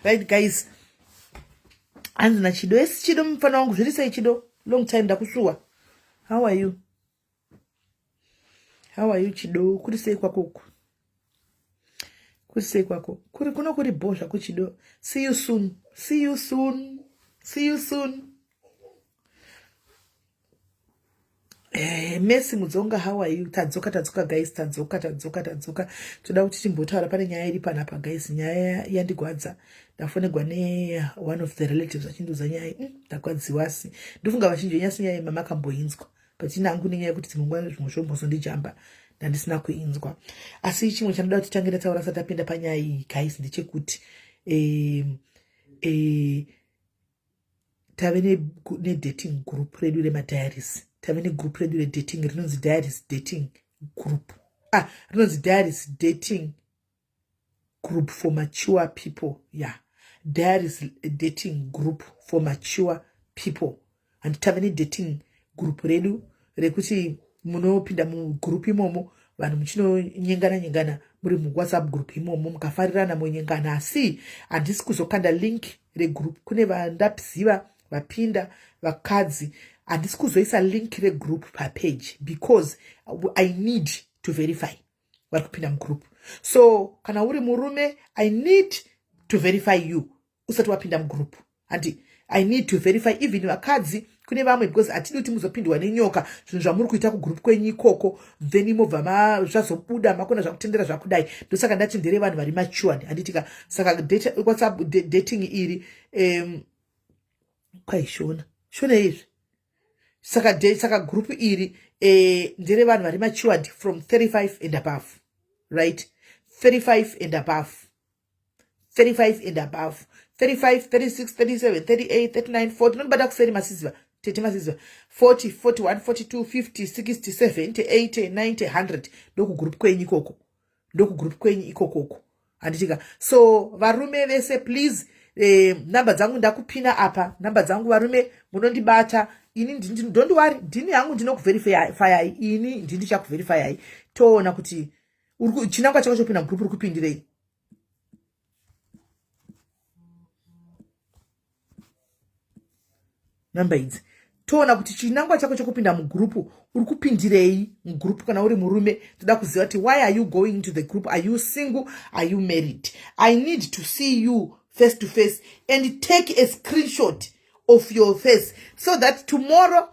Right guys, hanzi naChido. Esi Chido, mufana wangu, zviri sei Chido? Long time, ndakusuwa. How are you? How are you, Chido? Kuri sei kwako uku? Kuri sei kwako? Kuri kuno kuri bho zvako, Chido. See you soon, see you soon, see you soon. Messi Mudzonga, how are you? Tadzoka, tadzoka guys, tadzoka, tadzoka, tadzoka. Toda kuti timbotaura, pane nyaya iri panapa guys. Nyaya yandigwadza. Ndafonegwa ne one of the relatives achindiudza nyaya. Ndagwadziwa, asi ndofunga vazhinji venyasi nyaya yemama akamboinzwa, but inangu nenyaya yekuti dzimwe nguva zvimwe zvombozondijamba, ndandisina kuinzwa. Asi chimwe chandoda kuti tange ndataura sati tapinda panyaya iyi guys ndechekuti tave nedating group redu remadiaries. Tave negroup redu redating rinonzi Diaries Dating Group, ah, rinonzi Diaries Dating Group for Mature People. Yeah, Diaries Dating Group for Mature People. And tave nedating group redu rekuti munopinda mugroup imomo, vanhu muchinonyengana nyengana muri muWhatsApp group imomo. Mukafarirana monyengana. Asi handisi kuzokanda link regroup kune vandaziva vapinda vakadzi. Handisi kuzoisa link regroup papage because I need to verify vari kupinda mugroup. So kana uri murume, I need to verify you usati wapinda mugroup. Handi I need to verify even vakadzi kune vamwe, because hatidi kuti muzopindwa nenyoka, zvinhu zvamuri kuita kugroup kwenyu ikoko, then mobva zvazobuda makona zvakutendera zvakudai. Ndosaka ndati ndere vanhu vari matured, handitika? Saka WhatsApp dating iri kwaishona shona izvi. Saka group iri ndere vanhu vari matured from 35 and above, right? 35 and above, 35 and above, 35, 36, 37, 38, 39, 40. Nonibata kuseri masiziva, tete masiziva. 40, 41, 42, 50, 60, 70, 80, 90, 100. Ndokugroup kwenyu ikoko, ndokugroup kwenyu ikokoko, handitika? So varume vese, please, namba dzangu ndakupina apa. Namba dzangu, varume, munondibata ini. Don't worry, ndini hangu ndinokuvherifyai. Ini ndindichakuvherifyai, toona kuti chinangwa chako chopinda mugroup uri kupindirei. Namba idzi, toona kuti chinangwa chako chokupinda mugroup uri kupindirei mugroup. Kana uri murume, toda kuziva kuti why are you going to the group? Are you single? Are you married? I need to see you face to face and take a screenshot of your face so that tomorrow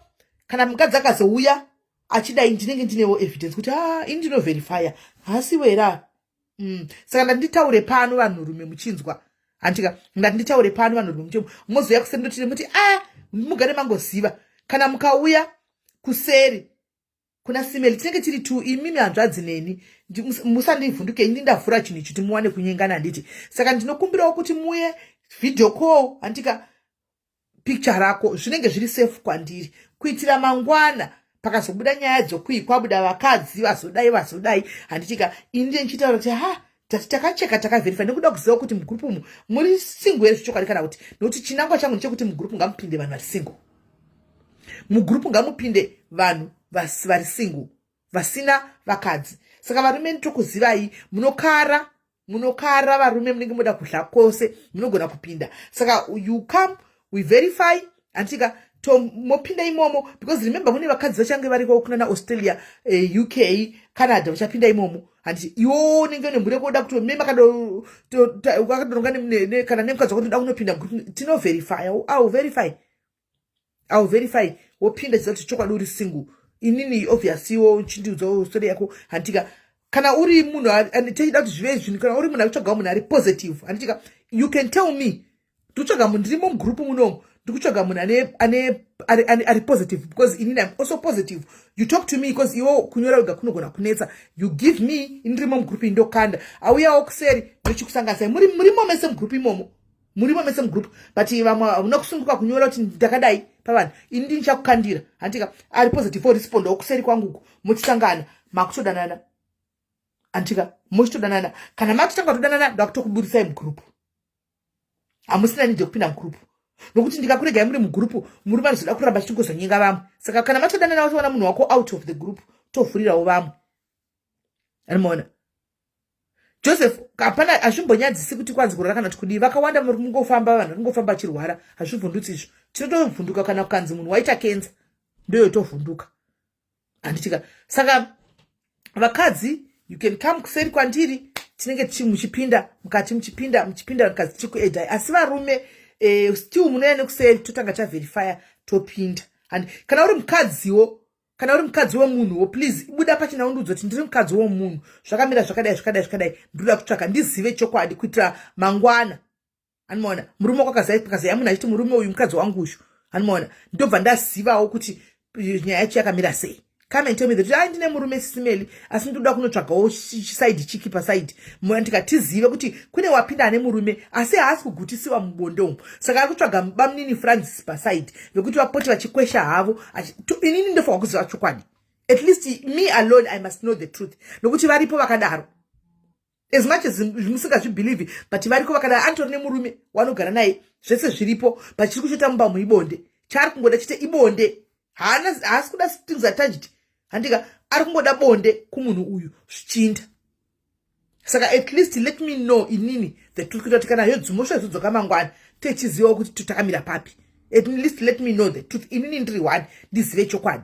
kana mukadzi akazouya achidai, ndinenge ndinewo evidence kuti a ah, ini ndinoverifya hasiwera. Saka ndanditaure pano vanhurume muchinzwa, handika? Ndati nditaure pano vanhurume muchinzwa. Mozouya kuseri, ndotine muti a ah, mugare mangoziva, kana mukauya kuseri kuna Simeli, tinenge tiri two, imimi hanzvadzi neni. Musandivhunduke, ini ndavhura chinhu ichi kuti muwane kunyengana, handiti? Saka ndinokumbirawo kuti muye video call, handika? Picture rako zvinenge zviri safe kwandiri kuitira mangwana pakazobuda nyaya dzokui kwabuda vakadzi vazodai vazodai, handitika? Ini ndichitaura kuti ha, tati takacheka, takavherify nekuda kuziva kuti mugroup umu muri single here zvechokwadi kana kuti. Nokuti chinangwa changu ndechekuti mugroup ngamupinde vanhu vari single, mugroup ngamupinde vanhu vari single, vasina vakadzi. Saka varume, nditokuzivai, munokara, munokara varume, munenge muda kudla kwose, munogona kupinda. Saka you come, we verify, handitika? Mopinda imomo because remember, mune vakadzi vachange variko kuna naAustralia, UK, Canada, vachapinda imomo, handiti? Iwo unenge une mhuri yekuda kuti me makadonga kana nemukadzi wako, toda kunopinda, tinoverify. Au verify, au verify, wopinda chiziva kuti chokwadi uri single. Inini obviously wo chindiudzawo story yako, handitika? Kana uri munhu tichida kuti zvive zvinhu, kana uri munhu ari kutsvagawo munhu ari positive, handitika? You can tell me, ndikutsvaga munhu, ndirimo mugroup munomu, ndikutsvaga munhu ane ari positive because inini I'm also positive. You talk to me because iwo kunyora wega kunogona kunetsa. You give me, ini ndirimo mugroup, indokanda auyawo kuseri, ndochikusanganisai. Murimo mese mugroup imomo, murimo mese mugroup, but vamwe hamuna kusunguka kunyora kuti ndakadai pavanhu. Ini ndinichakukandira, handika? Ari positive orespondawo kuseri kwanguku, muchisangana, makutodanana, handika? Muchitodanana. Kana matotanga kutodanana, ndakutokuburisai mugroup. Hamusina need yekupinda mugurupu, nokuti ndikakuregai muri mugurupu, murume anozoda kuramba achingozonyenga vamwe. Saka kana matodanana, watoona munhu wako out of the group, tovhurirawo vamwe. Anomaona Joseph, hapana, hazvimbonyadzisi kuti kwanzi kurwara kana kuti kudii. Vakawanda muri mungofamba, vanhu ringofamba achirwara, hazvivhundutsi izvo. Tinotovhunduka kana kukanzi munhu waita kenza, ndoyotovhunduka, handitika? Saka vakadzi, you can come kuseri kwandiri, tinenge muchipinda mukati, muchipinda, muchipinda mukadzi, tichikuedai. Asi varume, still munouya nekuseri, totanga taverifya, topinda. And kana uri mukadziwo, kana uri mukadzi wemunhuwo, please buda pachina, undiudza kuti ndiri mukadzi womunhu, zvakamira zvakadai, zvakadai, zvakadai, ndinoda kutsvaka ndizive chokwadi kuitira mangwana. Anomaona murume wako akazaya munhu achiti murume uyu mukadzi wangu uyu, anomaona, ndobva ndazivawo kuti nyaya yacho yakamira sei. Come and tell me that, ai, ndine murume, Sis Melly, asi ndinoda kunotsvagawo chiside chiki paside, ndikatizive kuti kune wapinda ane murume asi haasi kugutisiwa mubonde umu, saka ari kutsvaga bamunini Francis paside vekuti vapote vachikwesha havo. Inini ndofanwa kuziva chokwadi. At least me alone, I must know the truth, nokuti varipo vakadaro. As much as musingazvibhilivhi, but variko vakadaro. Anitori nemurume wanogara naye, zvese zviripo, but chiri kuchota mumba muibonde. Chaari kungoda chite ibonde, haasi kuda strings attached, handika? Ari kungoda bonde kumunhu uyu, zvichinda. Saka at least let me know inini the truth, kuita kuti kana yedzimosva izodzoka mangwana, techizivawo kuti takamira papi. At least let me know the truth, inini ndiri one, ndizive chokwadi.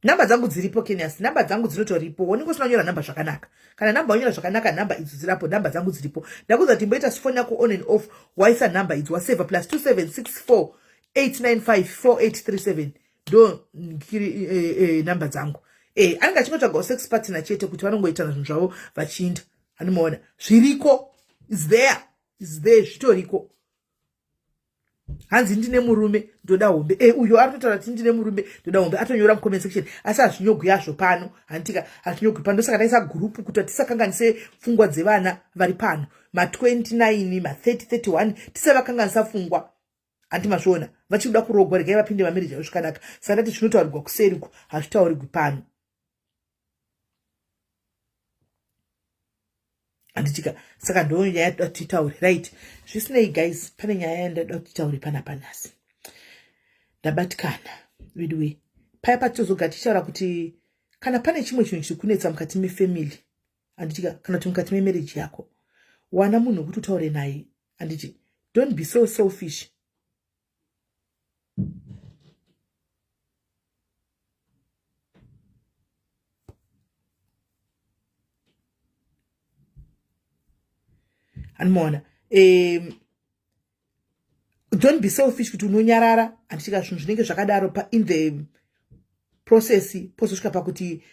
Nhamba dzangu dziripo, Kenyas, nhamba dzangu dzinotoripo. Unenge usina kunyora nhamba zvakanaka. Kana nhamba wanyora zvakanaka, nhamba idzo dzirapo, nhamba dzangu dziripo. Ndakuudza kuti imboita foni yako on and off, waisa nhamba idzi, wasevha +27 64 895 4837, ndo nhamba dzangu. Anenge achingotsvagawo sex partner chete, kuti vanongoitana zvinhu zvavo vachiinda. Anomaona zviriko, is there, is there, zvitoriko. Hanzi ndine murume, ndoda hombe. Uyo ari kutotaura kuti ndine murume, ndoda hombe, atonyora mucomment section, asi hazvinyogwi yazvo pano, handitika? Hazvinyogwi pano, ndosaka taisa gurupu, kuti tisakanganise pfungwa dzevana vari pano, ma29, ma30, 31, tisavakanganisa pfungwa, handi mazviona? Vachikuda kurogwa, regai vapinde mamarriage avo zvakanaka. Saka ndati zvinotaurirwa kuseriko, hazvitaurirwi pano, handitika? Saka ndo nyaya yatoda kuti titaure, right? Zvisinei guys, pane nyaya yandada kuti titaure panapa nhasi. Ndabatikana veduwe. Paya patitozogara tichitaura kuti kana pane chimwe chinhu chiri kunetsa mukati mefamily, handitika, kana kuti mukati memarriage yako, wana munhu wekuti utaure naye, handiti? Don't be so selfish. Anomaona, don't be selfish kuti unonyarara, handitika? Zvinhu zvinenge zvakadaro in the process, pozosvika pakuti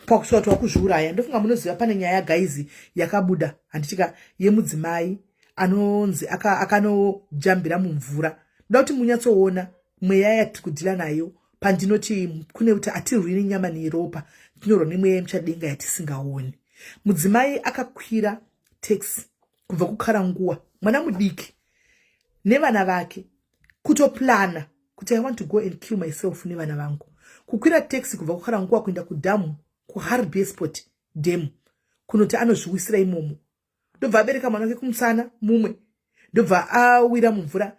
pakusvika kuti wakuzviuraya. Ndofunga munoziva pane nyaya, guys, yakabuda, handitika, yemudzimai anonzi akanojambira aka mumvura. Ndoda kuti munyatsoona mweya yatiri kudhila nayo. Pandinoti kune kuti hatirwi nenyama neropa, tinorwa nemweya yemuchadenga yatisingaoni. Mudzimai akakwira taxi kubva kuKaranguwa, mwana mudiki nevana vake, kutoplana kuti I want to go and kill myself nevana vangu. Kukwira taxi kubva kuKaranguwa kuenda kudhamu, kuHartbeespoort Dam, kunoti anozviwisira imomo. Ndobva abereka mwana wake kumusana mumwe, ndobva awira mumvura.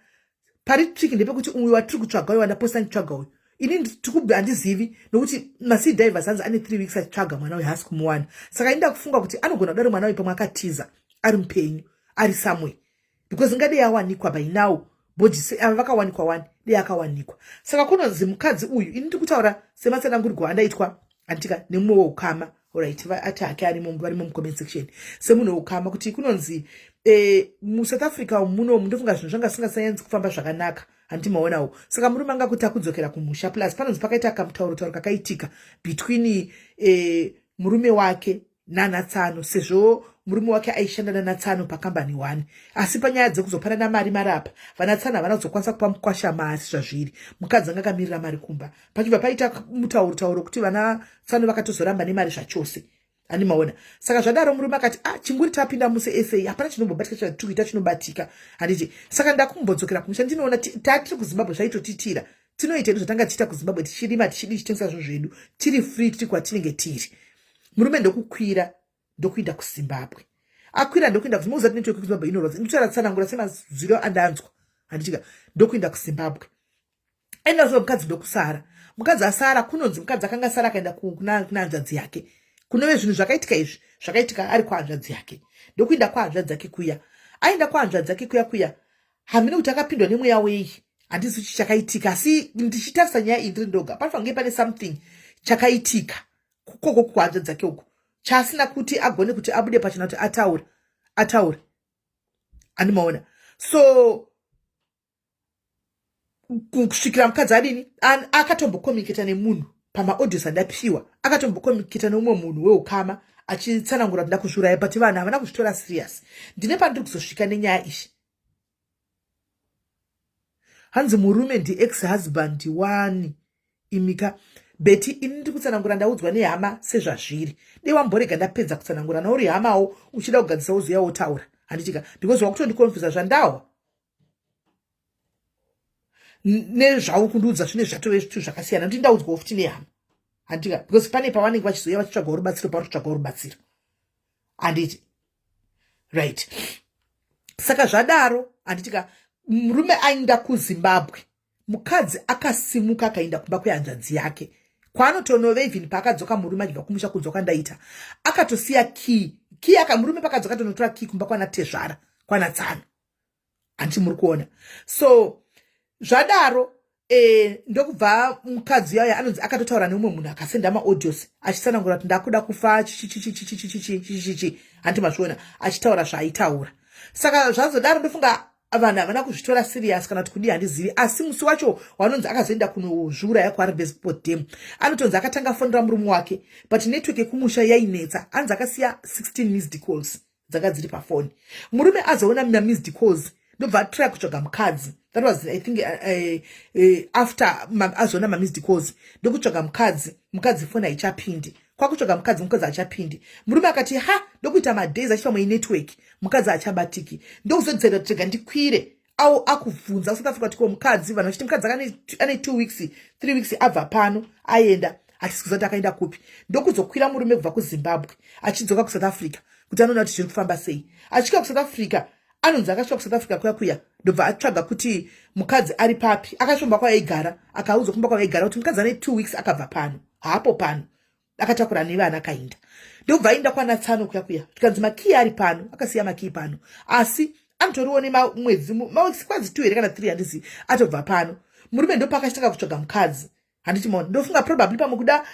Pari tricky ndepekuti uyu watiri kutsvaga, uyu wandaposta nditsvaga uyu, ini handizivi, nokuti masea divers hanzi ane 3 weeks achitsvaga mwana uyu, haasi kumuwana. Saka inda kufunga kuti anogona kudaro mwana uyu pamwe akatiza, ari mupenyu, ari somewhere, because ingadei awanikwa by now. Body ava vakawanikwa wani, dei akawanikwa. Saka kunonzi mukadzi uyu, ini ndiri kutaura sematsanangurigwa andaitwa, anditika, nemumwe weukama, alright, ati hake arimo, varimo mucomment section, semunhu weukama, kuti kunonzi muSouth Africa munomu, ndofunga zvinhu zvanga zvisingasanyanzi kufamba zvakanaka, handimaonawo. Saka murume anga kuti akudzokera kumusha, plus panonzi pakaita kamutauro tauro kakaitika between murume wake nanatsano, sezvo murume wake aishanda nanatsano pakambani one. Asi panyaya dzekuzopanana mari marapa, vanatsano havana kuzokwanisa kupa mukwasha mari zvazviri. Mukadzi anga akamirira mari kumba, pachibva paita mutauro tauro kuti vanatsano vakatozoramba nemari zvachose, handimaona? Saka zvadaro murume akati, ah, chinguri tapinda muse sa, hapana chinombobatika, chatiri kuita chinobatika, handiti? Saka ndakumbodzokera kumusha, ndinoona tatiri kuZimbabwe zvaitotitira, tinoita edu zvatanga tichiita kuZimbabwe, tichirima, tichidi, tichitengesa zvinhu zvedu, tiri free, tiri kwatinenge tiri. Murume ndokukwira ndokuenda kuZimbabwe. Akwira ndokuenda kuZimbabwe, network kuZimbabwe inorwadza. Ndikutaura tsanangura semazwiro andanzwa, handitika? Ndokuenda kuZimbabwe, aenda kuziva mukadzi ndokusara. Mukadzi asara, kunonzi mukadzi akanga asara akaenda kuna hanzvadzi yake. Kunove zvinhu zvakaitika izvi zvakaitika ari kwahanzvadzi yake. Ndokuenda kwahanzvadzi yake kuya, aenda kwahanzvadzi yake kuya kuya, hamene kuti akapindwa nemweya wei, handisi chi chakaitika. Asi ndichitarisa nyaya iyi ndiri ndoga, panofange pane something chakaitika kukoko kuhanzvadzi dzake uku chaasina kuti agone kuti abude pachena kuti ataure ataure, handimaona? So kusvikira mukadzi adini, akatombocommunicata nemunhu pamaaudios andapiwa, akatombocommunicata neumwe munhu weukama achitsanangura kuti ndakuzviuraya, but vanhu havana kuzvitora serious. Ndine pandiri kuzosvika nenyaya iyi. Hanzi murume ndiex husband wani. Imika Beti, ini ndiri kutsanangura ndaudzwa nehama sezvazviri. Dei wamborega ndapedza kutsanangura. Nauri hamawo uchida kugadzisa, wozoya wotaura, handitika? Because wakutondiconfusa zvandahwa nezvauri kundiudza zvine zvatove zvitu zvakasiyana. Ndi ndaudzwawo futi nehama, handitika? Because pane pavanenge vachizouya vachitsvagawo rubatsiro, pauri kutsvagawo rubatsiro, handiti? Right, saka zvadaro, handitika, murume aenda kuZimbabwe, mukadzi akasimuka akaenda kumba kwehanzvadzi yake kwaanotonove. Even paakadzoka murume achibva kumusha, kunzwa kwandaita, akatosiya key key aka murume pakadzoka tonotora key kumba kwana tezvara, kwana tsano, handiti muri kuona? So zvadaro, ndokubva mukadzi uyauya anonzi akatotaura neumwe munhu akasenda maaudios achitsanangura kuti ndakuda kufa, chichichichichichichichichichi, handiti mazviona, achitaura zvaaitaura. Saka zvazodaro, ndofunga vanhu havana kuzvitora serious kana kuti kudii, handizivi. Asi musi wacho wanonzi akazoenda kunozviuraya kuHartbeespoort Dam, anotonzi akatanga afonera murume wake, but network yekumusha yainetsa. Anzi akasiya 16 missed calls dzanga dziri pafoni. Murume azoona mamissed calls, ndobva atry kutsvaga mukadzi. That was, I think, after azoona mamissed calls, ndokutsvaga mukadzi. Mukadzi foni haichapindi. Kwakutsvaga mukadzi, mukadzi hachapindi. Murume akati ha, ndokuita madays achipa inetwork, mukadzi hachabatiki. Ndokuzodzera kuti rega ndikwire au akubvunza kuSouth Africa kuti ko mukadzi, vanhu vachiti mukadzi ane 2 weeks, 3 weeks abva pano aenda, hatisi kuziva kuti akaenda kupi. Ndokuzokwira murume kubva kuZimbabwe achidzoka kuSouth Africa kuti anoona kuti zviri kufamba sei. Achisvika kuSouth Africa, anonzi akasvika kuSouth Africa kuya kuya, ndobva atsvaga kuti mukadzi ari papi. Akasvika kumba kwavaigara, akaudzwa kumba kwavaigara kuti mukadzi ane 2 weeks akabva pano, haapo pano, akatakura nevana akaenda. Ndobva aenda kwana tsano kuya kuya, zvikanzi makiyi ari pano, akasiya makiyi pano, asi anotoriwo nemamwedzi, maweeks kwanzi 2 here kana 3, handizivi, atobva pano. Murume ndopakachitanga kutsvaga mukadzi, handiti maona? Ndofunga probably pamwe kuda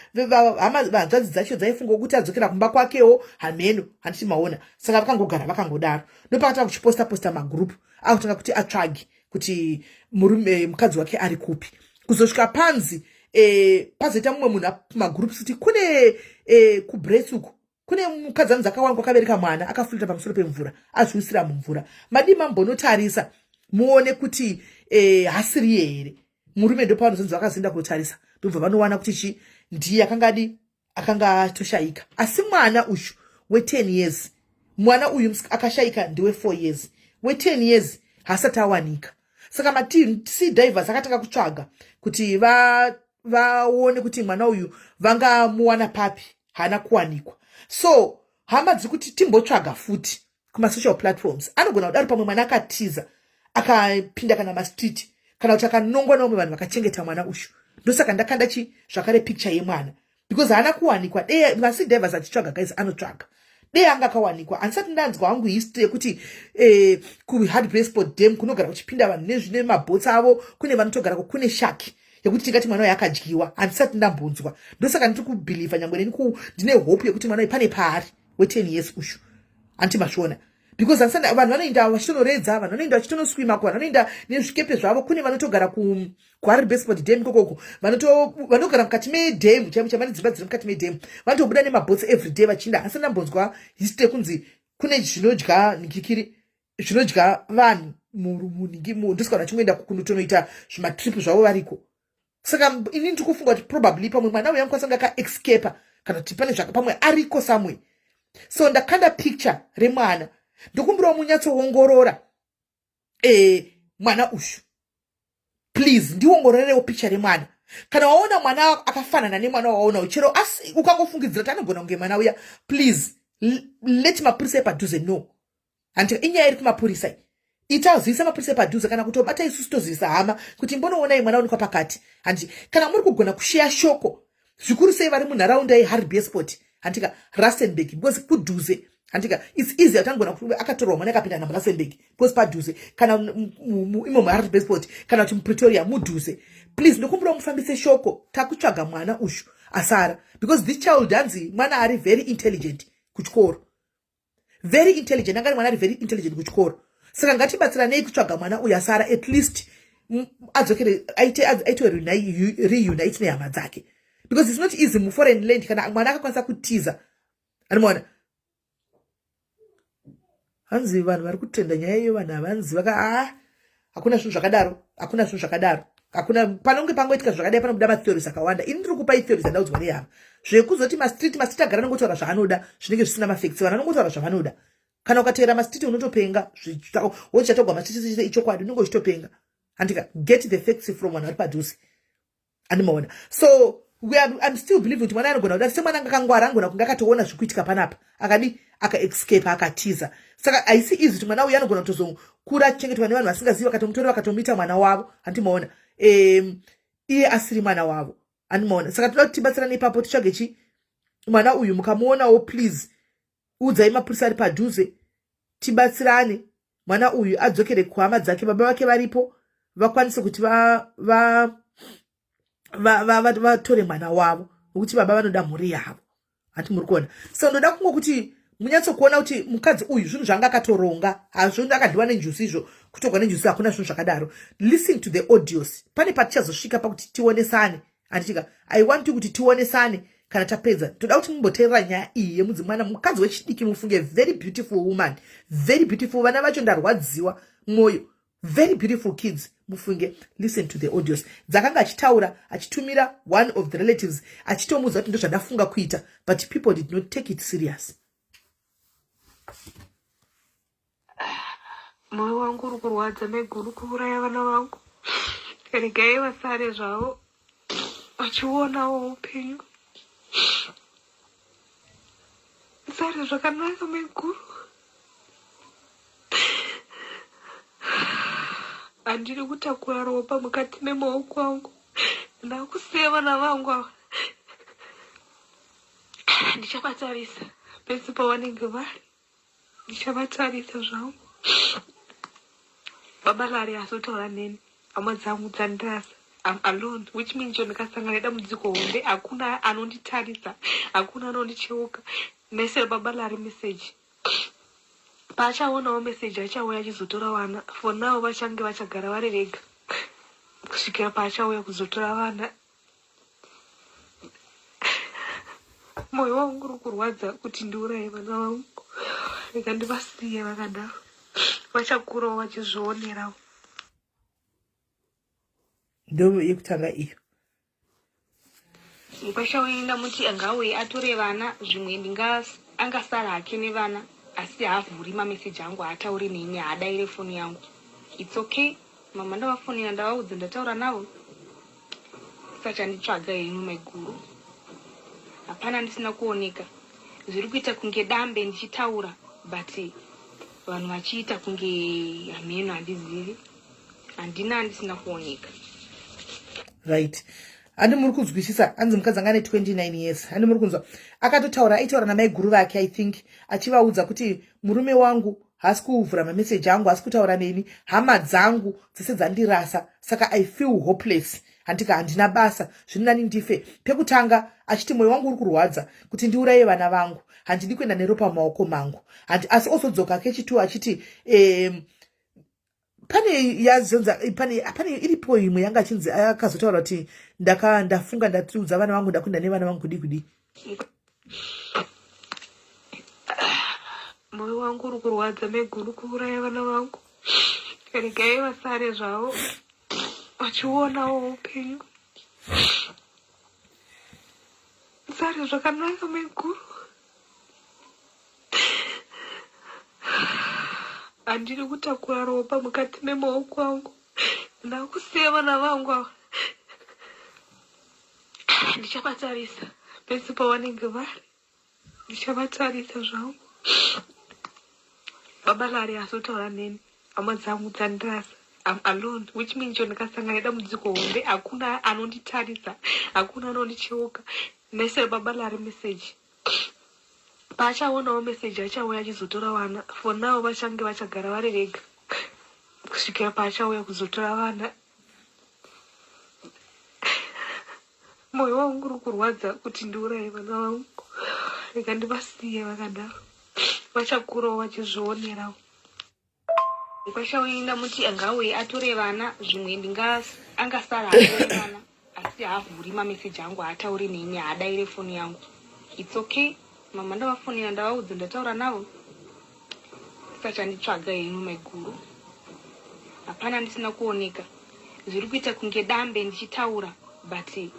hama hanzvadzi dzacho dzaifunga kuti adzokera kumba kwakewo, hameno, handiti maona? Saka vakangogara vakangodaro. Ndopakatanga kuchiposta posta magroup, akutanga kuti atsvage kuti murume, mukadzi wake ari kupi, kuzosvika panzi pazoita mumwe munhu magroups kuti kune kuBrits uku kune mukadzi anonzi akawanikwa akabereka mwana akafurita pamusoro pemvura, azviwisira mumvura. Madii mambonotarisa muone kuti hasiriye here? Murume ndopavanozonzi vakazoenda kunotarisa, ndobva vanowana kuti chi ndiye akanga adi akanga atoshayika. Asi mwana uyu we10 years, mwana uyu akashayika ndewe4 years, we10 years haasati awanika. Saka masea divers akatanga kutsvaga kuti vaone kuti mwana uyu vangamuwana papi, haana kuwanikwa. So hama dziri kuti timbotsvaga futi kumasocial platforms, anogona kudaro pamwe mwana akatiza akapinda kana mastreet, kana kuti akanongwa nevamwe vanhu vakachengeta mwana uyu. Ndosaka ndakanda chi zvakare picture yemwana, because haana kuwanikwa. Dei masea divers achitsvaga, guys, anotsvaga, dei anga akawanikwa. Handisati ndanzwa hangu history yekuti kuHartbeespoort Dam kunogara kuchipinda vanhu nezvine mabhotsi avo, kune vanotogarako, kune shark yekuti tingati mwana uyu akadyiwa, handisati ndambonzwa. Ndosaka ndiri kubelieva, nyangwe neni ndine hope yekuti mwana uyu pane paari we10 years uyu, handiti mazviona? Because handisati, vanhu vanoenda vachitonoredza, vanhu vanoenda vachitonoswima, vanhu vanoenda nezvikepe zvavo, kune vanotogara kuHartbeespoort Dam ikokoko, vanogara mukati medam chaimo chaimo, vane dzimba dziri mukati medam, vanotobuda nemabhotsi everyday vachiinda. Handisati ndambonzwa history yekunzi kune zvinodya nhikikiri, zvinodya vanhu munhingi. Ndosaka vanhu vachingoenda kunotonoita zvimatrip zvavo variko. Saka ini ndiri kufunga kuti probably pamwe mwana uyu angakwanisa kunge akaescapa, kana kuti pane zvaka pamwe ariko somewhere. So ndakanda picture remwana, ndokumbirawo munyatsoongorora mwana uyu. Please ndiongororewo picture remwana. Kana waona mwana akafanana nemwana wawaona, chero asi ukangofungidzira kuti anogona kunge mwana uya, please let mapurisa epadhuze know. Handika inyaya iri kumapurisa iyi. Itazivisa mapurisa epadhuze kana kutobata isusu tozivisa hama kuti imbonoonai mwana waonekwa pakati. Handi kana muri kugona kusheya shoko zvikuru sei vari munharaunda yeHartbeespoort, handika Rustenburg, because kudhuze, handika it's easy kuti angona kuti akatorwa mwana akapinda namuRustenburg because padhuze, kana imo muHartbeespoort kana kuti muPretoria mudhuze. Please ndokumbira mufambise shoko, takutsvaga mwana uyu asara, because this child hanzi mwana ari very intelligent kuchikoro, very intelligent, anga ari mwana ari very intelligent kuchikoro. Saka ngatibatsiranei kutsvaga mwana uyu asara, at least adzokere aite aitwe reunite nehama dzake, because it's not easy muforeign land kana mwana akakwanisa kutiza. Anomaona hanzi vanhu vari kutenda nyaya iyo, vanhu havanzi vaka a hakuna zvinhu zvakadaro, hakuna zvinhu zvakadaro, hakuna. Panonge pangoitika zvakadai panobuda matheories akawanda. Ini ndiri kupai theories andaudzwa nehama. Zvekuzoti mastreet, mastreet agara anongotaura zvaanoda, zvinenge zvisina mafacts. Vanhu vanongotaura zvavanoda. Kana ukateera mastreet unotopenga, wochatogwa mastreet ichokwadi, unenge uchitopenga. Handika get the facts from vanhu vari padhuze, andimaona. So I'm still believing kuti mwana anogona kuda semwana anga akangwara, anogona kunge akatoona zvikuitika panapa, akadi akaescape, akatiza. Saka haisi easy kuti mwana uyu anogona kutozokura achichengetwa nevanhu vasingazivi, vakatomutora vakatomuita mwana wavo, handimaona, iye asiri mwana wavo, handimaona. Saka toda kuti tibatsirane ipapo, titsvage chi mwana uyu. Mukamuonawo, please udzai mapurisa ari padhuze, tibatsirane mwana uyu adzokere kuhama dzake, baba vake varipo, vakwanise kuti vatore mwana wavo, nokuti baba vanoda mhuri yavo. Hati muri kuona? So ndoda kungokuti munyatsokuona kuti mukadzi uyu zvinhu zvanga akatoronga, hazvo akadyiwa nenjusu izvo, kutogwa nenjusu, hakuna zvinhu zvakadaro. Listen to the audios. Pane patichazosvika pakuti tionesane, handitika? I want you kuti tionesane kana tapedza. Toda kuti mumboteerera nyaya iyi yemudzimwana, mukadzi wechidiki, mufunge, very beautiful woman, very beautiful. Vana vacho ndarwadziwa mwoyo, very beautiful kids, mufunge. Listen to the audios dzakanga achitaura, achitumira one of the relatives, achitomuudza kuti ndozvandafunga kuita, but people did not take it serious. Moyo wangu uri kurwadza maiguru kuuraya vana vangu. Regai vasare zvavo vachionawo upenyu. Sare zvakanaka maiguru. Handiri kutakura ropa mukati memaoko angu. Ndakusiya vana vangu ava. Ndichavatarisa pese pavanenge vari. Ndichavatarisa zvangu. Baba Lari azotaura neni. Hama dzangu dzandirasa. I'm alone, which means chero ndikasangana nedambudziko hombe hakuna anonditarisa, hakuna anondicheuka. Ndaisira baba Lari message. Paachaonawo message achauya achizotora vana. For now vachange vachagara vari vega kusvikira paachauya kuzotora vana. Moyo wangu uri kurwadza kuti ndiuraye vana vangu. Rega ndivasiye vakadaro. Vachakurawo vachizvionerawo. Ndo yekutanga iyo. Mukwasha wenyu ndamuti angauye atore vana, zvimwe ndinga angasara hake nevana, asi haavhuri mameseji angu, haatauri neni, haadaire foni yangu. It's okay mama, ndavafonera, ndavaudza, ndataura navo, sachanditsvaga henyu maiguru. Hapana ndisina kuoneka, zviri kuita kunge dambe ndichitaura, but vanhu vachiita kunge hameno, handizivi, handina andisina kuoneka. Right, handi muri kunzwisisa? Hanzi mukadzi anga ane 29 years, handi muri kunzwa? Akatotaura, aitaura namaiguru vake, I think, achivaudza kuti murume wangu haasi kuvhura mameseji angu, haasi kutaura neni, hama dzangu dzese dzandirasa, saka I feel hopeless, handika handina basa, zviri nani ndife. Pekutanga achiti mwoyo wangu uri kurwadza kuti ndiuraye vana vangu, handidi kuenda neropa mumaoko mangu. Handi asi ozodzoka kechitu achiti pane yazonza pane iripo imwe yanga achinzi akazotaura kuti ndaka ndafunga ndatiudza vana vangu, ndakuenda nevana vangu kudii kudii. Moyo wangu uri kurwadza maiguru kuuraya vana vangu. Regai vasare zvavo vachionawo upenyu. Sare zvakanaka maiguru. Handiri kutakura ropa mukati memaoko angu. Ndakusiya vana vangu ava. Ndichavatarisa pese pavanenge vari, ndichavatarisa zvangu. Baba Lari azotaura neni, hama dzangu dzandirasa. I'm alone, which means chero ndikasangana nedambudziko hombe, hakuna anonditarisa, hakuna anondicheuka. Ndaisira baba Lari message. Paachaonawo message achauya achizotora vana. For now vachange vachagara vari vega kusvikira paachauya kuzotora vana. Moyo wangu uri kurwadza kuti ndiuraye vana vangu. Rega ndivasiye vakadaro. Vachakurawo vachizvionerawo. Kwashauyi ndamuti angauye atore vana zvimwe ndinga angasara atore vana asi haavhuri mameseji angu haatauri neni haadaire foni yangu. It's okay mama ndavafonera ndavaudza ndataura navo sachanditsvaga henyu maiguru. Hapana ndisina kuoneka zviri kuita kunge dambe ndichitaura but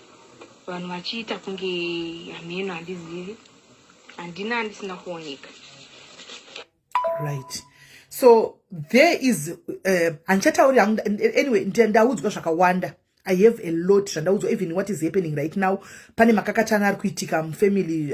vanhu vachiita kunge hameno handizivi handina andisina kuoneka. Right, so there is handichatauri hangu. Anyway, ndaudzwa zvakawanda. I have a lot zvandaudzwa, even what is happening right now. Pane makakatana ari kuitika mufamily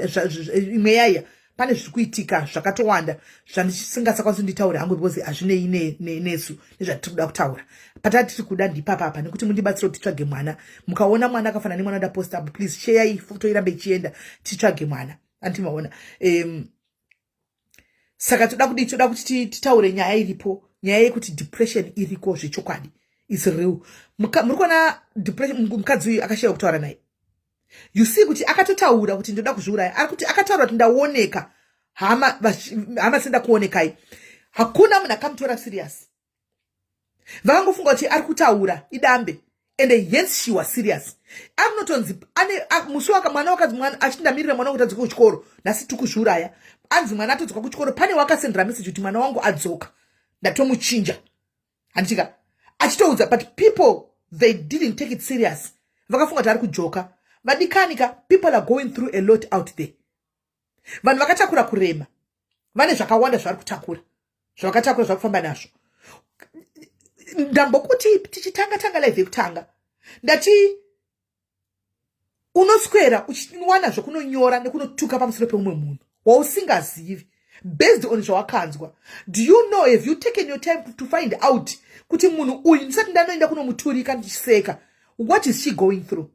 imwe yaya, pane zviri kuitika zvakatowanda zvandisingasakwanisi nditaure hangu because hazvinei nesu nezvatiri kuda kutaura. Patati tiri kuda ndipapapa nekuti mundibatsire kuti titsvage mwana. Mukaona mwana akafanana nemwana ndaposta apo, please sheyai foto irambe ichienda, titsvage mwana. Andimaona saka toda kudii? Toda kuti titaure nyaya iripo, nyaya yekuti depression iriko zvechokwadi, is real. Muri kuona depression, mukadzi uyu akashaya kutaura naye. You see kuti akatotaura kuti ndoda kuzviuraya, ari kuti akataura kuti ndaoneka hama hama senda kuonekai. Hakuna munhu akamutora serious, vakangofunga kuti ari kutaura idambe, and hence she was serious. Akunotonzi ane musi waka mwana wakadzi mwana achiti ndamirira mwana wangu tadzoka kuchikoro nhasi tikuzviuraya. Anzi mwana atodzoka kuchikoro, pane wakasendera message kuti mwana wangu adzoka, ndatomuchinja, handitika achitoudza. But people, they didn't take it serious, vakafunga kuti ari kujoka. Vadikanika, people are going through a lot out there. Vanhu vakatakura kurema, vane zvakawanda zvavari kutakura, zvavakatakura, zvakufamba nazvo. Ndambokuti tichitanga tanga live yekutanga, ndati unoswera uchiwana zvokunonyora nekunotuka pamusoro peumwe munhu wausingazivi based on zvawakanzwa. Do you know, have you taken your time to find out kuti munhu uyu ndisati ndanoenda kunomuturika ndichiseka, what is she going through?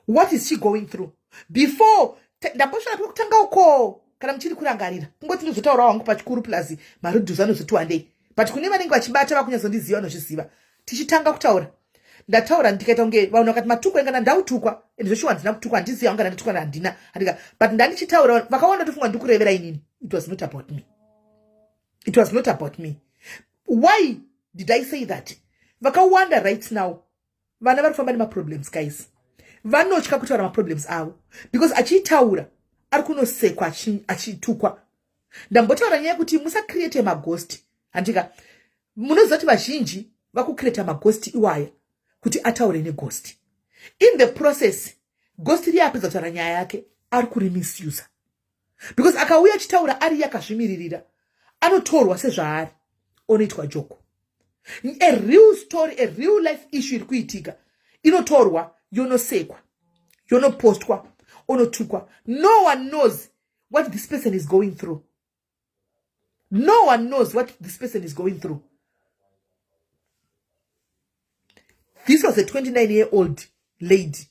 What is she going through before? Ndambosvika pekutanga uko, kana muchiri kurangarira, kungoti ndinozotaurawo hangu pachikuru, plus marudhuzi anozoti wandei, but kune vanenge vachibata vakunyatsondiziva vanozviziva. Tichitanga kutaura, ndataura ndikaita kunge vanhu vakati matukwa ingana ndautukwa, and zveshuwa handina kutukwa. Handizivi hangu kana ndatukwa, handina handika, but ndandichitaura vakawanda tofunga ndikurevera inini. It was not about me, it was not about me. Why did I say that? Vakawanda right now vana vari kufamba nemaproblems, guys, vanotya kutaura maproblems avo because achiitaura ari kunosekwa, achitukwa. Ndambotaura nyaya yekuti musacreate maghost, handika? Munoziva kuti vazhinji vakucreata maghost iwaya kuti ataure neghost. In the process, ghost riye apedza kutaura nyaya yake, ari kurimisusa because akauya achitaura ari iye akazvimiririra, anotorwa sezvaari, onoitwa joko. A real story, a real life issue iri kuitika inotorwa, yonosekwa, yonopostwa, onotukwa. No one knows what this person is going through. No one knows what this person is going through. This was a 29-year-old lady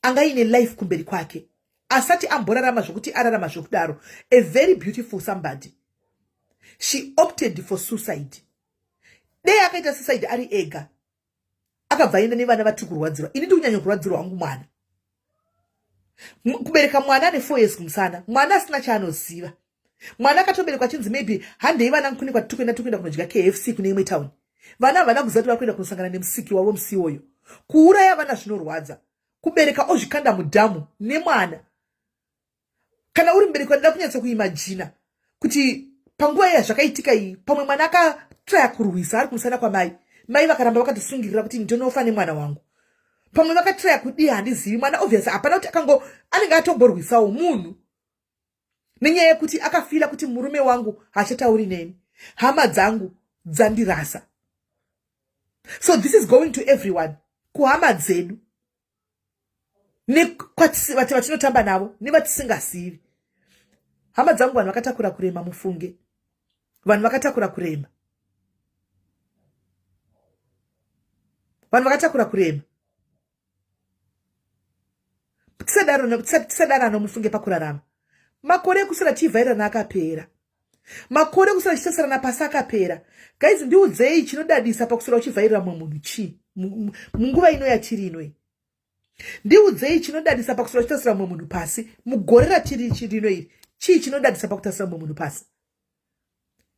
anga ine life kumberi kwake, asati amborarama zvokuti ararama zvokudaro. A very beautiful somebody. She opted for suicide. Dei akaita suicide ari ega, akabva aenda nevana vatiri kurwadzirwa. Ini ndikunyanya kurwadzirwa wangu mwana, kubereka mwana ane 4 years kumusana, mwana asina chaanoziva, mwana akatoberekwa achinzi maybe handei vana kune kwatiri kuenda, tiri kuenda kunodya KFC kune imwe town. Vana havana kuziva kuti vari kuenda kunosangana nemusiki wavo musi iwoyo. Kuuraya vana zvinorwadza. Kubereka ozvikanda mudhamu nemwana. Kana uri mubereki, wandida kunyatsa kuimagina kuti panguva iya zvakaitika iyi, pamwe mwana akatraya kurwisa ari kumusana kwamai, mai vakaramba vakatosungirira kuti ndinofa nemwana wangu. Pamwe vakatraya kudii, handizivi. Mwana obviously hapana kuti akango anenge atomborwisawo munhu nenyaya yekuti akafila kuti murume wangu haachatauri neni, hama dzangu dzandirasa. So this is going to everyone, kuhama dzedu. Nevatinotamba navo nevatisingazivi. Hama dzangu, vanhu vakatakura kurema, mufunge. Vanhu vakatakura kurema, vanhu vakatakura kurema. Tisadarano, mufunge. Pakurarama, makore ekusara tichivhairana akapera, makore ekusara tichitasarana pasi akapera. Guys, ndiudzei chinodadisa pakusara uchivhairira mumwe munhu chii munguva ino yatiri inoi? Ndiudzei chinodadisa pakusara uchitasira mumwe munhu pasi mugore ratiri rino iri. Chii chinodadisa pakutasira mumwe munhu pasi?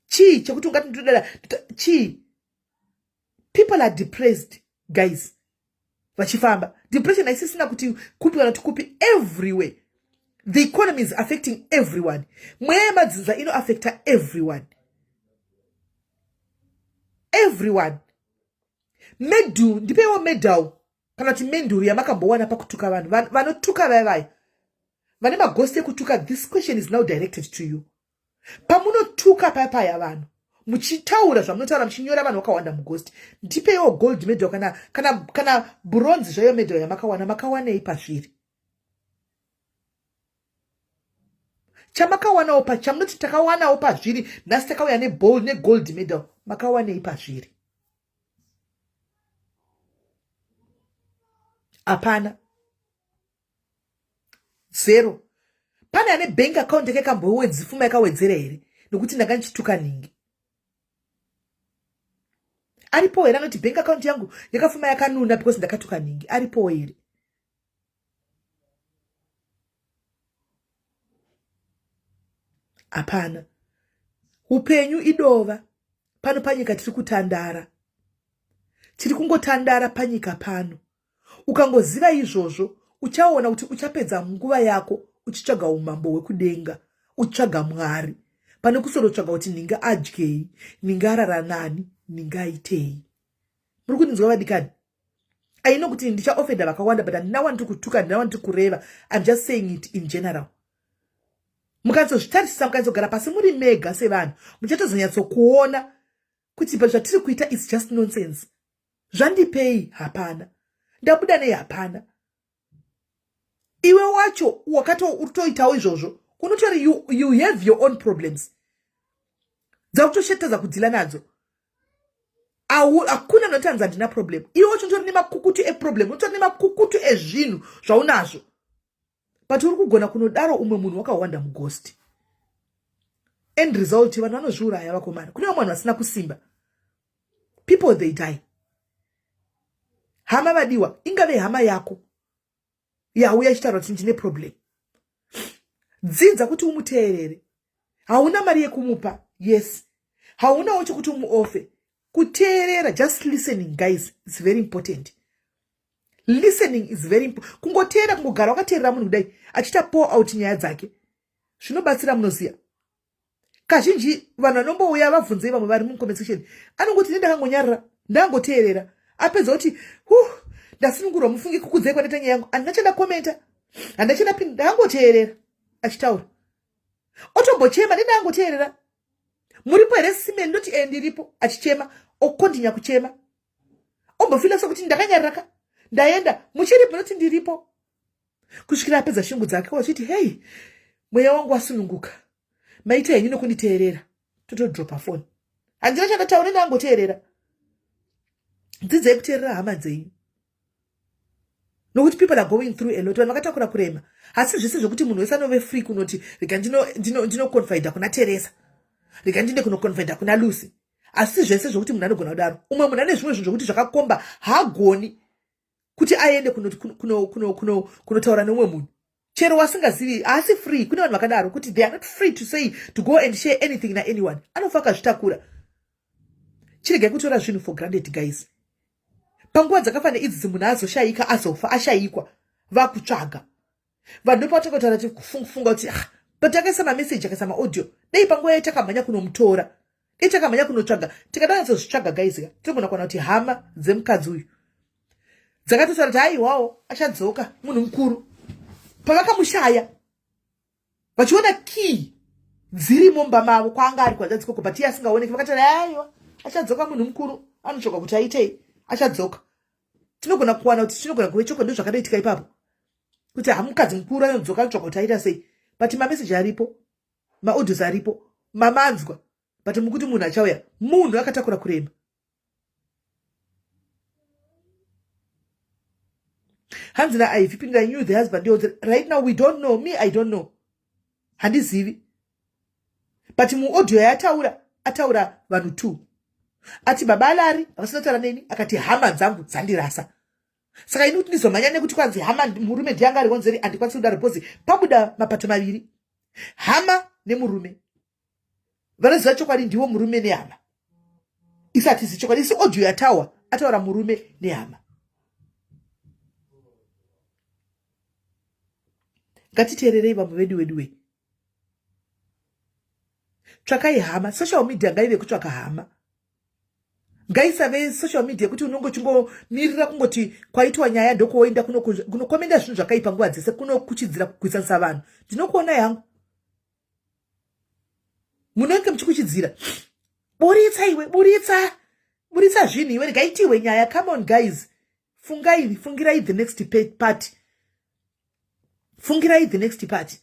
Chii chekuti ungati ndodada chii? People are depressed, guys, vachifamba. Depression haisisina kuti kupi kana kuti kupi, everywhere. The economy is affecting everyone. Mweya yemadzinza inoaffecta everyone, everyone. Medu, ndipeiwo medal kana kuti menduru yamakambowana pakutuka vanhu. Vanotuka vaya, vaya vane magosti ekutuka, this question is now directed to you. Pamunotuka paya paya vanhu, muchitaura zvamunotaura, muchinyora vanhu vakawanda mughost, ndipeiwo gold medal kana bronze zvayo medal yamakawana. Makawanei pazviri? Chamakawanawo pa chamunoti takawanawo pazviri nhasi, takauya negold medal, makawanei pazviri? Hapana, zero. Pane ane bank account yake kambowedzi yakawedzera here nokuti ndanga ndichituka nhingi? Aripo here anoti bank account yangu yakafuma yakanuna because ndakatuka nhingi? Aripo here? Hapana. Upenyu idova pano panyika. Tiri kutandara, tiri kungotandara panyika pano. Ukangoziva izvozvo, uchaona kuti uchapedza nguva yako uchitsvaga umambo hwekudenga, uchitsvaga Mwari, pane kusorotsvaga kuti nhinga adyei, nhinga arara nani, nhinga aitei. Muri kundinzwa, vadikani? I know kuti ndichaoffenda vakawanda, but handina wandiri kutuka, handina wandiri kureva. I'm just saying it in general. Mukanyatsozvitarisisa, mukanyatsogara pasi muri mega sevanhu, muchatozonyatsokuona kuti zvatiri kuita is just nonsense. Zvandipei? Hapana. Ndabuda nei? Hapana. Iwe wacho wakatoitawo izvozvo, unotori you have your own problems dzakutoshetedza kudeala nadzo. Hakuna notanzi handina problem. Iwe wacho unotori nemakukutu eproblem, unotori nemakukutu ezvinhu zvaunazvo, but uri kugona kunodaro umwe munhu wakawanda mughost. End result, vanhu vanozviuraya, vakomana. Kune vamwe vanhu vasina kusimba. People, they die. Hama vadiwa, ingave hama yako yauya ichitaura kuti ndine problem, dzidza kuti umuteerere. Hauna mari yekumupa, yes, haunawo chekuti umuoffer. Kuteerera, just listening, guys, it's very important. Listening is very important. Kungoteera, kungogara wakateerera munhu kudai achiita pour out nyaya dzake, zvinobatsira. Munoziva, kazhinji vanhu vanombouya vabvunzei, vamwe vari mucomment section, anongoti ne ndakangonyarara, ndangoteerera, apedza kuti hu ndasunungurwa, mufunge kukudzai kwandaita nyaya yangu, handina chandakomenta, handina chandapinda, ndakangoteerera achitaura, otombochema, nendangoteerera. Muripo here simeni? Ndoti e ndiripo. Achichema, okontinya kuchema, ombofeela sekuti ndakanyarira ka, ndaenda. Muchiripo? Ndoti ndiripo. Kusvikira apedza shungu dzake, wachiti, "Hei, mweya wangu wasununguka, maita henyu nokunditeerera." Totodropa foni. Handina chandataura, ndangoteerera. Dzidzai kuteerera hama dzenyu, nokuti people are going through a lot. Vanhu vakatakura kurema. Hasi zvese zvokuti munhu wese anove free kunoti rega ndinoconfida kuna Teresa, rega ndinde kunoconfida kuna Lucy. Asi zvese zvokuti munhu anogona kudaro. Umwe munhu ane zvimwe zvinhu zvokuti zvakakomba, haagoni kuti aende kunotaura neumwe munhu chero wasingazivi. Haasi free. Kune vanhu vakadaro kuti they are not free to say, to go and share anything naanyone. Anofa akazvitakura. Chiregai kutora zvinhu for granted, guys. Panguva dzakafanira idzi, munhu azoshayika, azofa, ashayikwa, vakutsvaga vanhu, ndopatakataura tikufunga kuti, ah, but takaisa mameseji, akaisa maaudio, dei panguva yayo takamhanya kunomutora, dei takamhanya kunotsvaga. Tikada guys ka, tinogona kuwana kuti hama dzemukadzi uyu dzakatotaura kuti aiwawo achadzoka munhu mukuru. Pavakamushaya, vachiona key dzirimo mumba mavo kwaanga ari kwanzadzikoko, but iye asingaoneki, vakataura, "Aiwa, achadzoka munhu mukuru, anotsvaga kuti aitei, achadzoka." Tinogona kuwana kuti tinogona kuve chokwadi zvakatoitika ipapo. Kuti hamukadzi mukuru anodzoka anotsvaka kuti aita sei. But mameseji aripo, maaudios aripo, mamanzwa. But mukuti munhu achauya, munhu akatakura kurema. Hanzi na Ivy pinda knew the husband right now we don't know. Me I don't know. Handizivi. But muaudio yataura ataura vanhu 2. Ati baba Lari havasina kutaura neni, akati hama dzangu dzandirasa. Saka ini kuti ndizomhanya nekuti kwanzi hama murume ndiye anga ari honzeri, handikwanisi kudaro because pabuda mapato maviri. Hama nemurume. Vanoziva chokwadi ndiwo murume nehama. Isi hatizi chokwadi, isi audio yatawa ataura murume nehama. Ngatiteererei vamwe vedu wedu wei. Tsvakai hama. Social media ngaive kutsvaka hama. Ngaisave social media yekuti unonge uchingomirira kungoti kwaitwa nyaya ndokuoenda kunokomenda zvinhu zvakaipa nguva dzese, kunokuchidzira kugwisanisa vanhu. Ndinokuona yangu. Munenge muchikuchidzira. Buritsa iwe, buritsa. Buritsa zvinhu iwe, regai nyaya. Come on guys. Fungai, fungirai the next part. Fungirai the next part.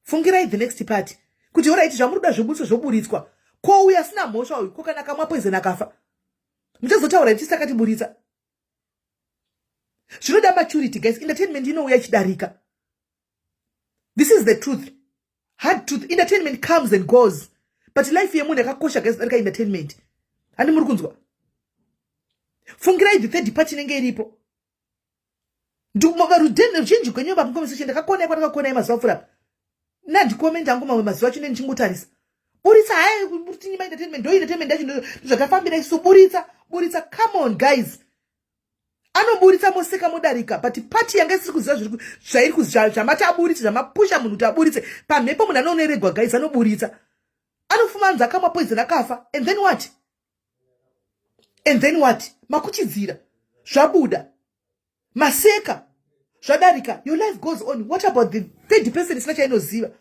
Fungirai the next part. Kuti alright zvamuri kuda zvoburitswa zvoburitswa. Ko uyu asina mhosva uyu, ko kana akamwa poison akafa. Muchazotaura ichi sakati buritsa. Zvinoda maturity guys, entertainment inouya ichidarika. This is the truth. Hard truth. Entertainment comes and goes. But life yemunhu yakakosha guys, darika entertainment. Handi muri kunzwa? Fungirai the third party inenge iripo. Ruzhinji gwenyu pamuconversation ndakakonai kwandakakonai mazuva apfuura apa. Nandikomenda angu mamwe mazuva acho ndichingotarisa. Buritsa hayi kutinyima entertainment, ndo entertainment yacho ndozvatafambira isu. Buritsa, buritsa, come on guys. Anoburitsa moseka modarika, but party yanga isiri kuziva zvairi kuziva zvamati aburitse, zvamapusha munhu kuti aburitse pamhepo. Munhu anoneregwa guys, anoburitsa, anofuma anzi akamwa poison akafa. And then what? And then what? Makuchidzira zvabuda, maseka zvadarika, your life goes on. What about the third person isina chainoziva?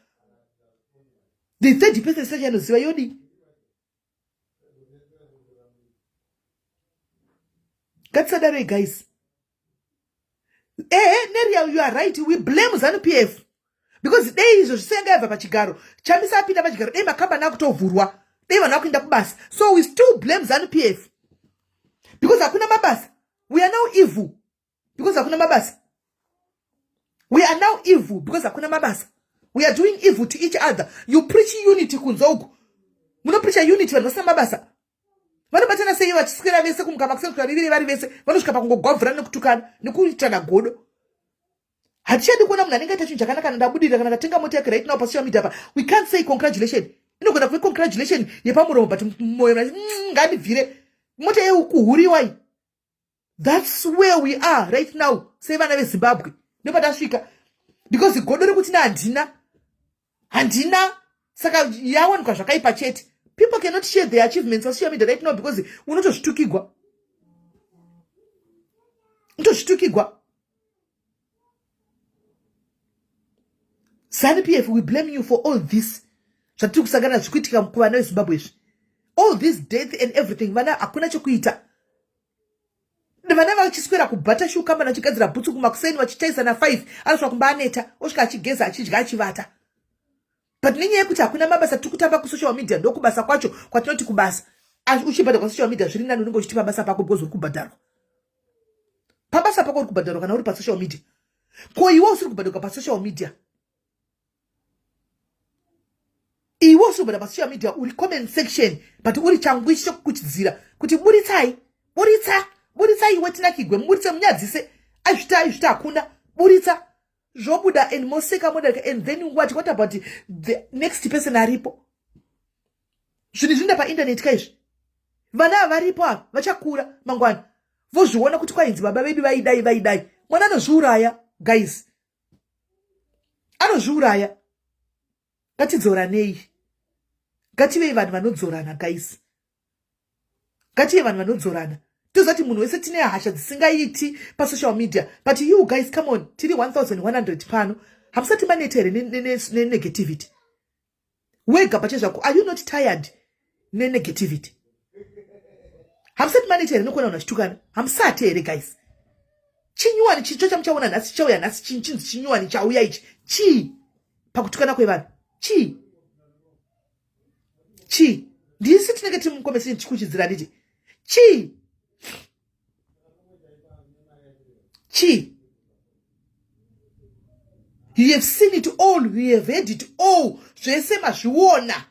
The third person isina chainoziva yodii? Ngatisadarei guys. Ehe, Neria, you are right. We blame ZANU PF because dei izvo zvisenga yabva pachigaro, Chamisa apinda pachigaro, dei makambani akutovhurwa, dei vanhu vakuenda kubasa. So we still blame ZANU PF because hakuna mabasa. We are now evil because hakuna mabasa. We are now evil because hakuna mabasa. We are doing evil to each other. You preach unity kunze uku, munopreacha unity, vanhu vasina mabasa vanobatana sei? Vachiswera vese kumuka makuseni kusvika viviri vari vese, vanosvika pakungogwavhurana nekutukana nekuitana godo. Hatichadi kuona munhu anenge aita chinhu chakanaka. Kana ndabudirira, kana ndatenga mota yake right now pasocial media pa, we can't say congratulation. Inogona kuve congratulation yepamuromo, but mumwoyo ngandibvire mota yekuhuriwai. That's where we are right now sevana veZimbabwe, ndopatasvika because godo rekuti na handina, saka yawanikwa zvakaipa chete. People cannot share their achievements on social media right now because unotozvitukigwa, unotozvitukigwa. ZANU PF, we blame you for all this zvatiri kusangana zvikuitika kuvana veZimbabwe izvi, all this death and everything. Vana hakuna chekuita, vana vachiswera kubhata shuka, mana vachigadzira bhutsu kumakuseni, vachichaisana 5, anosvika kumba aneta, osvika achigeza, achidya, achivata. But nenyaya yekuti hakuna mabasa, tiri kutamba kusocial media. Ndokubasa kwacho kwatinoti kubasa. Uchibhadharwa social media zviri nani, unenge uchiti pabasa pako because uri kubhadharwa pabasa pako, uri kubhadharwa kana uri pasocial media. Ko iwe usiri kubhadharwa pasocial media, iwe usiri kubhadharwa pasocial media, uri comment section, but uri changu ichi chokukuchidzira kuti buritsai, buritsa, buritsa iwe, tinakigwe, muburitse, munyadzise, aizvita, aizvita, hakuna, buritsa, zvobuda and moseka modarika. And then what? What about the next person aripo? Zvinhu zvinoenda paindaneti kaizvi, vana ava varipo ava vachakura mangwana vozviona kuti kwainzi baba vedu vaidai, vaidai. Mwana anozviuraya guys, anozviuraya. Ngatidzoranei, ngativei vanhu vanodzorana guys, ngative vanhu vanodzorana. Toziva kuti munhu wese tine hasha dzisingaiti pasocial media, but you guys, come on, tiri 1100 pano, hamusati maneta here nenegativity? Wega pachezvako, are you not tired nenegativity? Hamusati maneta here nekuona vanhu vachitukana? Hamusati here guys? Chinyuwani chicho chamuchaona nhasi chichauya nhasi chinzi chinyuwani chauya ichi chii pakutukana kwevanhu chii chii ndisi tinenge tiri mukomesi tichikuchidzira nditi chii chii. You have seen it all, you have heard it all, zvese mazviona.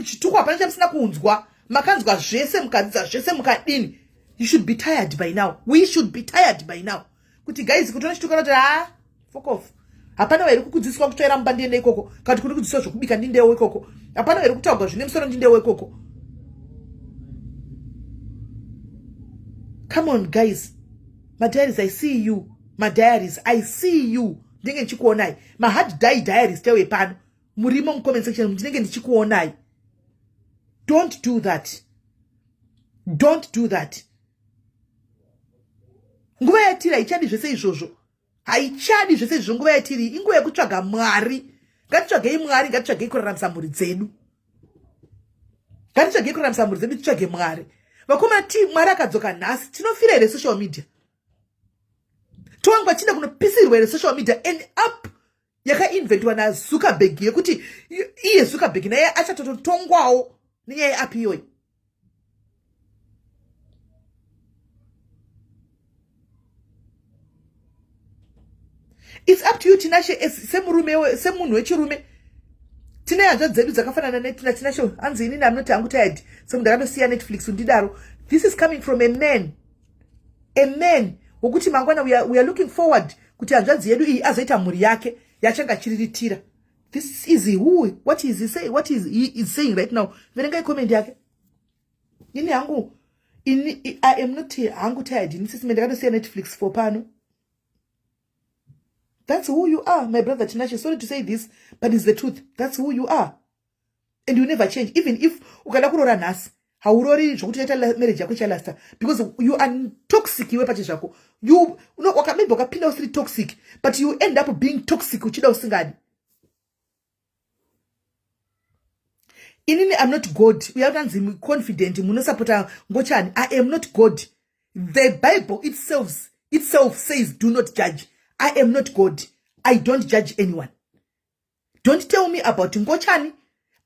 Chituko hapana chamusina kunzwa, makanzwa zvese, mukadzidza zvese, mukadini. You should be tired by now, we should be tired by now. Kuti guys, kutoona chituko noti ha fuck off. Hapana wairi kukudzidziswa kutsvaira mumba ndiende ikoko, kana kuti kuri kudzidziswa zvokubika ndindewo ikoko. Hapana wairi kutaurwa zvine musoro ndindewo ikoko. Come on guys, madiaries, I see you. Madiaries, I see you. Ndinenge ndichikuonai. Mahard die diaries chaiwo epano murimo mucomment section, ndinenge ndichikuonai. Don't do that, don't do that. Nguva yatiri haichadi zvese izvozvo, haichadi zvese izvozvo. Nguva yatiri inguva yekutsvaga Mwari. Ngatitsvagei Mwari, ngatitsvagei kuraramisa mhuri dzedu, ngatitsvagei kuraramisa mhuri dzedu, titsvage Mwari. Vakomana, ti Mwari akadzoka nhasi, tinofira here social media? Towangwa tienda kunopisirwa here social media? And up yakainventwa naZuckerberg, yekuti iye Zuckerberg naye achatototongwawo nenyaya yeapp iyoyi. It's up to you, Tinashe, semurume, semunhu wechirume. Tine hanzvadzi dzedu dzakafanana netina Tinashe. Hanzi inini am not hangu tired, semunhu ndakatosiya Netflix undidaro. This is coming from a man, a man wokuti mangwana we are looking forward kuti hanzvadzi yedu iyi azoita mhuri yake yachange achiriritira. This is who, what is he say, what is he is saying right now. Verengai comment yake. Ini hangu, ini I am not hangu tired. Ini sisi ndakatosiya Netflix for pano. That's who you are, my brother Tinashe. Sorry to say this, but it's the truth. That's who you are, and you never change. Even if ukada kuroora nhasi, haurori zvokuti uchaita marriage yako ichalasta, because you are toxic iwe pache zvako. You no, waka, maybe wakapinda usiri toxic, but you end up being toxic uchida usingadi. Inini I'm not God. Uya utanzi confident munosapota ngochani. I am not God. The Bible itself says do not judge. I am not God, I don't judge anyone. Don't tell me about ngochani.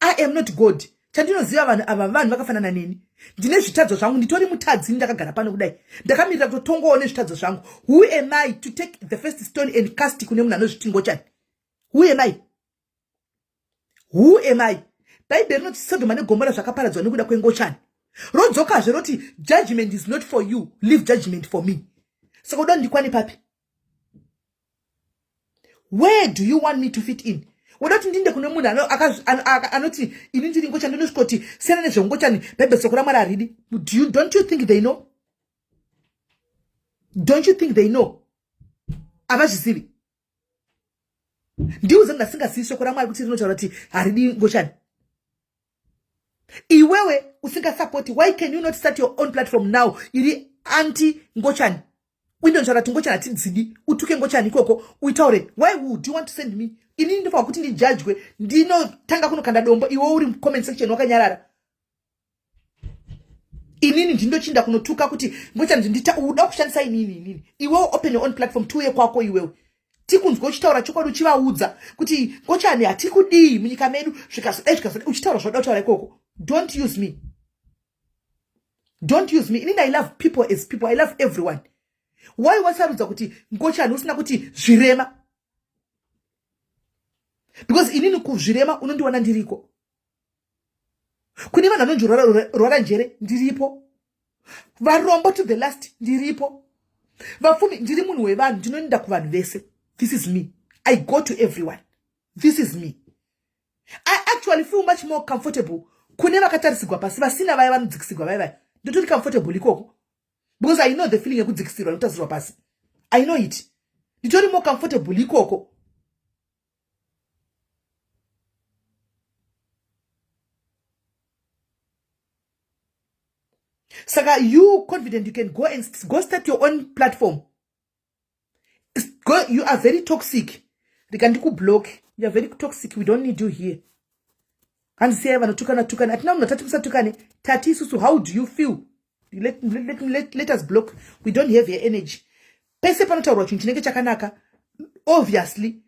I am not God. Chandinoziva, vanhu ava vanhu vakafanana neni. Ndine zvitadzo zvangu, nditori mutadzi. Ndakagara pano kudai ndakamirira kutotongawo nezvitadzo zvangu. Who am I to take the first stone and cast kune munhu anozviti ngochani? Who am I? Who am I? Bhaibheri rinoti Sodhoma neGomora zvakaparadzwa nekuda kwengochani. Rodzokazve roti judgment is not for you, leave judgment for me. Saka uda ndikwane papi? Where do you want me to fit in? Woda kuti ndinde kune munhu anoti ini ndiri ngochani, ndinosvikoti siyana nezvengochani, Bhaibheri soko raMwari haridi? Don't you think they know? Don't you think they know? Havazvizivi? Ndiuze munhu asingazivi shoko raMwari kuti rinotaura kuti haridi ngochani. Iwewe usingasapoti, why can you not start your own platform now iri anti ngochani? Uindotaura kuti ngochani hatidzidi, utuke ngochani ikoko, uitaure. Why would you want to send me? Inini ndofanwa kuti ndijajwe, ndinotanga kunokanda dombo, iwe uri comment section wakanyarara. Inini ndindochinda kunotuka kuti ngochani ndita uda kushandisa inini? Inini, iwewe open your own platform, tiuye kwako iwewe, tikunzwa uchitaura chokwadi, uchivaudza kuti ngochani hatikudii munyika medu, zvikazodai zvikazodai, uchitaura zvauda kutaura ikoko. Don't use me, don't use me. Inini I love people as people, I love everyone. Why wasarudza kuti ngochani usina kuti zvirema? Because inini kuzvirema unondiwana ndiriko, kune vanhu vanonzi rwara njere ndiripo, varombo to the last ndiripo, vapfumi ndiri munhu wevanhu, ndinoenda kuvanhu vese. This is me, I go to everyone. This is me. I actually feel much more comfortable kune vakatarisigwa pasi, vasina, vaya vanodzikisirwa vaya vaya. Ndotori comfortable ikoko because I know the feeling yekudzikisirwa nekutarisirwa pasi. I know it. Nditori more comfortable ikoko. Saka you confident you can go and go start your own platform. Go, you are very toxic. Rika ndikublock. You are very toxic, we don't need you here. Handisiyai vanotukana tukane, hatina munhu atati musatukane. Tati isusu, how do you feel? Let us block. We don't have your energy. Pese panotaurwa chinhu chinenge chakanaka, obviously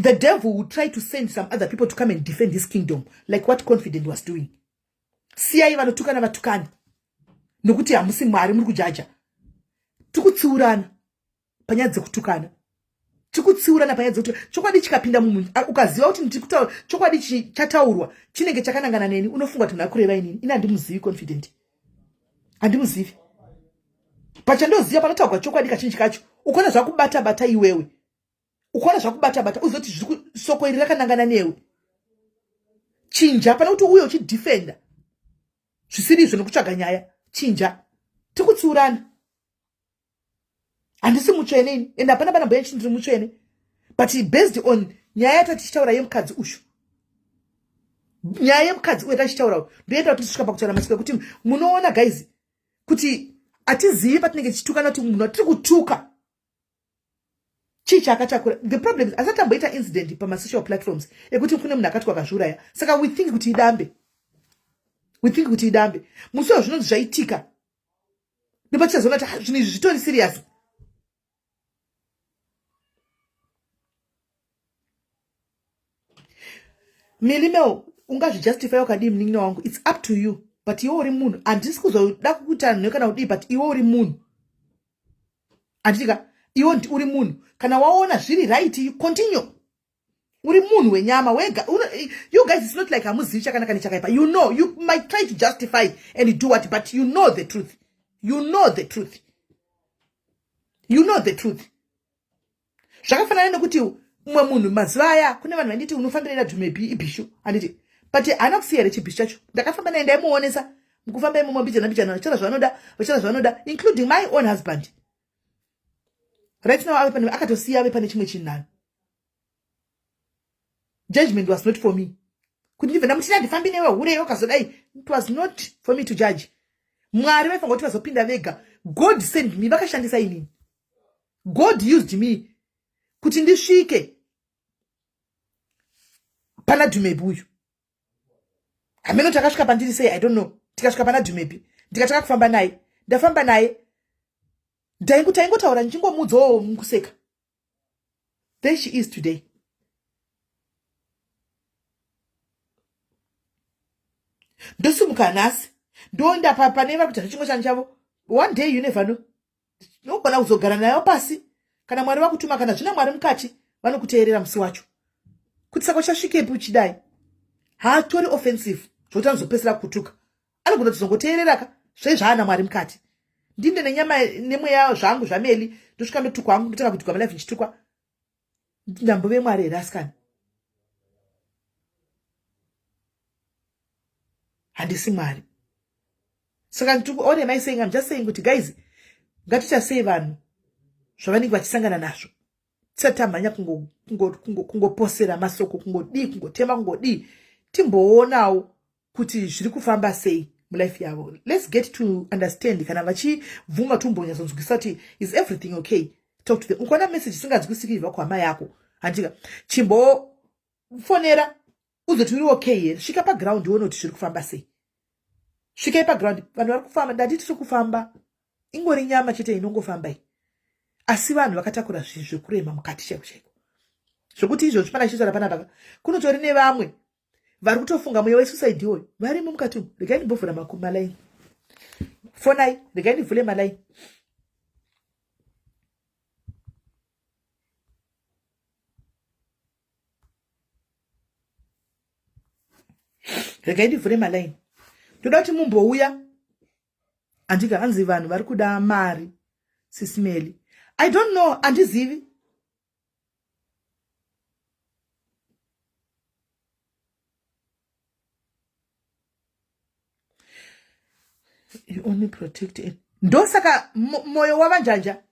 the devil will try to send some other people to come and defend his kingdom, like what Confident was doing. Siyai vanotukana vatukani, nokuti hamusi Mwari muri kujaja. Tikutsiurana panyaya dzekutukana, tikutsiurana panyaya dzekuti chokwadi chikapinda mumunhu, ukaziva kuti ndikutaura chokwadi chataurwa chinenge chakanangana neni, unofunga kuti munhu akureva inini. Ini handimuzivi Confident, handimuzivi. Pachandoziva panotaurwa chokwadi kachinji kacho ukaona zvakubata bata iwewe, ukaona zvakubata bata uzive kuti soko iri rakanangana newe. Chinja pane kuti uye uchidefenda zvisiri izvo nekutsvaga nyaya. Chinja, tikutsiurana. Handisi mutsvene ini, and hapana pana mbuya ndiri mutsvene, but based on nyaya yatatichitaura yemukadzi uyu, nyaya yemukadzi uyu yatachitaura ndoenda kuti tisvika pakutaura masiko ekuti munoona guys kuti hatizivi patinenge tichitukana kuti munhu atiri kutuka chii chaakatakura. The problem is asati amboita incident pamasocial platforms ekuti kune munhu akati wakazviuraya, saka we think kuti idambe, we think kuti idambe. Musi wazvinonzi zvaitika ndopatichazoona kuti zvinhu izvi zvitori serious. Milimeo, ungazvijustify wakadii munin'ina wangu, it's up to you, but iwe uri munhu. Handisi kuzoda kukuita nhe kana kudii, but iwe uri munhu, handitika? Iwe uri munhu, kana waona zviri right, you continue. Uri munhu wenyama wega. You guys, it's not like hamuzivi chakanaka nechakaipa. You know, you might try to justify and do what, but you know the truth, you know the truth, you know the truth. Zvakafanana nekuti umwe munhu mazuva aya kune vanhu vanditi unofambira dhumebi ibhishu, handiti? But haana kusiya here chibhishu chacho? Ndakafamba naye, ndaimuonesa mukufamba imomo mbijana mbijana, vachitaura zvavanoda, vachitaura zvavanoda, including my own husband. Right now ave pane akatosiya, ave pane chimwe chinhano. Judgment was not for me kuti ndibve ndamuti ndifambi newe hure wakazodai. It was not for me to judge. Mwari vaifanira kuti vazopinda vega. God send me, vakashandisa inini. God used me kuti ndisvike pana Dhumebi uyu. Hameno takasvika pandiri sei, I don't know. Tikasvika pana Dhumebi, ndikatanga kufamba naye, ndafamba naye, taingotaura ndichingomuudzawo mukuseka. There she is today. Ndosimuka nhasi ndoenda pane vari kuita zvechimwe chanu chavo. One day, you never know, unogona kuzogara nayo pasi kana Mwari vakutuma, kana zvina Mwari mukati vanokuteerera musi wacho kuti saka uchasvikepi uchidai. Haatori offensive zvokuti anozopesera kutuka, anogona kutozongoteereraka zvai zvaana Mwari mukati. Ndinde nenyama nemweya zvangu zvameli, ndosvika ndotukwa hangu, ndotanga kuitikwa malife ndichitukwa. Ndambove Mwari here asikana? Handisi Mwari. Saka what am I saying? I'm just saying kuti guys, ngatiita sei vanhu zvavanenge vachisangana nazvo tisati tamhanya kungoposera masoko, kungodii, kungotema, kungodii. Timboonawo kuti zviri kufamba sei mulife yavo. Let's get to understand kana vachibvuma, tombonyatsonzwisa kuti is everything okay. Talk to them. Ukaona message isinganzwisiki ibva kuhama yako, handika, chimbofonera uzoti uri okay here. Svika paground uone kuti zviri kufamba sei. Svikai paground, vanhu vari kufamba. Ndati tiri kufamba, ingori nyama chete inongofamba iyi, asi vanhu vakatakura zvinhu zvekurema mukati chaiko chaiko, zvokuti izvozvi pana chichitaura panapa kunotori nevamwe vari kutofunga mweya wesuicide iwoyo varimo mukati umu. Regai ndimbovhura malaini, fonai, regai ndivhule malaini. Regai ndivhure malaini, ndoda kuti mumbouya, handika? Hanzi vanhu vari kuda mari sisimeli. I don't know, handizivi. You only protect it. Ndosaka moyo wavanjanja,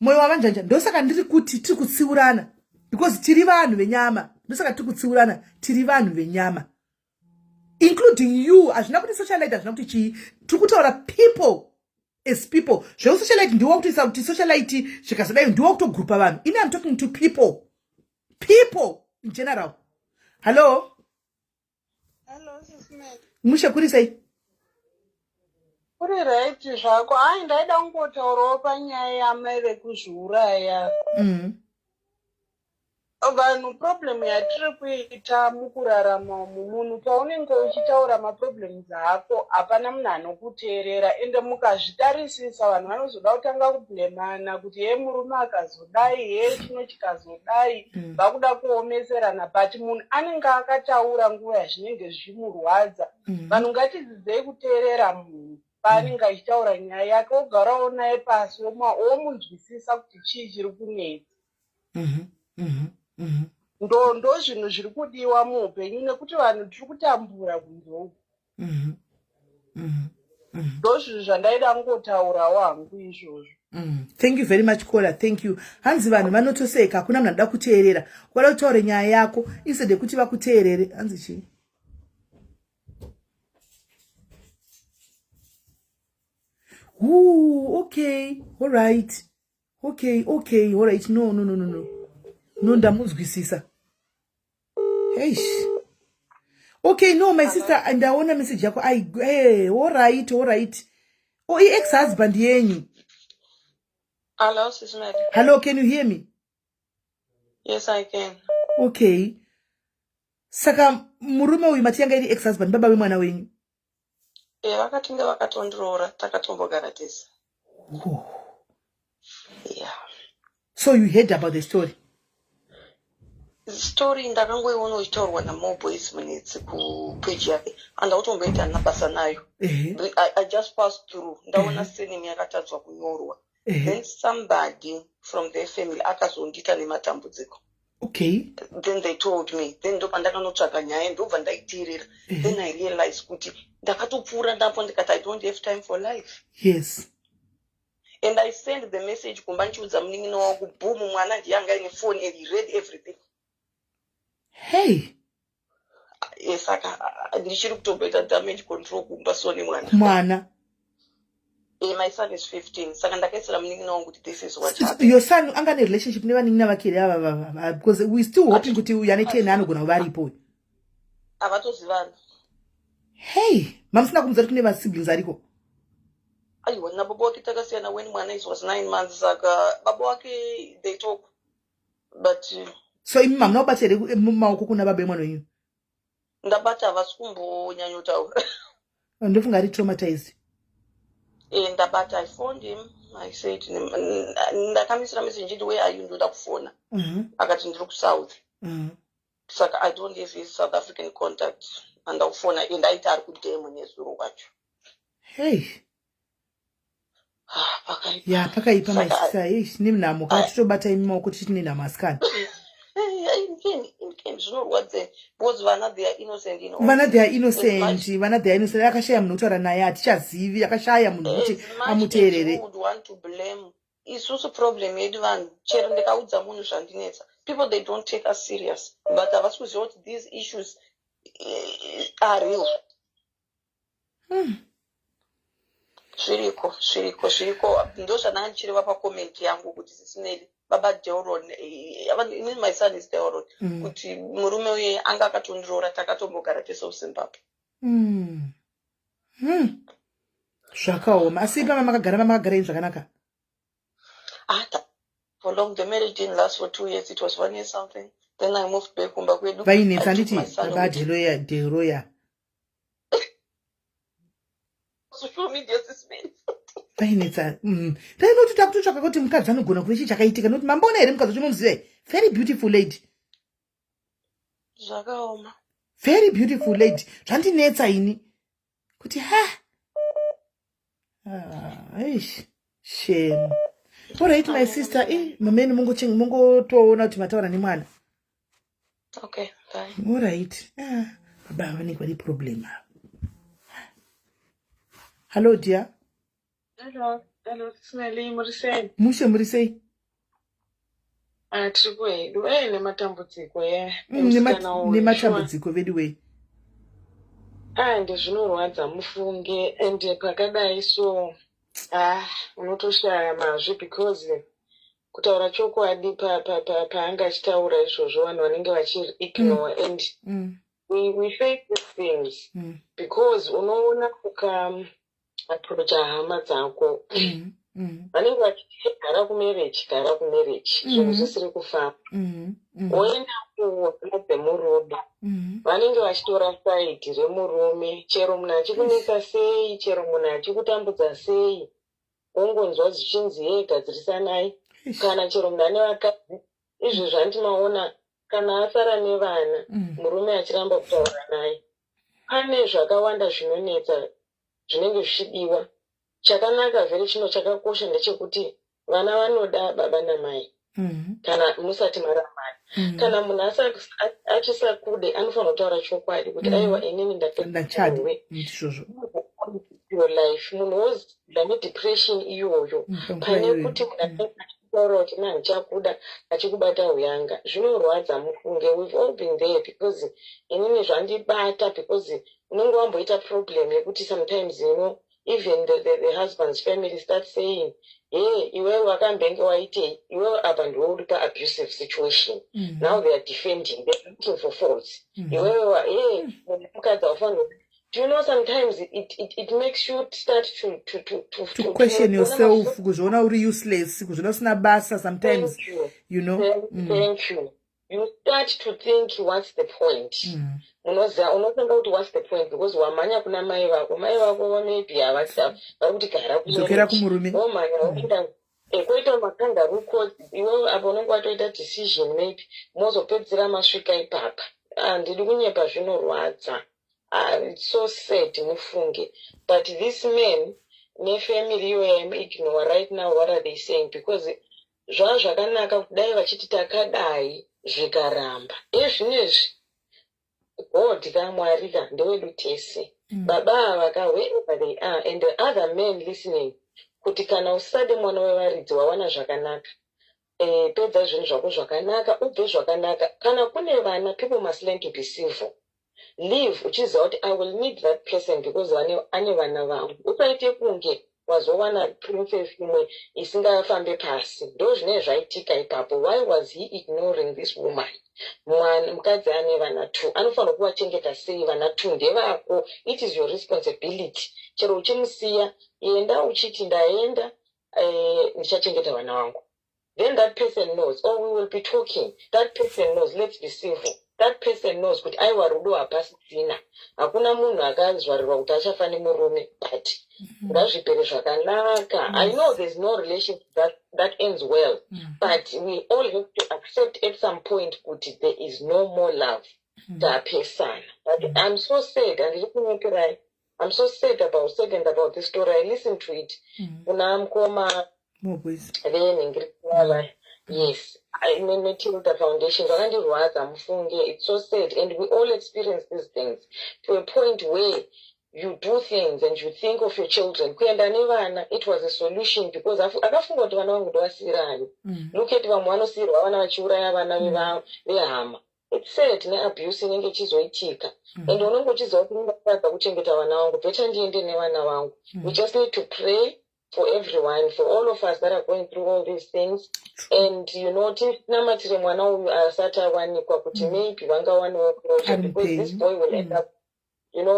moyo wavanjanja. Ndosaka ndiri kuti tiri kutsiurana because tiri vanhu venyama. Ndosaka tiri kutsiurana, tiri vanhu venyama, including you. Hazvina kuti socialite, hazvina kuti chii. Tiri kutaura people as people. Zveusocialite ndiwo kutoisa kuti socialite zvikazodai, ndiwo kutogrupa vanhu. Ini am talking to people, people in general. Hello? Hello, Sis Mel. Mushe, kuri sei? Uri right zvako. Ai ndaida kungotaurawo panyaya yamai vekuzviuraya. Vanhu problem yatiri kuita mukurarama umu munhu paunenge uchitaura maproblems ako hapana munhu anokuteerera ende mukazvitarisisa vanhu vanozoda kutanga kublemana kuti hee murume akazodai hee chino chikazodai vakuda kuomeserana but munhu anenge akataura nguva yazvinenge zvichimurwadza. Vanhu ngatidzidzei kuteerera munhu paanenge achitaura nyaya yake wogarawo naye pasi womunzwisisa kuti chii chiri kunetsa. Ndo ndo zvinhu zviri kudiwa muupenyu nekuti vanhu tiri kutambura kunze uku. Ndo zvinhu zvandaida kungotaurawo hangu izvozvo. Thank you very much caller, thank you. Hanzi vanhu vanotoseka, hakuna munhu anoda kuteerera. Ukada kutaure nyaya yako instead yekuti vakuteerere. Hanzi chii? Ooh, okay, all right. Okay, okay, all right. No, no, no, no, no. No, ndamunzwisisa. Eish. Okay, no, my sister, ndaona message yako. I, hey, all right, all right. Oh, i-ex-husband yenyu. Hello, Sis Mary. Hello, can you hear me? Yes, I can. Okay. Saka murume uyu mati yanga iri ex-husband baba vemwana wenyu? Eh, vakatinge vakatondiroora takatombogara tese. Oh. Yeah. So you heard about the story? Story ndakangoiona uchitaurwa naMoboys Munetsi kupage yake andautomboita nabasa nayo. I just passed through ndaona surname yakatadzwa kunyorwa. Then somebody from their family akazondiita nematambudziko. Okay. Then they told me. Then ndopandakanotsvaga nyaya ndobva ndaiteerera. Then I realized kuti ndakatopfuura ndapo ndikati I don't have time for life. Yes. And I sent the message kumba ndichiudza munin'ina wangu boom mwana ndiye anga aine phone and he read everything. Hey. Saka ndichiri kutomboita damage control kumba so nemwana. Mwana. My son is 15. Saka ndakaisira munin'ina wangu kuti this is what happened. Your son anga ne relationship nevanin'ina vake here ava because we still hoping kuti uyu ane 10 anogona kuva aripo. Havatozivani. Hey, mamusina kumudza kuti kune vasiblings ariko? Aiwa, nababa wake takasiyana when mwana is was 9 months saka baba wake they talk but so imi mamuna kubata here mumaoko kuna baba emwana wenyu? Ndabata, havasi kumbonyanyotaura. Ndofunga ari traumatized. Ndabata, I phoned him. I said ndakamisira message nditi where are you, ndoda kufona. Akati ndiri kusouth. Saka I don't have his South African contact. Andakufona and aiti ari kudemo nezuro wacho. Hey. Ah, pakaipa. Ya, pakaipa my sister. Eish, nenhamo kana titobata imi maoko tichiti nenhamo asikana. Zvinorwadza because vana they are innocent in all. Vana they are innocent, vana they are innocent. Akashaya munhu kutaura naye hatichazivi, akashaya munhu kuti amuteerere. Would want to blame isusu problem yedu vanhu chero ndikaudza munhu zvandinetsa people they don't take us serious but havasi kuziva kuti these issues are real. Zviriko, zviriko, zviriko. Ndo zvandanga ndichireva pacomment yangu kuti sisineli baba Delron, inini my son is Delron, kuti murume uye anga akatondiroora takatombogara tese kuZimbabwe. Zvakaoma. Asi pama makagara mamakagara ini zvakanaka? Ah, for long the marriage didn't last for 2 years, it was 1 year something. Then I moved back kumba kwedu. Vainetsa handiti baba Deloya, Deroya. Social media system. Vainetsa. Ndainoti takutotsvaka kuti mukadzi anogona kuve chii chakaitika nokuti mamboona here mukadzi wacho munomuziva? Very beautiful lady. Zvakaoma. Very beautiful lady. Zvandinetsa ini. Kuti ha. Ah, eish. Shame. All right my sister, mameni mungotoona kuti mataura nemwana. Okay, bye. All right. Ah, baba vanenge vane problem ava. Hello dear. Hello, hello, Sineli, muri sei? Mushe, muri sei? Ah, tiri kuhedu. Nematambudziko Nematambudziko vedu wei. Ah, ende zvinorwadza mufunge ende pakadai so ah unotoshaya mazwi because kutaura chokwadi paanga achitaura izvozvo vanhu vanenge vachi-ignore and we face these things because unoona uka Approacha hama dzako. Vanenge vachiti, "Gara kumarriage, gara kumarriage," zvinhu zvisiri kufamba. Woenda kuhama dzemurume, vanenge vachitora side remurume, chero munhu achikunetsa sei, chero munhu achikutambudza sei, wongonzwa zvichinzi, "Ye, gadzirisanai." Kana chero munhu ane vakadzi, izvezvi handimaona kana asara nevana, murume achiramba kutaura naye. Pane zvakawanda zvinonetsa zvinenge zvichidiwa. Chakanaka vheri, chino chakakosha ndechekuti vana vanoda baba namai. Kana musati marambana, kana munhu achisakude, anofanira kutaura chokwadi kuti, "Aiwa, inini Ndachadi." ndapedza Ndizvozvo. your life." Munhu woziva nedepression iyoyo, Panguva pane iyoyo. kuti munhu achitaura kuti, "Na, ndichakuda," achikubata uyanga, zvinorwadza mufunge. We've all been there, because inini zvandibata, because unenge wamboita problem yekuti sometimes, even the husband's family start saying, "Hey, iwewe wakambenge waitei? Iwewe apa ndiwe uri paabusive situation." Now they are defending, they are looking for faults. "Iwewe hey, mukadzi haufaniri." Do you know, sometimes it makes you start to To question kuona yourself, kuzviona uri useless, kuzviona usina basa sometimes. Thank you. You know Thank you. You start to think, "What's the point?" Unoziva, unofunga kuti, "What's the point?" Because wamhanya kuna mai vako, mai vako maybe havasi vari kuti gara Dzokera kumarriage. kumurume. Womhanya woenda, kwoita makangaroo court. Iwe apo unenge watoita decision, maybe mozopedzisira masvika ipapa. Handidi kunyepa, zvinorwadza. Ah, it's so sad mufunge. But this man nefamily iyoyo yaimuignore right now, what are they saying? Because zvava zvakanaka kudai vachiti takadai, zvikaramba. Ezvinezvi God ka, Mwari ka, ndewedu tese. Baba ava ka, wherever they are, and the other men listening, kuti kana usade mwana wevaridzi, wawana zvakanaka, pedza zvinhu zvako zvakanaka, ubve zvakanaka. Kana kune vana, people must learn to be civil. Live uchiziva kuti I will need that person because ane vana vangu. Usaite kunge wazowana princess imwe isingafambe pasi. Ndo zvinenge zvaitika ipapo. Why was he ignoring this woman? Mwana mukadzi ane vana two, anofanira kuvachengeta sei? Vana two ndevako, it is your responsibility. Chero uchimusiya, enda uchiti, "Ndaenda, ndichachengeta vana vangu." Then that person knows, oh, we will be talking. That person knows. Let's be civil. That person knows kuti aiwa, rudo hapasisina. Hakuna munhu akazvarirwa kuti achafa nemurume, but ngazvipere zvakanaka. I know there's no relationship that ends well, but we all have to accept at some point kuti there is no more love. Tapesana. But I'm so sad, handiri kunyeperai. I'm so sad about saddened about this story. I listened to it kuna mukoma More boys. Venhingirikava, yes, neTilda Foundation. Zvakandirwadza mufunge. It's so sad, and we all experience these things to a point where you do things and you think of your children. Kuenda nevana, it was a solution, because akafunga kuti, "Vana vangu ndovasiyirani?" Look at vamwe vanosiyirwa vana vachiuraya vana vehama. It's sad, neabuse inenge ichizoitika. And unenge uchiziva kuti ndingatadza kuchengeta vana vangu, better ndiende nevana vangu. We just need to pray for everyone, for all of us that are going through all these things, and tinamatire mwana uyu asati awanikwa kuti maybe vangawanewo closure, Ari because this mupenyu. Boy will end up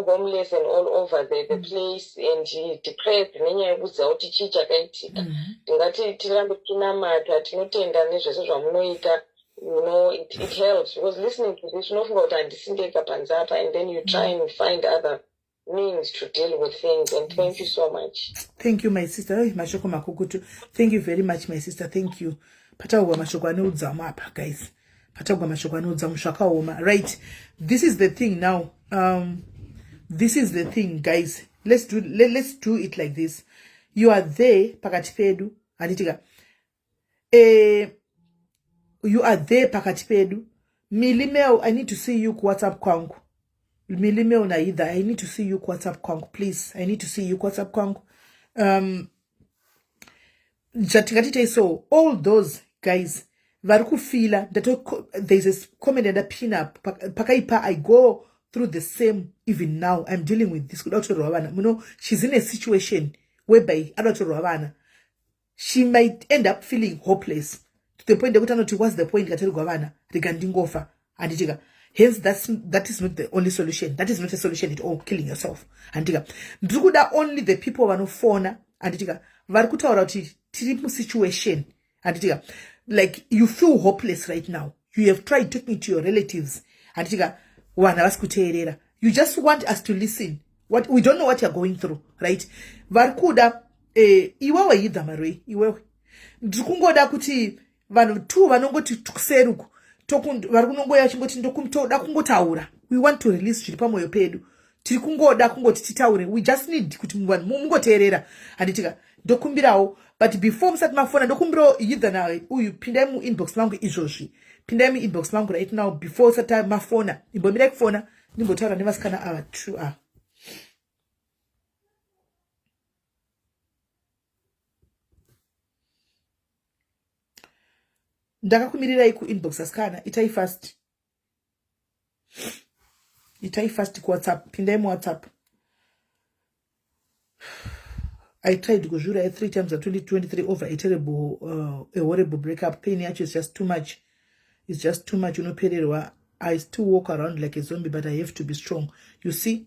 homeless and all over the place and he depressed nenyaya yekuziva kuti chii chakaitika. Tingati tirambe tichinamata. Tinotenda nezvese zvamunoita. It helps, because listening to this, unofunga kuti handisi ndega panze apa, and then you try and find other means to deal with things. And thank you so much. Thank you, my sister. Hey, mashoko makukutu. Thank you very much, my sister. Thank you. Pataurwa mashoko ane udzamu apa, guys. Pataurwa mashoko ane udzamu, zvakaoma. Right, this is the thing now. This is the thing, guys. Let's do it like this. You are there pakati pedu, handitika? You are there pakati pedu. Milimeo, I need to see you kuWhatsApp kwangu. Milimeo naither, I need to see you kuWhatsApp kwangu, please. I need to see you kuWhatsApp kwangu. Zvatingatiitei so, all those guys vari kufila, there's a comment yandapin up pakaipa. "I go through the same even now. I'm dealing with this, kuda kutorerwa vana." She's in a situation whereby ada kutorerwa vana. She might end up feeling hopeless to the point yekuti anoti, "What's the point? Katorerwa vana, rega ndingofa," handitika? Hence that is not the only solution. That is not a solution at all, killing yourself. Handitika, ndiri kuda only the people vanofona, handitika, vari kutaura kuti tiri musituation, handitika, like you feel hopeless right now. You have tried talking to your relatives, handitika, vanhu havasi kuteerera. You just want us to listen. What we don't know what youare going through, right? Vari kuda iwewe hidha marwei iwewe. Ndiri kungoda kuti vanhu two vanongoti kuseri uku vari kunongoya vachingoti toda kungotaura. We want to release zviri pamwoyo pedu. Tiri kungoda kungoti titaure. We just need kuti vanhu mungoteerera, handitika? Ndokumbirawo, but before musati mafona, ndokumbirawo either na uyu, pindai muinbox mangu izvozvi. Pindai muinbox mangu right now before usati mafona. Imbomirai kufona, ndimbotaura nevasikana ava two ava. Ndakakumirirai kuinbox, asikana. Itai fast, itai fast kuWhatsApp. Pindai muWhatsApp. I tried kuzviuraya three times at 2023 over a terrible, a horrible breakup. Pain yacho is just too much. It's just too much. Unopererwa. I still walk around like a zombie, but I have to be strong. You see,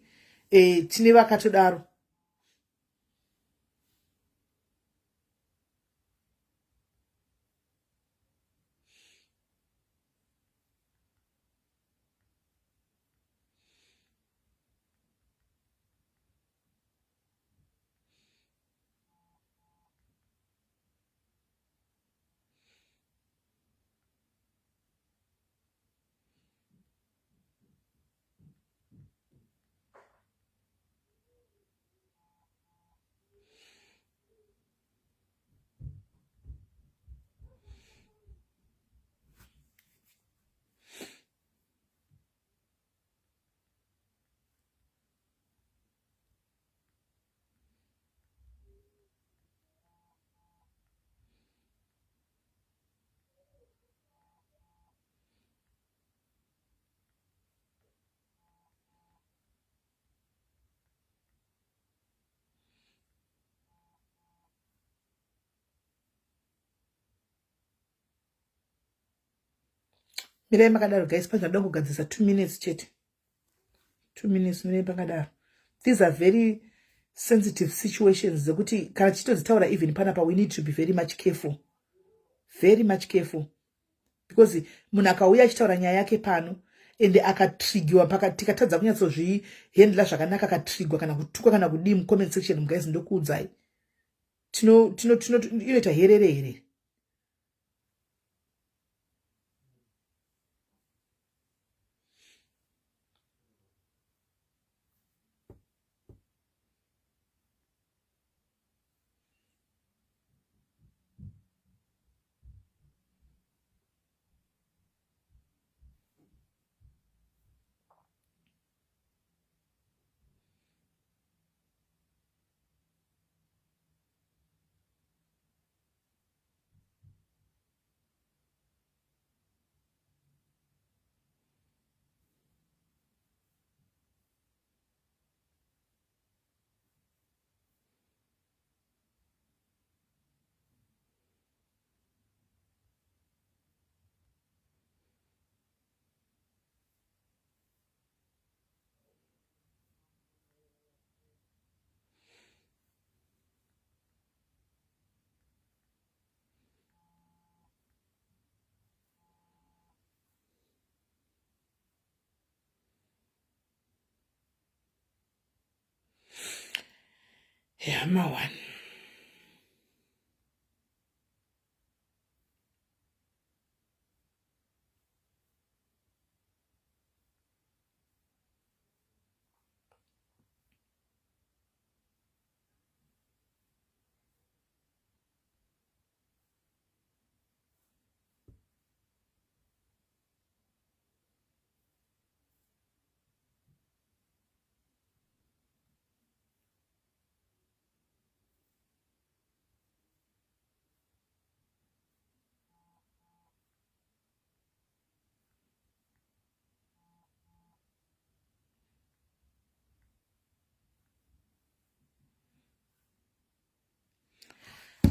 tine vakatodaro. Mirai makadaro guys, panoda kugadzisa 2 minutes chete, 2 minutes. Mirai pakadaro. These are very sensitive situations dzekuti kana tichitodzitaura even panapa, we need to be very much careful, very much careful, because munhu akauya achitaura nyaya yake pano ende akatrigiwa, tikatadza kunyatsozvihandla zvakanaka, akatrigwa kana kutukwa kana kudii mucomment section, guys, ndokuudzai, inoita herere here. Yama one.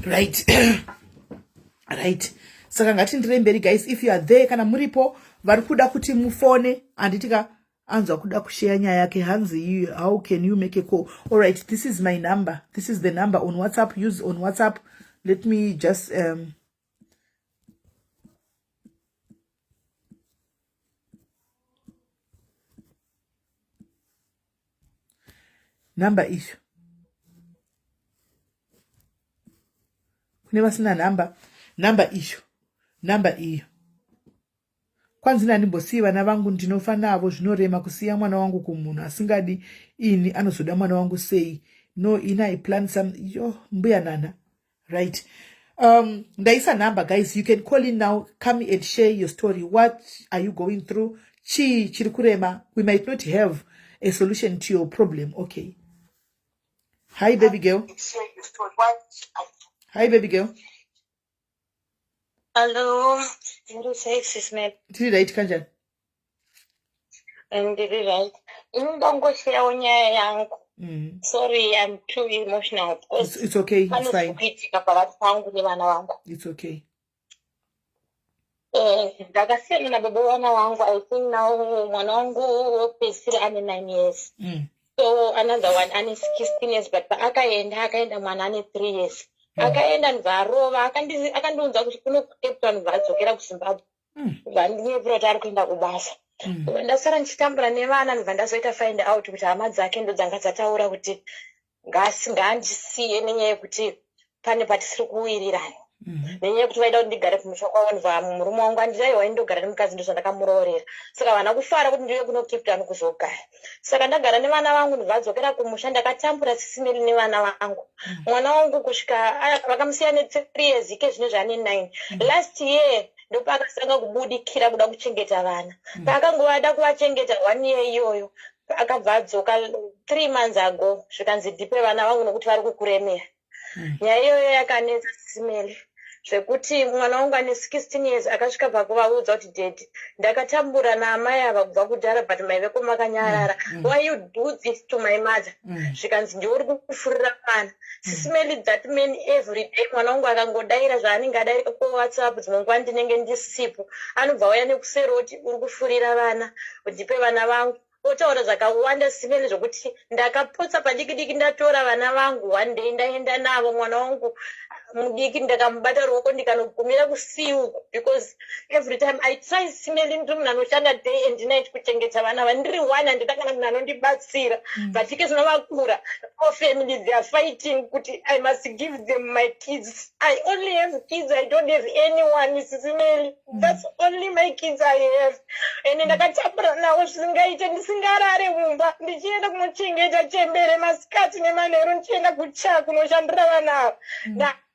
Right. Saka ngatindirei mberi guys, if you are there, kana muripo vari kuda kuti mufone, handiti ka anzwa kuda kusheya nyaya yake hanzi how can you make a call? All right, this is my number, this is the number on WhatsApp, use on WhatsApp. Let me just number iyo kune vasina nhamba, nhamba iyo, nhamba iyo. Kwanzi nandimbosiyi vana vangu, ndinofa navo. Zvinorema kusiya mwana wangu kumunhu asingadi ini. Anozoda mwana wangu sei? No, ini I plan some yo mbuya nana. Right, ndaisa number guys, you can call in now, come and share your story. What are you going through? Chii chiri kurema? We might not have a solution to your problem. Okay, hi baby girl, hi baby girl. Hello, ndiri sei Sis Mel? Tiri right, kanjani? Ndiri right. Ini ndangoshayawo nyaya yangu. Sorry, I'm too emotional because It's okay, it's pane fine. zviri kuitika pakati pangu nevana vangu. It's okay. Ndakasiyana nababa vana vangu. I think now mwana wangu wekupedzisira ane 9 years. So another one ane 16 years, but paakaenda, akaenda mwana ane 3 years. Akaenda ndibva arova, akandiudza kuti kuno kuCape Town, ndibva adzokera kuZimbabwe. Ndibva andinyepera kuti ari kuenda kubasa. Ndibva ndasara ndichitambura nevana, ndibva ndazoita find out kuti hama dzake ndo dzanga dzataura kuti ngaandisiye nenyaya yekuti pane patisiri kuwirirana. Nenyaya yekuti vaida kuti ndigare kumusha kwavo, ndibva murume wangu anditi aiwa, indogara nemukadzi, ndozvandakamuroorera. Saka vana kufara kuti ndiuye kuno Cape Town kuzogara. Saka ndagara nevana vangu, ndibva adzokera kumusha. Ndakatambura Sis Meli nevana vangu. Mwana wangu kusvika vakamusiya ne3 years, ike zvino zvaane 9. Last year ndopaakatanga kubudikira kuda kuchengeta vana. Paakangovada kuvachengeta one year iyoyo, akabva adzoka 3 months ago, zvikanzi ndipe vana vangu nokuti vari kukuremera. Nyaya iyoyo yakanetsa Sis Meli, zvekuti mwana wangu ane 16 years akasvika pakuvaudza kuti, "Daddy, ndakatambura naamai ava kubva kudhara, but maiveko makanyarara. Why you do this to my mother?" Zvikanzi ndiwe uri kufurira mwana. Sis Meli, that man every day mwana wangu akangodaira zvaanenge adaira kuWhatsApp, dzimwe nguva ndinenge ndisipo, anobva auya nekuseri oti, "Uri kufurira vana, ndipe vana vangu." Otaura zvakawanda Sis Meli, zvokuti ndakapotsa padiki diki ndatora vana vangu. One day ndaenda navo, mwana wangu mudiki ndakamubata ruoko ndikanogumira kusiuku, because every time I try, Sis Meli, ndiri munhu anoshanda day and night kuchengeta vana vandiri one, handina kana munhu anondibatsira. But ike zvino vakura, all family, they are fighting kuti I must give them my kids. I only have kids, I don't have anyone, Sis Meli. That's only my kids I have. Ende ndakatambura navo zvisingaite, ndisingarare mumba, ndichienda kunochengeta chembere masikati nemanheru, ndichienda kucha kunoshandira vana ava.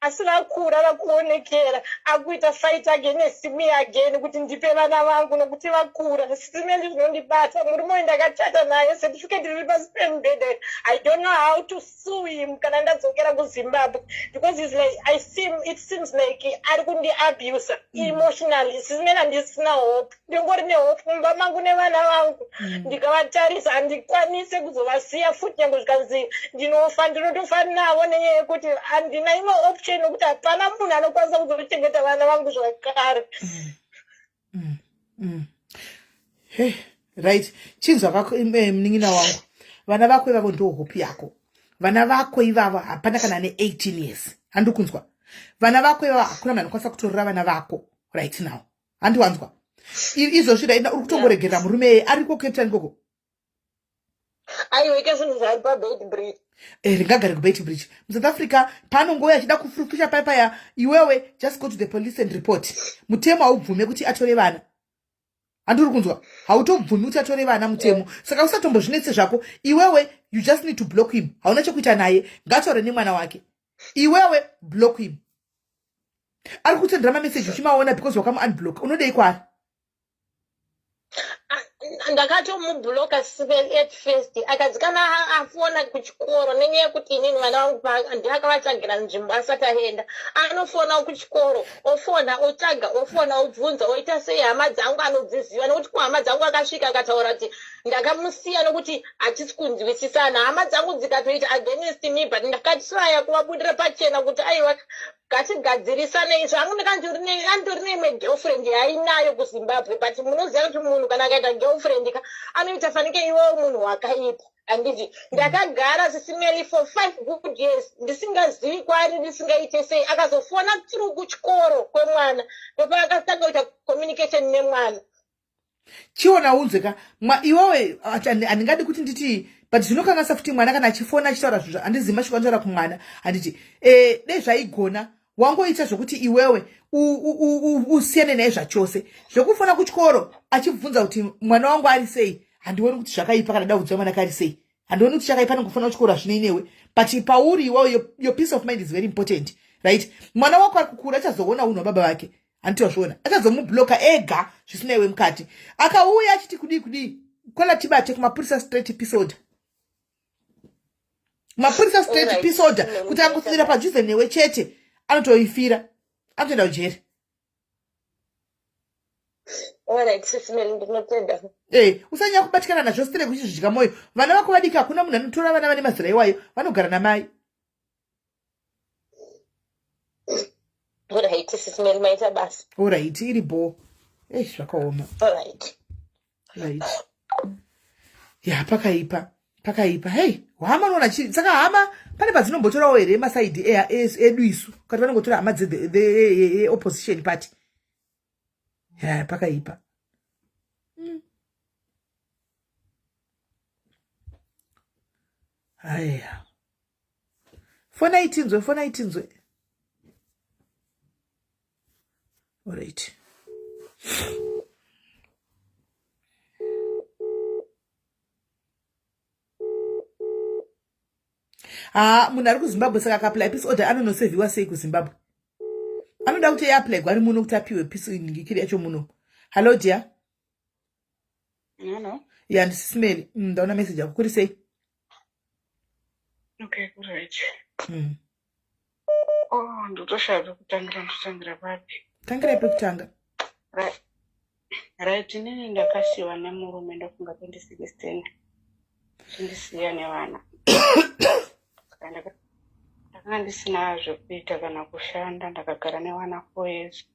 Asi vakura, vakuonekera, akuita fight against me again kuti ndipe vana vangu nokuti vakura. Sis Meli, zvinondibata. Murume uyu ndakachata naye, certificate riri pasi pemubhedha. I don't know how to sue him kana ndadzokera kuZimbabwe, because it's like I seem, it seems like ari kundiabusa emotionally. Sis Meli, handisina hope, ndingori nehope mumba mangu nevana vangu. Ndikavatarisa handikwanise kuzovasiya futi, nyange zvikanzi ndinofa, ndinotofa navo, nenyaya yekuti handina imwe option, nokuti hapana munhu anokwanisa kuzochengeta vana vangu zvakare. Hey, right, chinzwa kako munin'ina wangu, vana vako ivavo ndo hope yako. Vana vako ivavo hapana kana ne18 years, handiri kunzwa? Vana vako ivavo, hakuna munhu anokwanisa kutorera vana vako right now, handiwanzwa? Izvozvi right now uri kutongoregerera murume iyeye ariko Cape Town ikoko? Aiwa, ike zvinhu zvari paBeitbridge. Ringagare kuBeitbridge muSouth Africa, paanongouya achida kufurufusha paipaya, iwewe just go to the police and report. Mutemo haubvume kuti atore vana, handiri kunzwa? Hautobvumi kuti atore vana, mutemo. Saka usatombozvinetse zvako iwewe, you just need to block him. Hauna chekuita naye, ngataure nemwana wake. Iwewe block him. Ari kusendera mameseji uchimaona because wakamuunblock, unodei kwaari? Ndakatomubloka at first, akadzi kana afona kuchikoro, nenyaya yekuti inini vana vangu ndiakavatsvagira nzvimbo asati aenda, anofona kuchikoro, ofona, otsvaga, ofona, obvunza, oita sei. Hama dzangu anodziziva, nokuti kuhama dzangu akasvika akataura kuti ndakamusiya nokuti hatisi kunzwisisana. Hama dzangu dzikatoita against me, but ndakatraya kuvabudira pachena kuti aiwa. Ngatigadzirisanei zvangu ndikandori neimwe girlfriend yainayo kuZimbabwe, but munoziva kuti munhu kana akaita girlfriend ka anoita fanike iwewo munhu wakaipa, handiti? Ndakagara sisimeli for 5 good years ndisingazivi kwaari, ndisingaite sei. Akazofona through kuchikoro kwemwana, ndopaakatanga kuita communication nemwana. Chiona unzwe ka iwewe, handingadi kuti nditi, but zvinokanganisa futi mwana kana achifona achitaura zvinhu handizivi mashoko anotaura kumwana, handiti? Dei zvaigona wangoita zvokuti iwewe usiyane naye zvachose. Zvekufona kuchikoro achibvunza kuti mwana wangu ari sei, handioni kuti zvakaipa. Kana da kuziva mwana kari sei, handioni kuti chakaipa nekufona kuchikoro, hazvinei newe. But pauri iwewe, your peace of mind is very important, right? Mwana wako ari kukura, achazoona unhu hwababa vake, handiti? Wazviona, achazomubloka ega zvisina iwe mukati. Akauya achiti kudii kudii, kola tibate kumapurisa straight, peace order, mapurisa straight. Peace order kuti angoswedera padhuze newe chete, anotoifira, anotoenda kujeri. Alright, Sis Mel, ndinotenda. Usanyanya kubatikana nazvo straight kuchizvidya mwoyo. Vana vako vadiki, hakuna munhu anotora vana vane mazera iwayo, vanogara namai. Alright, Sis Mel, maita basa. Alright, iri bo. Zvakaoma. Alright. Right, ya, pakaipa, pakaipa. Hei, hama unoona chii? Saka hama pane padzinombotorawo here masaidi edu isu, kati vanongotora hama dzeopposition party? Ya, pakaipa. Aya, fona itinzwe, fona itinzwe. Alright. Ha, munhu ari kuZimbabwe saka akaapply peace order anonoserviwa sei kuZimbabwe? Anoda kuti iapply gwari muno kuti apiwe peace ngikiri yacho muno. Hallo dear. Hello. Ya, ndiSis Mel. Ndaona message yako. Kuri sei? Okay, right. Oh, ndotoshaya pekutangira, ndotangira papi? Tangirai pekutanga. Right. Right, inini ndakasiyiwa nemurume ndofunga 2016. Chindisiya nevana. Saka ndakanga ndisina zvekuita kana kushanda, ndakagara nevana 4 years.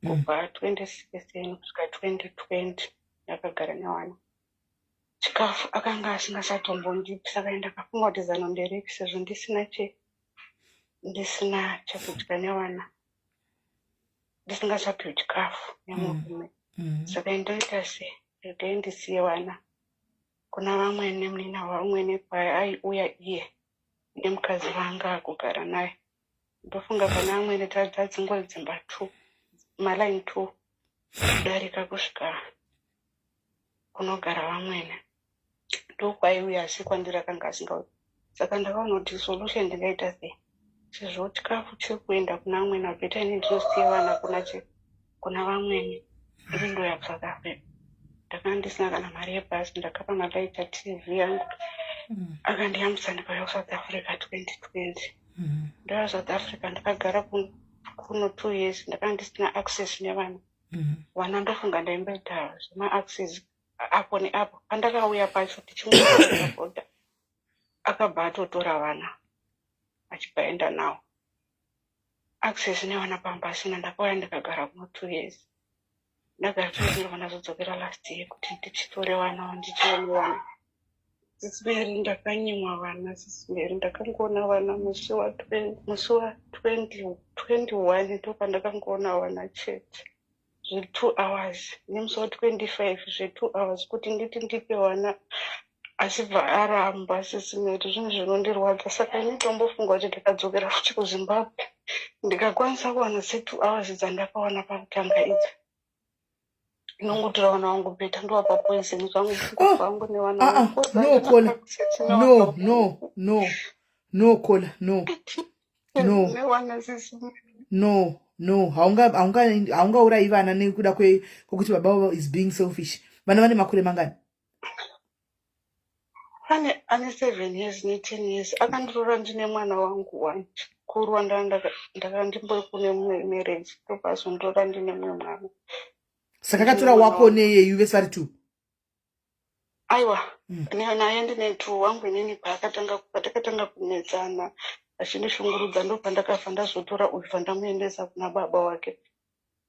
Kubva 2016 kusvika 2020 ndakagara nevana. Chikafu akanga asingasatombondipi, saka ndakafunga kuti zano nderipi sezvo ndisina che ndisina chekudya nevana, ndisingachapiwi chikafu nemurume. Saka ndoita sei? Regai ndisiye vana kuna vamwene, munina wamwene paaiuya iye nemukadzi vanga akugara naye. Ndofunga pana amwene dzadzingori dzimba two, maline two kudarika kusvika kunogara vamwene, ndokwaiuya, asi kwandiri akanga asingauyi. Saka ndakaona kuti solution ndingaita sei sezvo chikafu chiri kuenda kuna amwene, better ini ndinosiya vana kuna chi kuna vamwene, ini ndoya kuSouth Africa. Ndakanga ndisina kana mari yebhasi, ndakapa malaita TV yangu, akandiyambisa ndikauya kuSouth Africa 2020. Ndauya South Africa, ndakagara kuno 2 years, ndakanga ndisina access nevana. Vana ndofunga ndaimboita zvemaaccess apo neapo. Pandakauya pacho tichingobhodha, akabva atotora vana achibva aenda nawo, access nevana pamba asina. Ndakauya ndikagara kuno 2 years. Ndagara 2 years, ndobva ndazodzokera last year kuti ndichitore vana, ndichione vana. Sis Mel, ndakanyimwa vana. Sis Mel, ndakangoona vana musi wa 21, ndopandakangoona vana chete zve2 hours, nemusi wa25 zve2 hours kuti nditi ndipe vana, achibva aramba. Sis Mel, zvinhu zvinondirwadza. Saka ini tombofunga kuti ndikadzokera futi kuZimbabwe, ndikakwanisa kuwana se2 hours dzandakawana pakutanga idzi, inongotora vana vangu, better ndovapa poison zvangu. Oh, vangu nevana. Ah, ah, no caller, no, no, no, no caller, no, no. Nevana, sisi. No, no, haungaurayi vana nekuda kwekuti baba vavo is being selfish. Vana vane makore mangani? Ane 7 years ne10 years. Akandiroora ndine mwana wangu one mukuru wandanga ndimbori kune mumwe marriage, ndopazondiroora ndine mumwe mwana. Saka akatora wako neyeyu vese vari two? Aiwa. Naye ndine two wangu inini. Paakatanga, patakatanga kunetsana. Achindishungurudza ndopandakabva ndazotora uyu bva ndamuendesa kuna baba wake.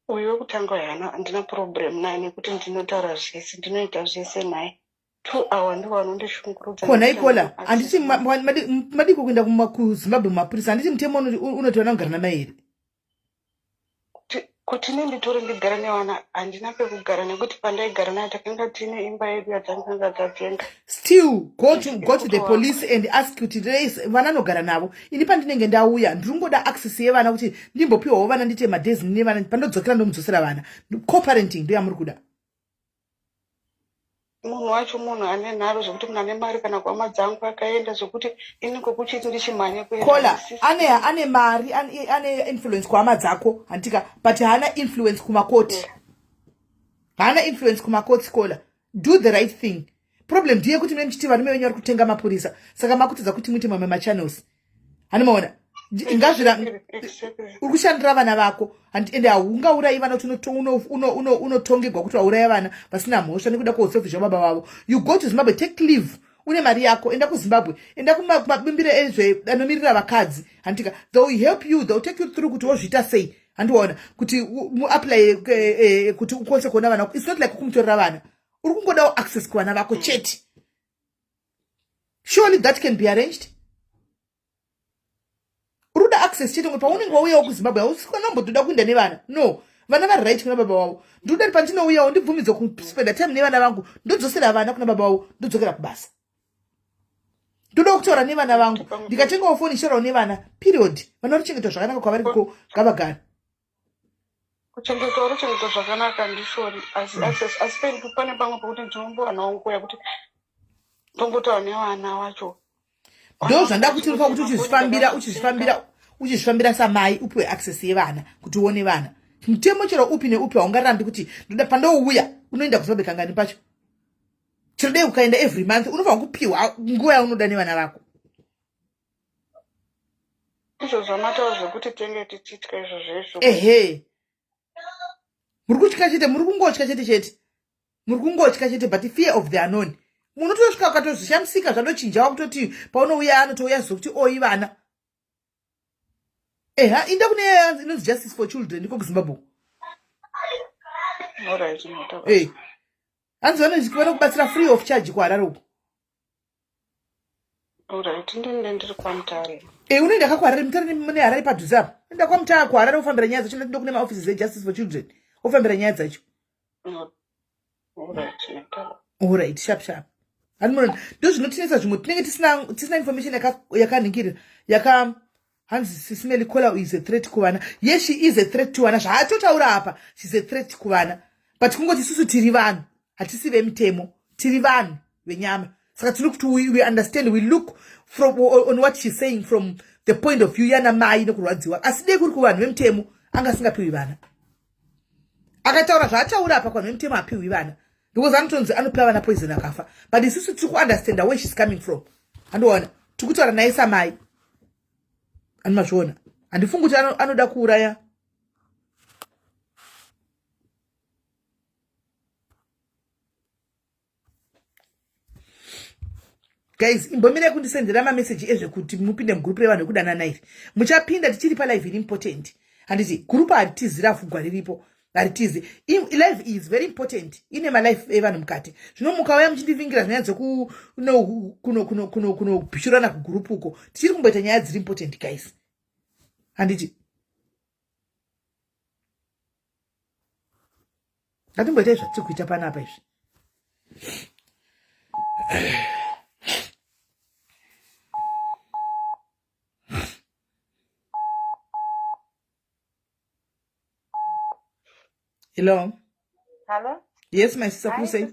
Uyu wekutanga uyu haana handina problem naye nekuti ndinotaura zvese ndinoita zvese naye. Two awa ndivo vanondishungurudza Ko nhai Kola, handiti madiko kuenda kuZimbabwe mumapurisa, handiti mutemo unoti vana kugara namai here? Kuti ini nditore ndigare nevana handina pekugara nekuti pandaigara naye takanga tiine imba yedu yatakanga tatenga. Still go to the police and ask kuti vana anogara navo. Ini pandinenge ndauya ndiri kungoda access yevana kuti ndimbopiwawo vana ndiite madays nevana pandodzokera ndomudzosera vana. Co-parenting ndoyamuri kuda. Munhu wacho munhu ane nharo zvekuti munhu ane mari kana kuhama dzangu akaenda zvekuti ini kokuchiti ndichimhanya kuenda Kola ane ane mari ane, ane influence kuhama dzako hantika but haana influence kumakoti yeah. Haana influence kumakoti Kola do the right thing. Problem ndiye kuti mune muchiti varume venyu vari kutenga mapurisa saka makutadza kuti muite mamwe machannels handimaona ngazvira uri kushandira vana vako ende haungaurayi vana kuti unotongegwa kuti wauraya vana vasina mhosva nekuda kweuselfish hwababa vavo. You go to Zimbabwe, take leave, une mari yako, enda kuZimbabwe, enda kumabimbiro ezve anomirira vakadzi handika they will help you, they will take you through kuti wozviita sei handiwaona kuti muapply kuti ukwanise kuona vana. It's not like kumutorera vana, uri kungodawo access kuvana vako chete. Surely that can be arranged. Uri kuda access chete paunenge wauyawo kuZimbabwe hausikwanaombotoda kuenda nevana. No, vana vari right kuna baba vavo. Ndikuda kuti pandinouyawo ndibvumidzwe kuspenda time nevana vangu, ndodzosera vana kuna baba vavo, ndodzokera kubasa. Ndoda kutaura nevana vangu, ndikatengawo foni ichitaurawo nevana period. Vana vari kuchengetwa zvakanaka kwavari ko ngavagare. Kuchengetwa ruchengetwa zvakanaka ndishori asi access asi pane pamwe pekuti ndinombowanawo nguva yekuti ndombotaura nevana vacho. Ndo zvanda kuti unofanira kuti uchizvifambira uchizvifambira uchizvifambira samai upiwe access yevana kuti uone vana. Mutemo chero upi neupi haungarambi kuti ndoda pandouya unoenda kuZimbabwe kangani pacho. Chero dei ukaenda every month unofanira kupiwa nguva yaunoda nevana vako. Izvo zvamataura zvekuti tenge tichitya izvo zvezvo. Ehe. Muri kutya chete, muri kungotya chete chete. Muri kungotya chete but fear of the unknown. Munotosvika ukatozvishamisika zvadochinja wakutoti paunouya anotouya zokuti oyi vana. Eha, inda kune inonzi Justice for Children ndiko kuZimbabwe. All right, no, eh. Hanzi vanokubatsira free of charge kuHarare uko. Alright, ndini ndiri kwaMutare. Eh, unoenda ka kuHarare, Mutare mune Harare padhuze apo. Unoenda kwaMutare kuHarare wofambira nyaya dzacho ndokune maoffices eJustice for Children. Wofambira nyaya dzacho. Alright, Alright, sharp sharp. Hanimona ndozvinotinetsa zvimwe tinenge tisina tisina information yakaningirira yaka hanzi Sisimeli Kola is a threat kuvana. Yes, she is a threat to vana. Zvaatotaura apa, she's a threat kuvana. But kungoti isusu tiri vanhu, hatisi vemitemo, tiri vanhu venyama. Saka tiri kuti we understand, we look from on what she's saying from the point of view yana mai nekurwadziwa. Asi dei kuri kuvanhu vemutemo anga asingapiwi vana. Akataura zvaataura apa kuvanhu vemutemo apiwi vana. Because anotonzi anopiwa vana poison akafa. But isusu tiri kuunderstand where she's coming from. Andiona, tiri kutaura naye samai. Andimazviona. Handifungi kuti anoda kuuraya. Guys, imbomirai kundisendera mameseji ezvekuti mupinde mugroup revanhu vekudanana iri. Muchapinda tichiri palive iri important. Handiti group haritizi ravhugwa riripo. Haritizi. Live is very important. Ine malife evanhu mukati. Zvino mukauya muchindivingira nyaya dzekunobhishurana kugroup uko. Tichiri kumboita nyaya dziri important guys. Handiti. Ngatimboitai zvatiri kuita panapa izvi. Hello. Hello. Yes, my sister, kuri sei?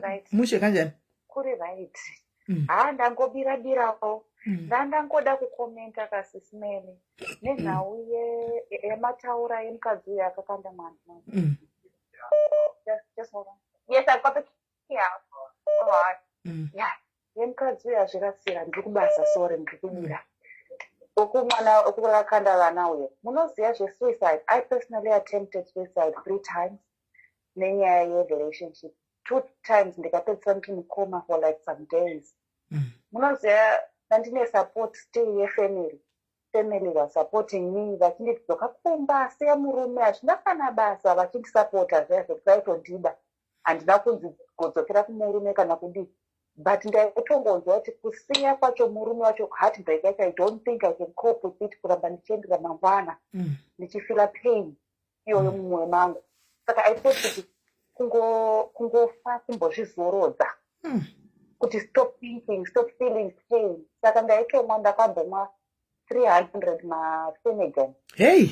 Right. Mushe kanjani? Kuri right. Ha, ndangobira birawo. Ndandangoda kukomenta kasisi Meli nenhau yemataura yemukadzi uyo akakanda mwana. Just hold on. Yes, I've got the key out. All right. Yeah. Yemukadzi uyo azvirasira, ndiri kubasa, sorry, ndiri kubira. Uku mwana uku akakanda vana uyo. Munoziva zvesuicide? I personally attempted suicide 3 times nenyaya yerelationship. 2 times ndikapedzisa ndiri mukoma for like some days. Munoziva ndandine support still yefamily. Family was supporting me, vachinditi dzoka kumba, siya murume, hazvina kana basa, vachindisapota zviya zvekuti vaitondida. Handina kunzi godzokera kumurume kana kudii, but ndaitongonzwa kuti kusiya kwacho murume wacho, heartbreak yacho, I don't think I can cope with it, kuramba ndichiendera mangwana ndichifila pain iyoyo mumwoyo mangu. Saka I thought kuti kungofa, kumbozvizorodza kuti stop thinking, stop feeling pain. Saka ndaitomwa, ndakambomwa 300 maPhenergan. Hey.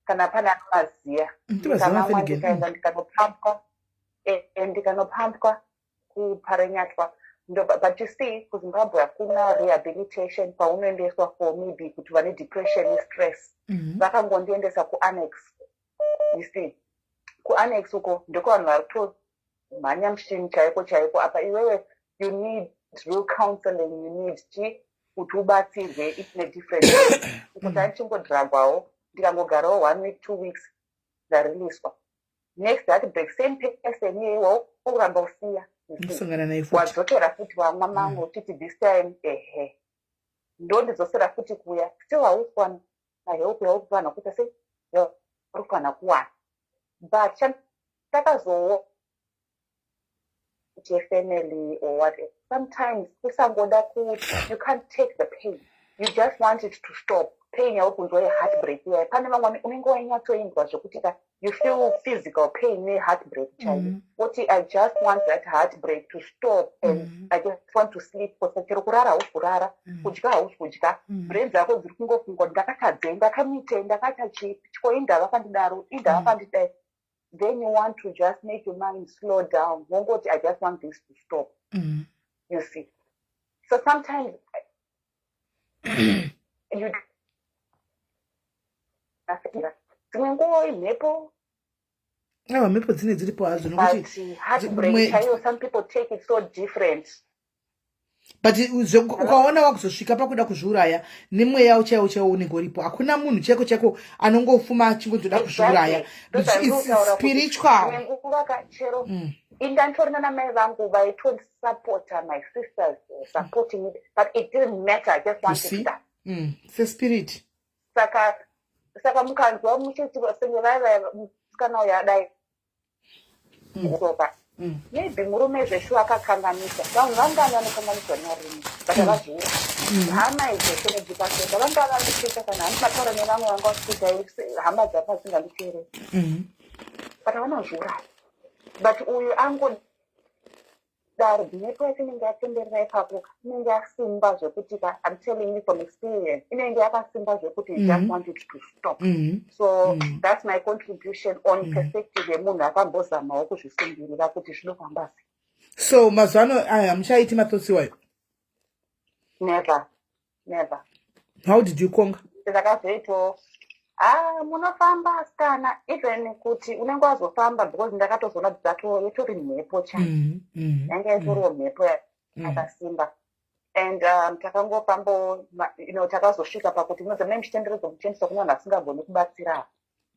Kana pane anomaziya. Ndinoziva. Ndikamamwa, Maphenergan. ndikaenda ndikanopampwa, ndikanopampwa kuParirenyatwa. But you see, kuZimbabwe hakuna rehabilitation paunoendeswa for maybe kuti vane depression nestress. Vakangondiendesa kuAnnex. You see, kuAnnex uko ndiko vanhu vari kutomhanya mushini chaiko chaiko. Apa iwewe you need real counseling, you need chi kuti ubatsirwe in a different way. Uko taichingodhiragwawo, ndikangogarawo one week, 2 weeks, ndariliswa. Next heartbreak, same person iyeye waukuramba usiya, you see. Nosangana naye futi. Wadzokera futi, wamwa mamwe, uchiti this time ehe, ndondidzosera futi kuya. Still hausi kuwana help yauri kufanira kuita sei, yauri kufanira kuwana. But chandakazowo family or what, sometimes kusangoda kuti you can't take the pain, you just want it to stop, pain yauri kunzwa yeheartbreak iyaya. Pane vamwe unenge wainyatsoinzwa zvekuti ka you feel physical pain neheartbreak chaiyo, woti I just want that heartbreak to stop and I just want to sleep. Kosa chero kurara hausi kurara, kudya hausi kudya, brain dzako dziri kungofunga kuti ndakatadzei, ndakamitei, ndakaita chipi chiko, indava kandidaro, indava kandidai. Then you want to just make your mind slow down, wongoti I just want this to stop. You see, so sometimes you dzimwe nguva imhepo. Aiwa, mhepo dzine dziripo hadzo, nokuti But heartbreak chaiyo, some people take it so different. But ukaona wakuzosvika pakuda kuzviuraya, nemweya chaiwo chaiwo unenge uripo. Hakuna munhu chaiko chaiko anongofuma achingotoda kuzviuraya. It's spiritual. Dzimwe nguva ka chero indanditorina namai vangu vaitondisapota, my sisters were supporting me, but it didn't matter, I just You wanted see? That. It's a spirit. Saka mukanzwa muchiti senge vaiva musikana uyo adai soka, maybe murume zveshuwa akakanganisa. Vanhu vangani vanokanganiswa nevarume but havazviura? Hama idzo senedzikaseka vanga vandicheka kana handimataura nevamwe vanga vasikuita hama dzavo vasinganditeereri, but havanozviuraya. But uyu angodaro, mhepo yacho inenge yatenderera ipapo, inenge yasimba zvekuti ka, I'm telling you from experience, inenge yakasimba zvekuti you just want it to stop. So that's my contribution on perspective yemunhu akambozamawo kuzvisungirira kuti zvinofamba sei. So mazuva ano aya hamuchaiti mathoughts iwayo? Never, never. How did you conquer? Ndakazoitawo, ah, munofamba asikana, even kuti unenge wazofamba, because ndakatozoona kuti yatori mhepo chai, yanga itoriwo mhepo yakasimba. And takangofambo, takazosvika pakuti munoziva mune muchitenderedzwa, muchiendeswa kune vanhu vasingagoni kubatsira,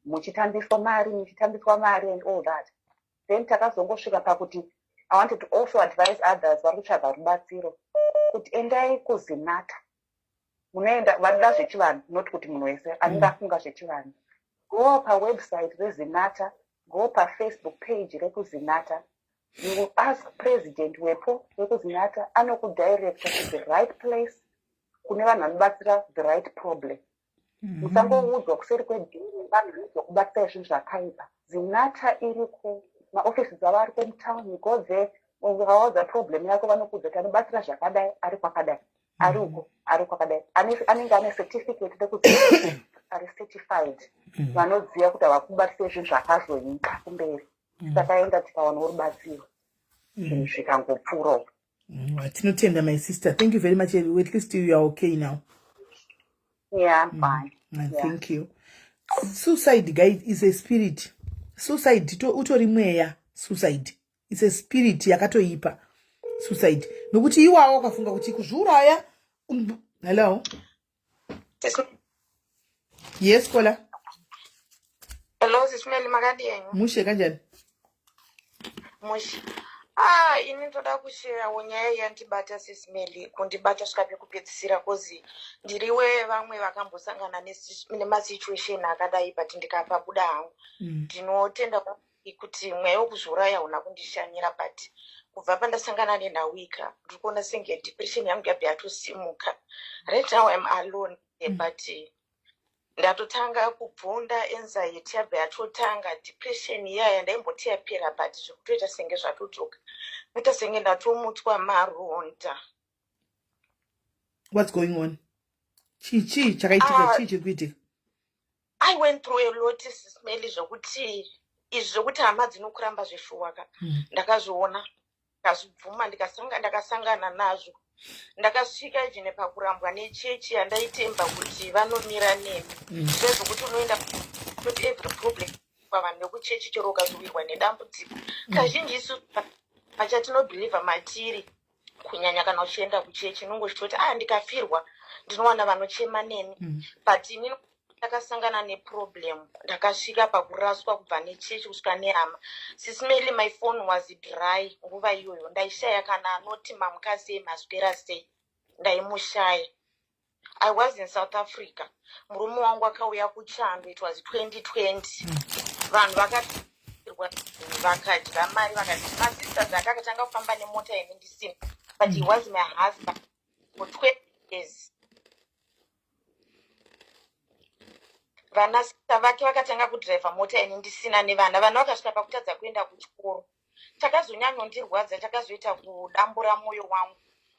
muchitambiswa mari, muchitambiswa mari and all that. Then takazongosvika pakuti I wanted to also advise others vari kutsvaga rubatsiro kuti endai kuZinatha. Munoenda vanoda zvechivanhu, not kuti munhu wese anenge afunga zvechivanhu. Go pawebsite reZinatha, go paFacebook page rekuZinatha. You will ask president wepo wekuZinatha, anokudirecta to the right place kune vanhu vanobatsira the right problem. Musangoudzwa kuseri kwedhiri vanhu vanozokubatsirai zvinhu zvakaipa. Zinatha iriko, maofisi dzavo ariko mutown. You go there, ukawaudza problem yako, vanokuudza kuti anobatsira zvakadai ari kwakadai, ari uko, ari kwakadai. Anenge ane certificate rekuti ari certified, vanoziva kuti havakubatsire zvinhu zvakazoipa kumberi. Takaenda, tikawanawo rubatsiro, zvinhu zvikangopfuurawo. Tinotenda, my sister. Thank you very much. At least you are okay now. Yeah, I'm fine. Yeah. Thank you. Suicide, guys, is a spirit. Suicide utori mweya. Suicide, it's a spirit yakatoipa suicide, nokuti iwawo wakafunga kuti kuzviuraya. Hello, yes, caller. Hello, Sis Melly, makadini? Mushe, kanjani? Mushe. Ah, ini ndoda kusheyawo nyaya yandibata Sis Melly, kundibata svika pekupedzisira kozi ndiriwe vamwe vakambosangana nemasituation akadai but ndikapabuda hangu. Ndinotenda kuti mweya wekuzviuraya hauna kundishanyira but kubva pandasangana nenhawika ndiri kuona senge depression yangu yabva yatosimuka. Right now I'm alone but ndatotanga kubvunda anxiety yabva yatotanga depression iya yandaimboti yapera but zvekutoita senge zvatodzoka kuita senge ndatomutswa maronda. What's going on? Chii chii chakaitika? Chii chiri kuitika? I went through a lot Sis Melly zvekuti izvi zvekuti hama dzinokuramba zveshuwaka. Ndakazviona ndikazvibvuma ndikasanga ndakasangana nazvo ndakasvika even pakurambwa nechechi yandaitemba kuti vanomira neni. Zvezvokuti unoenda kuti every problem pavanhu vekuchechi chero ukazowirwa nedambudziko kazhinji isu pachatinobhilivha matiri kunyanya kana uchienda kuchechi unonge uchitoti ah ndikafirwa ndinowana vanochema neni. But inini ndakasangana neproblem ndakasvika pakuraswa kubva nechechi kusvika nehama. Sis Melly, my phone was dry nguva iyoyo ndaishaya kana anoti mamuka sei maswera sei ndaimushaya. I was in South Africa murume wangu akauya kuchando it was 2020 vanhu vakatirwa vakadya mari vakati masisters ake akatanga kufamba nemota ini ndisina but he was my husband for 12 years. Vanasista vake vakatanga kudhiraivha mota ini ndisina nevana vana vakasvika pakutadza kuenda kuchikoro chakazonyanyondirwadza chakazoita kudambura mwoyo wangu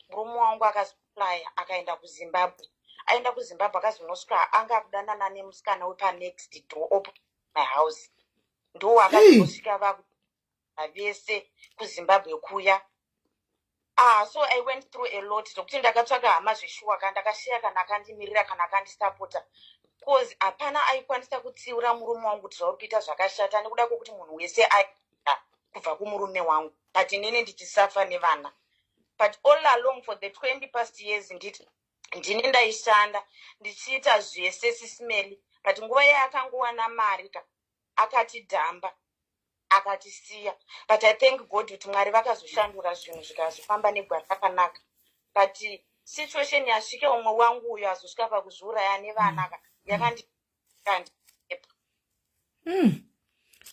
murume wangu akazoflya akaenda kuZimbabwe aenda kuZimbabwe akazonosvika anga akudanana nemusikana wepanext door opposite my house ndo akazosvika vaku vese kuZimbabwe kuya. Ah, so I went through a lot zvokuti ndakatsvaka hama zveshuwa kana ndakashiya kana akandimirira kana akandisapota cause hapana aikwanisa kutsiura murume wangu kuti zvauri kuita zvakashata nekuda kwokuti munhu wese aida kubva kumurume wangu but inini ndichisafa nevana but all along for the 20 past years nditi ndini ndaishanda ndichiita zvese Sis Melly but nguva yaakangowana mari ka akatidhamba akatisiya but I thank God kuti Mwari vakazoshandura zvinhu zvikazofamba negwara rakanaka but situation yasvika umwe wangu uyo azosvika pakuzviuraya nevana ka yakandikandipa.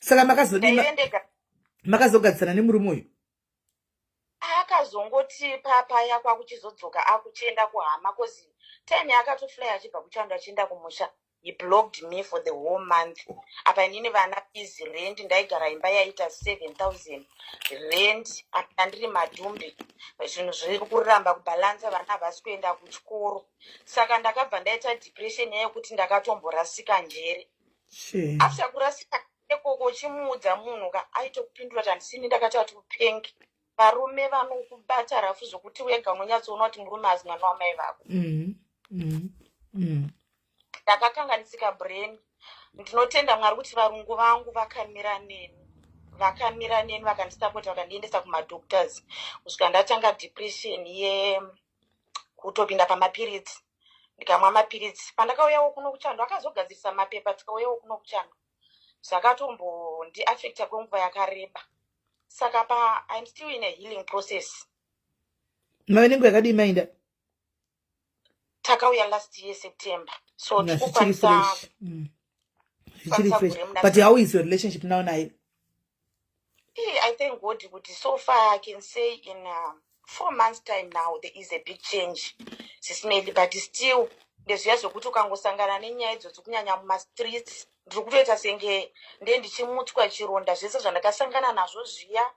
Saka makazodii? Ndaive ndega. Makazogadzisana nemurume uyu? Akazongoti papaya kwakuchizodzoka akuchienda kuhama cause time yaakatofly achibva kuchando achienda kumusha he blocked me for the whole month apa inini vana fees rent ndaigara imba yaita 7000 rent apa ndiri madhumbi zvinhu zviri kuramba kubhalansa vana havasi kuenda kuchikoro saka ndakabva ndaita depression yekuti ndakatomborasika njere. Shame. After kurasika ikoko uchimuudza munhu ka aitokupindura kuti handisini ndakati ati upengi varume vanokubata rafu zvokuti wega unonyatsoona kuti murume hazi mwana wamai vako. Ndakakanganisika brain ndinotenda Mwari kuti varungu vangu vakamira neni vakamira neni vakandisapota vakandiendesa kumadoctors kusvika ndatanga depression yekutopinda pamapiritsi ndikamwa mapiritsi pandakauyawo kuno kuchando akazogadzirisa mapepa tikauyawo kuno kuchando zvakatombondiafecta kwenguva yakareba saka pa I'm still in a healing process. Mave nenguva yakadii mainda? Takauya last year September so Zvichiri tikukwanisa fresh. Zvichiri kukwanisa fresh. gore muna But how is your relationship now naye? I thank God kuti so far I can say in 4 months time now there is a big change Sis Melly but still ndezviya zvokuti ukangosangana nenyaya idzodzo kunyanya mumastreets ndiri kutoita senge nde ndichimutswa chironda zvese zvandakasangana nazvo zviya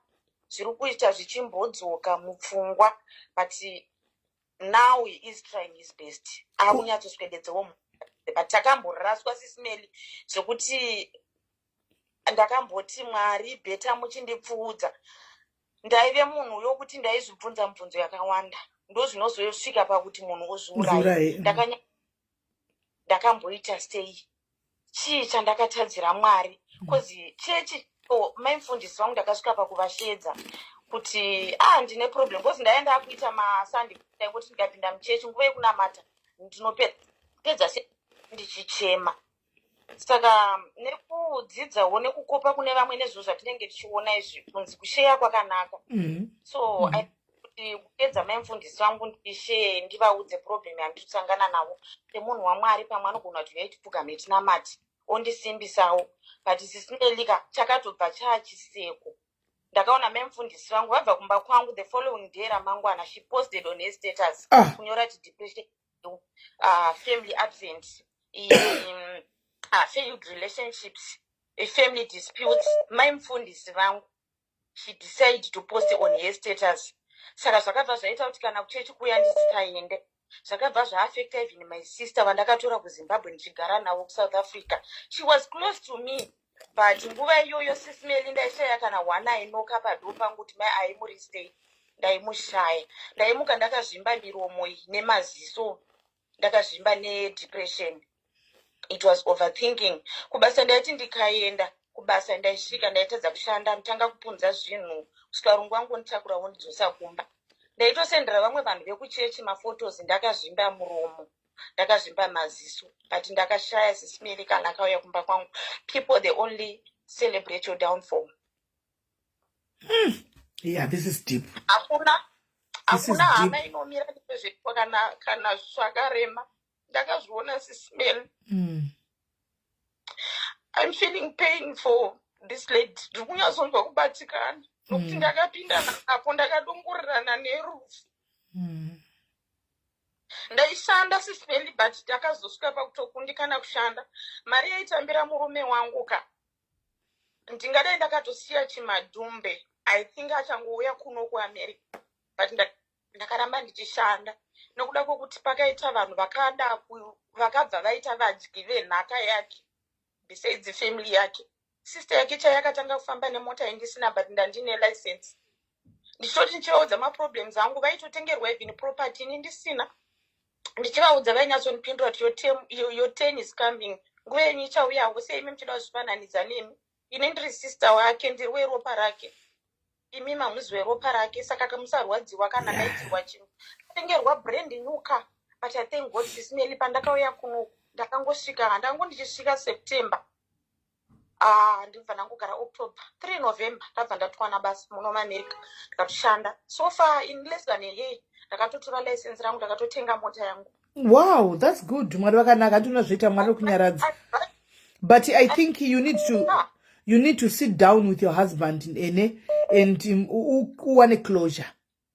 zviri kuita zvichimbodzoka mupfungwa but now he is trying his best akunyatsoswededzewo but takamboraswa Sis Melly zvekuti ndakamboti Mwari better muchindipfuudza ndaive munhu yokuti ndaizvibvunza mibvunzo yakawanda ndo zvinozosvika pakuti munhu ozviuraye. Uzviuraye. Ndakamboita sei chii chandakatadzira Mwari cause chechi oh, maimufundisi vangu ndakasvika pakuvashedza kuti ah ndine problem because ndaienda akuita maSunday ndaingoti ndikapinda muchechi nguva yekunamata ndinopedza se ndichichema. Saka nekudzidzawo nekukopa kune vamwe nezvinhu zvatinenge tichiona izvi, kunzi kusheya kwakanaka. So kuti kupedza mai mufundisi vangu, ndisheye, ndivaudze problem yandiri kusangana navo semunhu waMwari. Pamwe anogona kuti uyai tipfugame tinamati, ondisimbisawo. But Sis Melly ka, chakatobva chaachiseko. Ndakaona mai mufundisi vangu vabva kumba kwangu the following day, ramangwana, she posted on her status kunyora kuti depression, family absent, failed relationships, family disputes. Mai mufundisi vangu, she decided to post on her status. Saka zvakabva zvaita kuti kana kuchechi kuya ndisikaende. Zvakabva zvaaffecta even my sister vandakatora kuZimbabwe ndichigara navo kuSouth Africa. She was close to me, but nguva iyoyo, Sis Melly, ndaishaya kana one ainoka padoor pangu kuti mai aimuristei. Ndaimushaya. Ndaimuka ndakazvimba miromo iyi nemaziso, ndakazvimba nedepression. It was overthinking. Kubasa ndaiti ndikaenda kubasa, ndaisvika ndaitadza kushanda, nditanga kupunza zvinhu kusvika rungu wangu nditakura wondidzosa kumba. Ndaitosendera vamwe vanhu vekuchechi maphotos ndakazvimba muromo, ndakazvimba maziso, but ndakashaya, Sis Melly, kana akauya kumba kwangu. People, they only celebrate your downfall. Yeah, this is deep. Hakuna, hakuna hama inomira nezveitwa kana zvakarema. Ndakazviona, Sis Melly. I'm feeling pain for this lady. Ndiri kunyatsonzwa kubatikana nokuti ndakapinda napo, ndakadongorirana nerufu. Ndaishanda, Sis Melly, but ndakazosvika pakutokundikana kushanda. Mari yaitambira murume wangu ka, ndingadai ndakatosiya chimadhumbe. I think achangouya kuno kuAmerica, but ndakaramba ndichishanda nokuda kwokuti pakaita vanhu vakada vakabva vaita vadyi venhaka yake besides family yake. Sister yake chai yakatanga kufamba nemota indisina, but ndandine license. Ndichitoti ndichivaudza maproblems angu, vaitotengerwa even property ini ndisina. Ndichivaudza, vainyatsondipindura kuti your turn is coming, nguva yenyu ichauyawo. Sei imi muchida kuzvifananidza nemi? Ini ndiri sister wake, ndiri weropa rake, imi mamuzi weropa rake. Saka kamusarwadziwa kana maitirwa chinhu, tengerwa brand new car. But I thank God, Sis Melly, pandakauya kuno ndakangosvika, handango ndichisvika September, ah, ndibva ndangogara October 3, November ndabva ndatwana basa muno muAmerica. Ndikatoshanda. So far in less than a year ndakatotora license rangu, ndakatotenga mota yangu. Wow, that's good. Mwari vakanaka. Handina zvoita, Mwari wekunyaradza. But I think you need to sit down with your husband ene and uwane closure,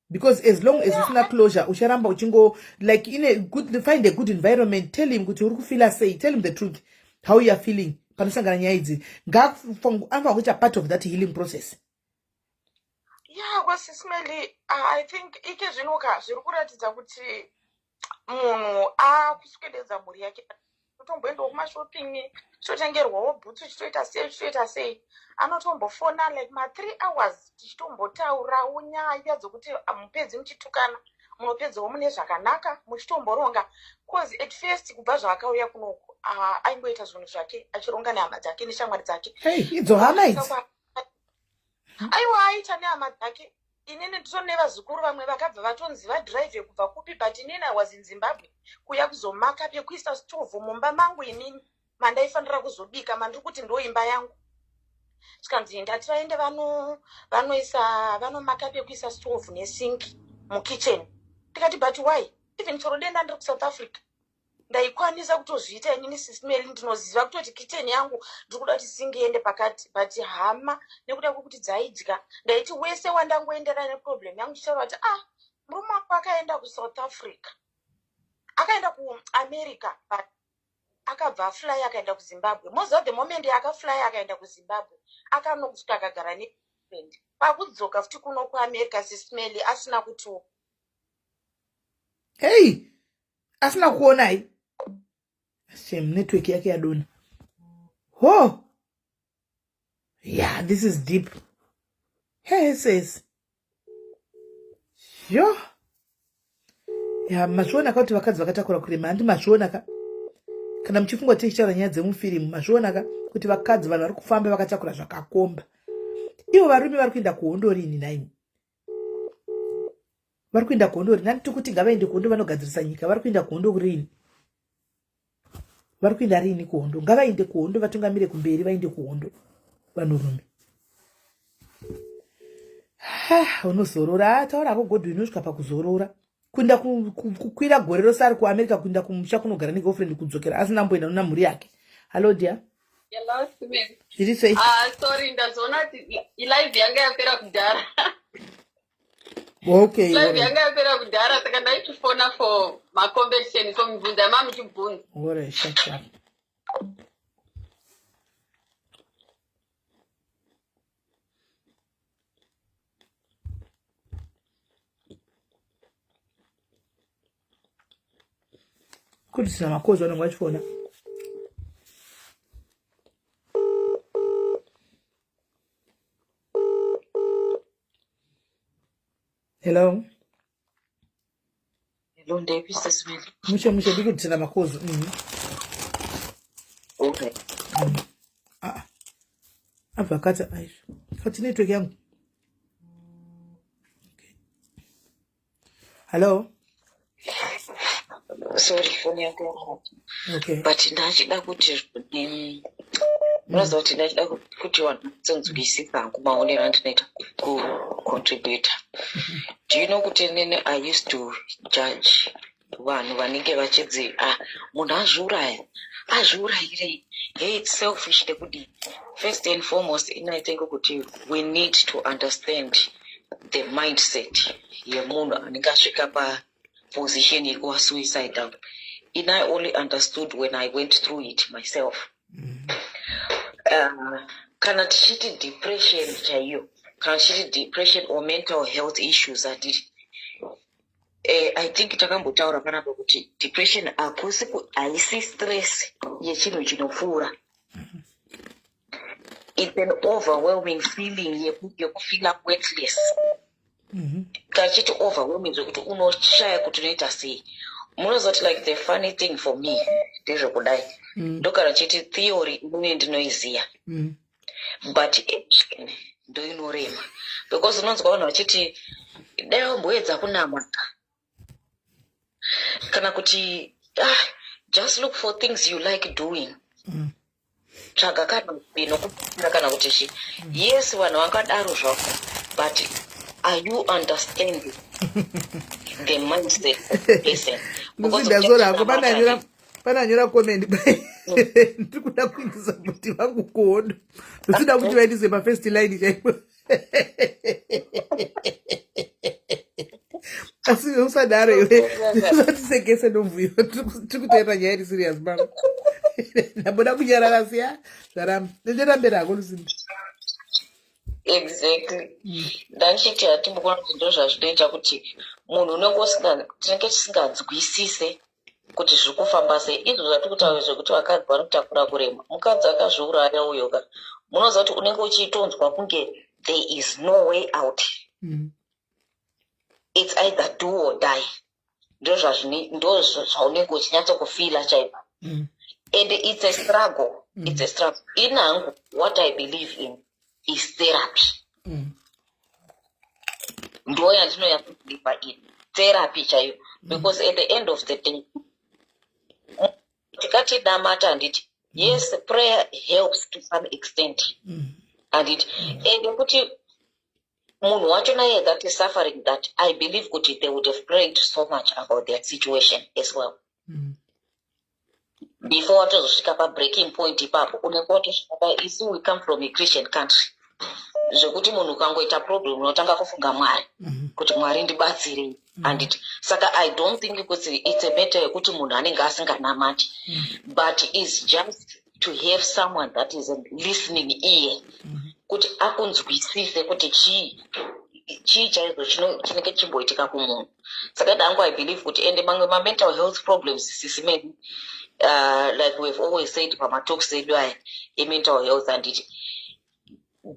because as long as usina closure ucharamba uchingo like in a good find a good environment. Tell him kuti uri kufeela sei. Tell him the truth, how you are feeling. Panosangana nyaya idzi, ngaafanira kuita part of that healing process. Yeah, kwa Sis Melly, I think ike zvinoka zviri kuratidza kuti munhu akuswededza mhuri yake, totomboendawo kumashopping, chitotengerwawo bhutsu, chitoita sei, chitoita sei. Anotombofona like ma3 hours, tichitombotaurawo nyaya dzokuti mupedzi muchitukana, munopedzawo mune zvakanaka, muchitomboronga. 'Cause at first kubva zvaakauya kunoku, aingoita zvinhu zvake achironga nehama dzake neshamwari dzake. Hey, idzo hama idzi. Aiwa, aita nehama dzake. Inini nditori nevazukuru vamwe vakabva vatonzi vadhiraivhe kubva kupi, but inini I was in Zimbabwe kuya kuzomaka pekuisa stovhu mumba mangu inini mandaifanira kuzobika, mandiri kuti ndo imba yangu. Tikanzi ndati vaende vanoisa, vanomaka pekuisa stovhu nesinki mukitchen. Ndikati, "But why?" Even chero denda ndiri kuSouth Africa ndaikwanisa kutozviita inini, Sis Melly. Ndinoziva kutoti kitchen yangu ndiri kuda kuti singi iende pakati, but hama nekuda kwekuti dzaidya, ndaiti wese wandangoendera neproblem yangu ndichitaura kuti, "Ah, murume wangu akaenda kuSouth Africa, akaenda kuAmerica, but akabva afly akaenda kuZimbabwe." Moziva, the moment akafly akaenda kuZimbabwe, akanosvika akagara nefriend. Pakudzoka futi kuno kuAmerica, Sis Melly, asina kuti Hei, asina kuonai. Shame, network yake yadona. Ho, yeah, this is deep. Hey sis, yo ya, mazviona ka kuti vakadzi vakatakura kurema? Handi mazviona ka? Kana muchifunga kuti tichitaura nyaya dzemufirimu, mazviona ka kuti vakadzi, vanhu vari kufamba vakatakura zvakakomba? Ivo varume vari kuenda kuhondo rini naimi? Vari kuenda kuhondo rini? Handiti kuti ngavaende kuhondo vanogadzirisa nyika. Vari kuenda kuhondo rini? Vari kuenda riini kuhondo? Ngavaende kuhondo, vatungamire kumberi, vaende kuhondo vanhurume. Unozorora, ah, taura hako Godwin, unosvika pakuzorora kuenda kukwira gore rose ari kuAmerica, kuenda kumusha kunogara negirlfriend, kudzokera asina amboenda nona mhuri yake. Hallo dear. Zviri sei? Ah, sorry, ndazoona kuti live yanga yapera kudhara. Okay. Live yanga yapera kudhara, saka ndaichifona for macompetition, so mibvunzo yamamuchibvunza. Alright, sharp sharp. Kuti sina makozi vanenge vachifona. Hello. Hello, ndeipi sis Melly? Mushe mushe, ndiri kudzina makozi. Okay. Ah. Abva akati aizvo. Kati network yangu. Okay. Hello. Sorry, phone yangu yakati. Okay. But ndachida kuti unoziva kuti ndachida kuti vanhu vanzwisise hangu maonero andinoita kucontributa. Do you know kuti inini I used to judge vanhu vanenge vachidzi, ah, munhu azviuraya, azviurayirei, hey, it's selfish nekudii. First and foremost, ini I think kuti we need to understand the mindset yemunhu anenge asvika paposition yekuva suicidal. In I only understood when I went through it myself. Kana tichiti depression chaiyo, kana tichiti depression or mental health issues, handiti, I think takambotaura panapa kuti depression hakusi haisi stress yechinhu chinopfuura. It's an overwhelming feeling yekufeela worthless. Kachiti overwhelming zvekuti unoshaya kuti unoita sei. Munoziva kuti like the funny thing for me ndezvekudai, ndogara chiti theory inini ndinoiziya, but action ndoinorema, because unonzwa vanhu vachiti dai wamboedza kunamata, kana kuti, ah, just look for things you like doing, tsvaga kana inokubatsira, kana kuti chi. Yes, vanhu vangadaro zvavo, but are you understanding the mindset of the person? Because Lucinda, sorry hako, pananyora comment, ndiri kuda kuindisa kuti vangu kuhondo, ndosida kuti vaendise pafirst line chaipo, asi usadaro iwe, usatisekese nomvuyo. Tiri kutoita nyaya iri serious mama, ndamboda kunyarara, siya zvaramba, ndirambera hako Lucinda. Exactly, ndachiti hatimbokuona kuti ndo zvazvinoita kuti munhu unenge usinga, tinenge tisinganzwisise kuti zviri kufamba sei. Izvo zvatiri kutaura zvekuti vakadzi vanotakura kurema, mukadzi akazviuraya uyo ka, munoziva kuti unenge uchitonzwa kunge there is no way out. It's either do or die, ndo zvaunenge uchinyatsokufeela chaiko. And it's a struggle. It's a struggle. Inangu what I believe in is therapy. Ndo yandinoyatobelieva in, therapy chaiyo, because at the end of the day, tikati namata, handiti, yes, prayer helps to some extent, handiti, and kuti munhu wacho naye that is suffering that, I believe kuti they would have prayed so much about their situation as well before watozosvika pabreaking point ipapo. Unenge watosvika pa, isu we come from a Christian country, zvekuti munhu ukangoita problem unotanga kufunga Mwari, kuti Mwari ndibatsirei, handiti? Saka I don't think kuti it's a matter yekuti munhu anenge asinganamati, but is just to have someone that is a listening ear, kuti akunzwisise kuti chii chii chaizvo chinenge chimboitika kumunhu. Saka dangu I believe kuti ende mamwe mamental health problems, sisi maybe, like we've always said pamatalks edu aya emental health, handiti,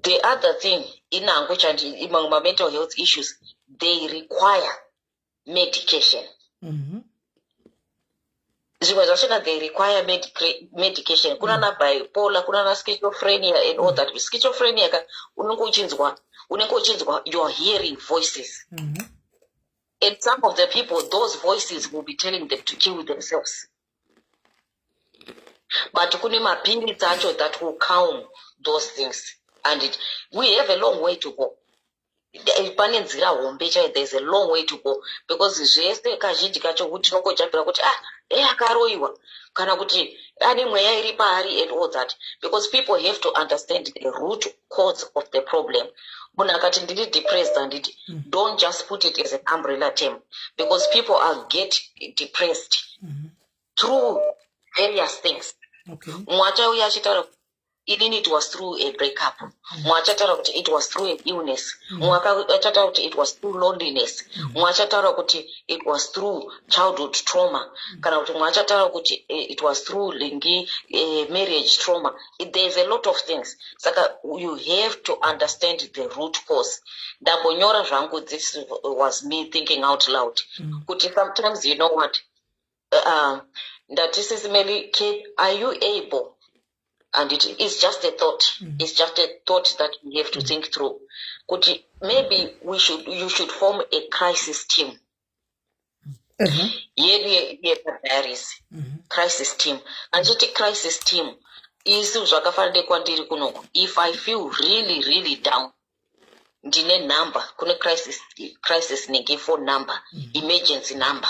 the other thing inangu chandi, mamwe mamental health issues, they require medication. Zvimwe zvachona they require medication. Kunana bipolar, kunana schizophrenia and all that. Schizophrenia ka, unenge uchinzwa you are hearing voices, and some of the people, those voices will be telling them to kill themselves. But kune mapiritsi acho that will calm those things, and we have a long way to go. Pane nzira hombe chaiyo. There is a long way to go, because zvese kazhinji kacho kuti tinongojambira kuti, ah, e akaroyiwa, kana kuti ane mweya iri paari and all that, because people have to understand the root cause of the problem. Munhu akati, "Ndiri depressed," handiti? Don't just put it as an umbrella term, because people are get depressed through various things. Mumwe achauya achitaura, "Inini it was through a breakup." Mumwe achataura kuti it was through an illness. Mumwe achataura kuti it was through loneliness. Mumwe achataura kuti it was through childhood trauma, kana kuti mumwe achataura kuti it was through lingi marriage trauma. There's a lot of things, saka you have to understand the root cause. Ndambonyora zvangu, this was me thinking out loud, kuti sometimes, you know what, ndati, Sisi Melly, are you able, and it is just a thought, it's just a thought that we have to think through, kuti maybe we should you should form a crisis team yedu yepadiaries. Crisis team, anditi? Crisis team, isu zvakafanira nekwandiri kunoku, if I feel really, really down, ndine number kune crisis nenge phone number, emergency number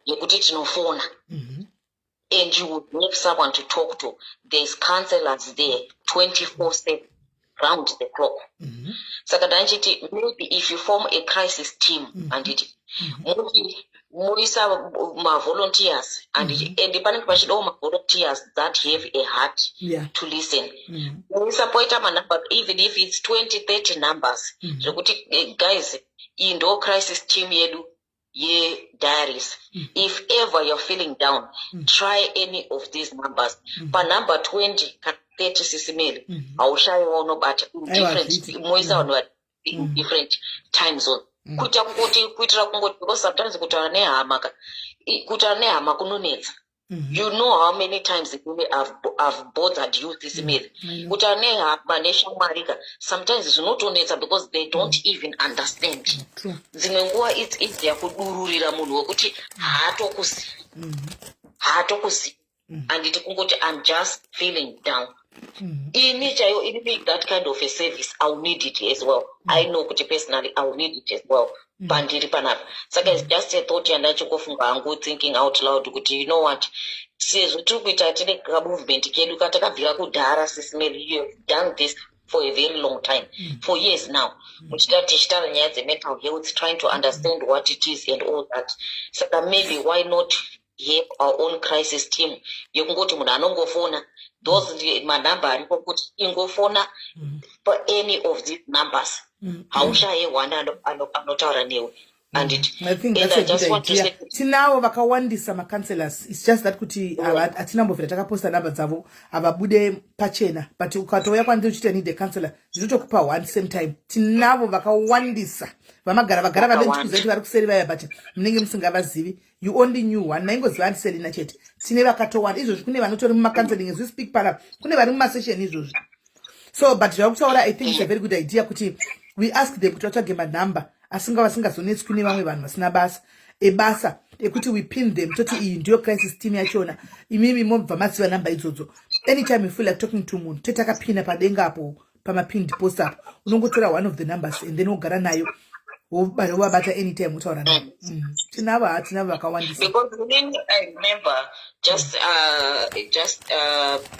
yekuti tinofona and you would have someone to talk to. There's counselors there 24/7, round the clock. Saka ndanchiti maybe if you form a crisis team, handiti, muti muisa mavolunteers, handiti? And panenge pachidawo mavolunteers that have a heart to listen. Muisa poita manumber, even if it's 20, 30 numbers, zvekuti guys, iyi ndo crisis team yedu ye-diaries. If ever you're feeling down, try any of these numbers. Panumber 20 kana 30, Sisi Melly, haushayiwa unobata in Aiwa, different hazviiti. Moisa vanhu vari in different time zone, kuita kungoti, kuitira kungoti, because sometimes kutaura nehama ka, kutaura nehama kunonetsa. You know how many times really I've bothered you, Sisi Melly. I know. Kutaura nehama neshamwari ka, sometimes zvinotonetsa because they don't even understand. True. Dzimwe nguva it's easier kudururira munhu wekuti haatokuzivi, haatokuzivi, handiti? Kungoti, "I'm just feeling down." Ini chaiyo, ini that kind of a service, I will need it as well. I know kuti personally I will need it as well pandiri panapa. Saka it's just a thought yandachingofunga hangu, thinking out loud, kuti you know what, sezvo tiri kuita, tine kamovement kedu katakabvira kudhara. Sisi Melly, you have done this for a very long time, for years now, muchita tichitaura nyaya dzemental health, trying to understand what it is and all that. Saka maybe why not have our own crisis team yekungoti munhu anongofona those manhamba aripo, kuti ingofona pa any of these numbers, haushaye one anotaura newe, handiti? I think And that's I a just good want to idea. say Tinavo vakawandisa macounselors. It's just that kuti hatina mbobvira takaposta namba dzavo, havabude pachena, but ukatouya kwandiri uchiti, "I need a counselor," ndinotokupa one same time. Tinavo vakawandisa vamagara vagara Vakawanda. Vavenchikuziva kuti vari kuseri vaya, but munenge musingavazivi. You only knew one, naingoziva andiselina chete. Tine vakatowanda izvozvi. Kune vanotori mumacounseling as we speak panapa, kune vari mumasession izvozvi. So, but zvakutaura, I think it's a very good idea kuti we ask them kuti vatsvage manhamba asinga vasingazonetswi nevamwe vanhu vasina basa ebasa, ekuti we pin them, toti iyi ndiyo crisis team yachona. Imimi mobva maziva namba idzodzo. Anytime you feel like talking to munhu, tetakapina padenga apo, pamapinned post apo, unongotora one of the numbers and then wogara nayo, wovabata anytime, wotaura navo. Tinavo, ha, tinavo vakawandisa. Because then I remember just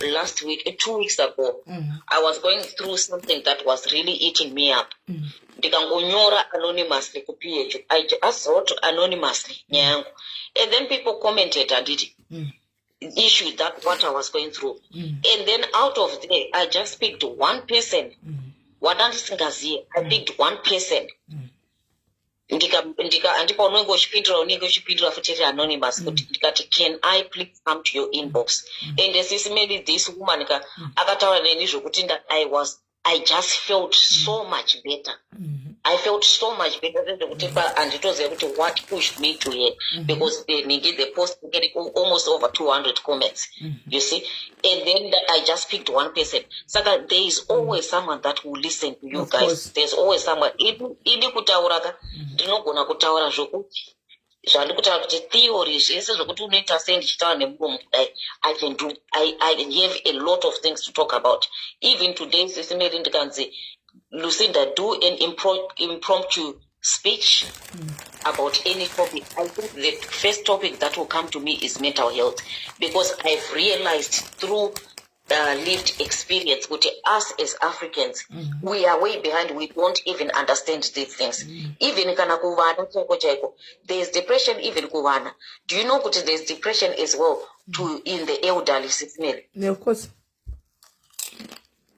last week, 2 weeks ago, I was going through something that was really eating me up. Ndikangonyora anonymously kuPH. I just wrote anonymously nyaya yangu. And then people commented, handiti, issue that what I was going through. And then out of there, I just picked one person. Wandandisingaziye. I picked one person. Ndika handipa unenge uchipindura futi iri anonymous, kuti ndikati, "Can I please come to your inbox?" And sisi maybe this woman ka akataura neni zvokuti I just felt so much better. I felt so much better zvezvekuti handitoziva kuti what pushed me to her, because ningi the post getting almost over 200 comments, you see, and then I just picked one person. Saka there is always someone that will listen to you. Of Guys, course. there's always someone. Ini kutaura ka, ndinogona kutaura zvokuti Zvandikutaura kuti theory zvese zvekuti unoita sei ndichitaura nemuromo kudai, I can do. I have a lot of things to talk about. Even today, Sisi Mary, ndikanzi, "Lucinda, do an impromptu speech about any topic," I think the first topic that will come to me is mental health, because I've realized through lived experience kuti us as Africans, we are way behind. We don't even understand these things. Even kana kuvana chaiko chaiko, there's depression even kuvana. Do you know kuti there's depression as well to in the elderly, Sis Mary? Yeah, of course.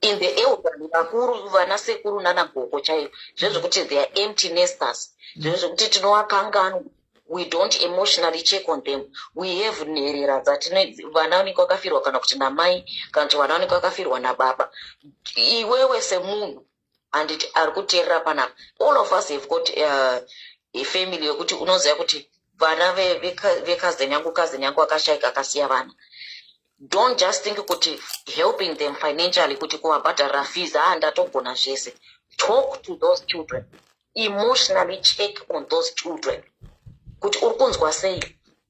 In the elderly, vakuru, vana sekuru nana gogo chaivo, zvezvekuti they are empty nesters, zvezvekuti tinovakanganwa. We don't emotionally check on them. We have nherera dzatine, vana vanenge vakafirwa kana kuti namai, kana kuti vana vanenge vakafirwa nababa. Iwewe semunhu, handiti, ari kuteerera panapa, all of us have got a family yekuti unoziva kuti vana vecousin yangu, cousin yangu akashaika akasiya vana. Don't just think kuti helping them financially, kuti kuvabhadharira fees, ah, ndatogona zvese. Talk to those children emotionally. Check on those children kuti uri kunzwa sei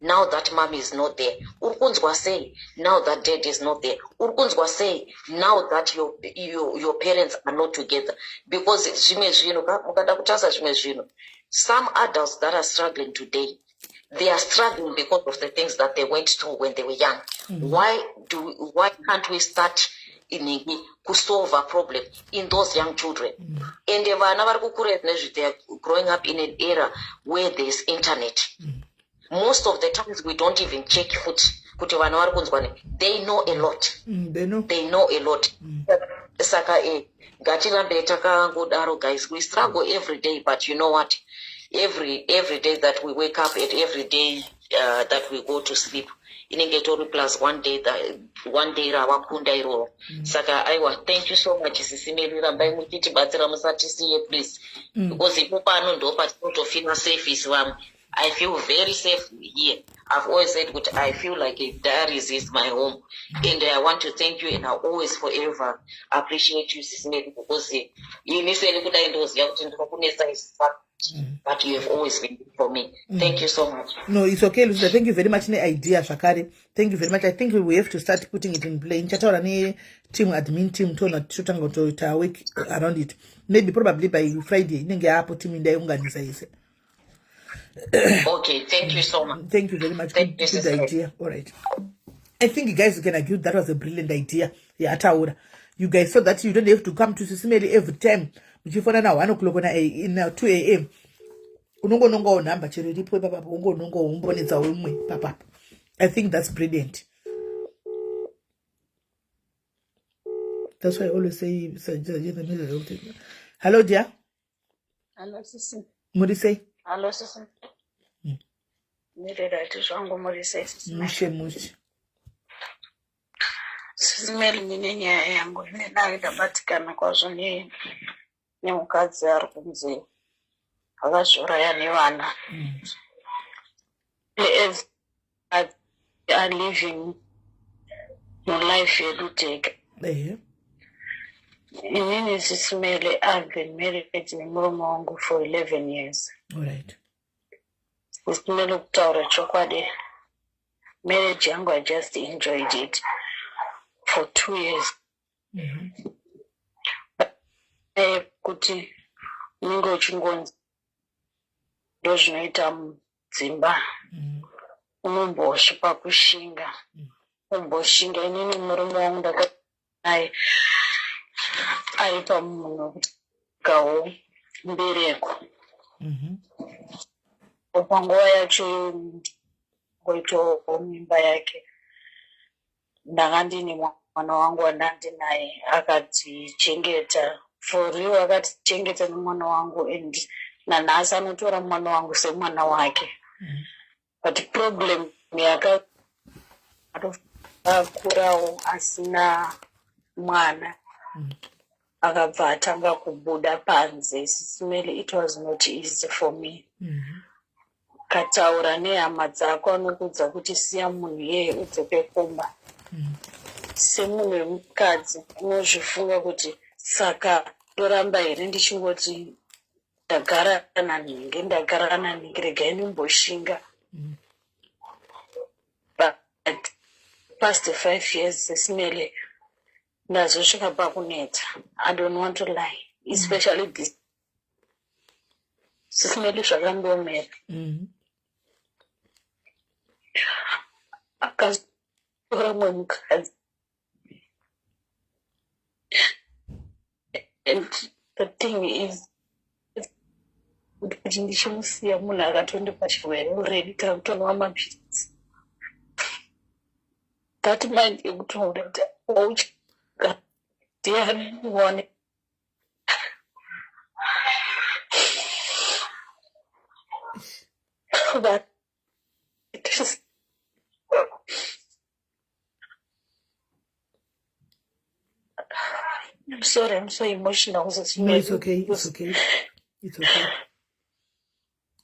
now that mom is not there, uri kunzwa sei now that dad is not there, uri kunzwa sei now that your parents are not together. Because zvimwe zvinhu, mukada kutarisa zvimwe zvinhu, some adults that are struggling today, they are struggling because of the things that they went through when they were young. Why can't we start inhingi kusolve a problem in those young children? And vana vari kukura nezvi, they are growing up in an era where there is internet. Most of the times we don't even check futi kuti vana vari kunzwa ne. They know a lot. They know. They know a lot. Saka ngatirambe takangodaro, guys. We struggle every day, but you know what? Every day that we wake up and every day that we go to sleep inenge itori plus one day, that, one day rawakunda iroro. Saka aiwa, thank you so much, Sisi Mary. Rambai muchitibatsira, musatisiye, please, because ipo pano ndo patinotofeela safe isu vamwe. I feel very safe here. I've always said kuti I feel like a Diaries is my home, and I want to thank you, and I always forever appreciate you, Sisi Mary, because ini seni kudai ndoziva kuti ndinokunetsa isa, but you have always been there for me. Thank you so much. No, it's okay, Lucinda. Thank you very much neidea zvakare. Thank you very much. I think we have to start putting it in play. Ndichataura neteam, admin team, toona totanga kutoita work around it. Maybe probably by Friday inenge yapo team indaiunganisa ise. Okay, thank you so much. Thank you very much. Thank Good, you, good sister. idea. All right, I think guys, you can agree that was a brilliant idea yaataura, you guys, so that you don't have to come to Sisi Mary every time muchifona na 1 o'clock na 2 a.m. Unongonongawo nhamba chero iripo ipapapo, ungonongawo umbonetsawo imwe papapo. I think that's brilliant. That's why I always say, hello dear. Hello, sisi. Muri sei? Hello, sisi. Ndiri right zvangu, muri sei, sisi? Mushe mushe. Sisi Mary, ndine nyaya yangu ine dare. Ndabatikana kwazvo nemukadzi ari kunzi akazviuraya nevana. As are living mulife yedu tega. Inini, Sisi Mary, I've been married nemurume wangu for 11 years. All right. Sisi Mary, kutaura chokwadi, marriage yangu, I just enjoyed it for 2 years. Kuti unenge uchingonzi ndo zvinoita mudzimba, unombosvipa kushinga, umboshinga. Inini murume wangu ndakanaye ari pamunhu wekugawo mbereko. Panguva yacho ngoitawo mimba yake, ndanga ndine mwana wangu wandandinaye. Akatichengeta for real, akatichengeta nemwana wangu, and nanhasi anotora mwana wangu semwana wake. But problem yaka akurawo asina mwana, akabva atanga kubuda panze. Sisi Mary, it was not easy for me. Kataura nehama dzako, anokuudza kuti siya munhu iyeye udzoke kumba. Semunhu wemukadzi unozvifunga kuti saka ndoramba here ndichingoti ndagara nanhingi, ndagara nanhingi, regai ndimboshinga. But past 5 years sesimele ndazosvika pakunetsa. I don't want to lie, especially this sesimele zvakandiomera. Akatora mumwe mukadzi and the thing is kuti ndichimusiya munhu akatondipa chirwere already takutonwa mapiritsi. That mind yekutoura kuti wauchga ndiani one. But it is I'm sorry, I'm so emotional. No, it's okay, it's okay. It's okay.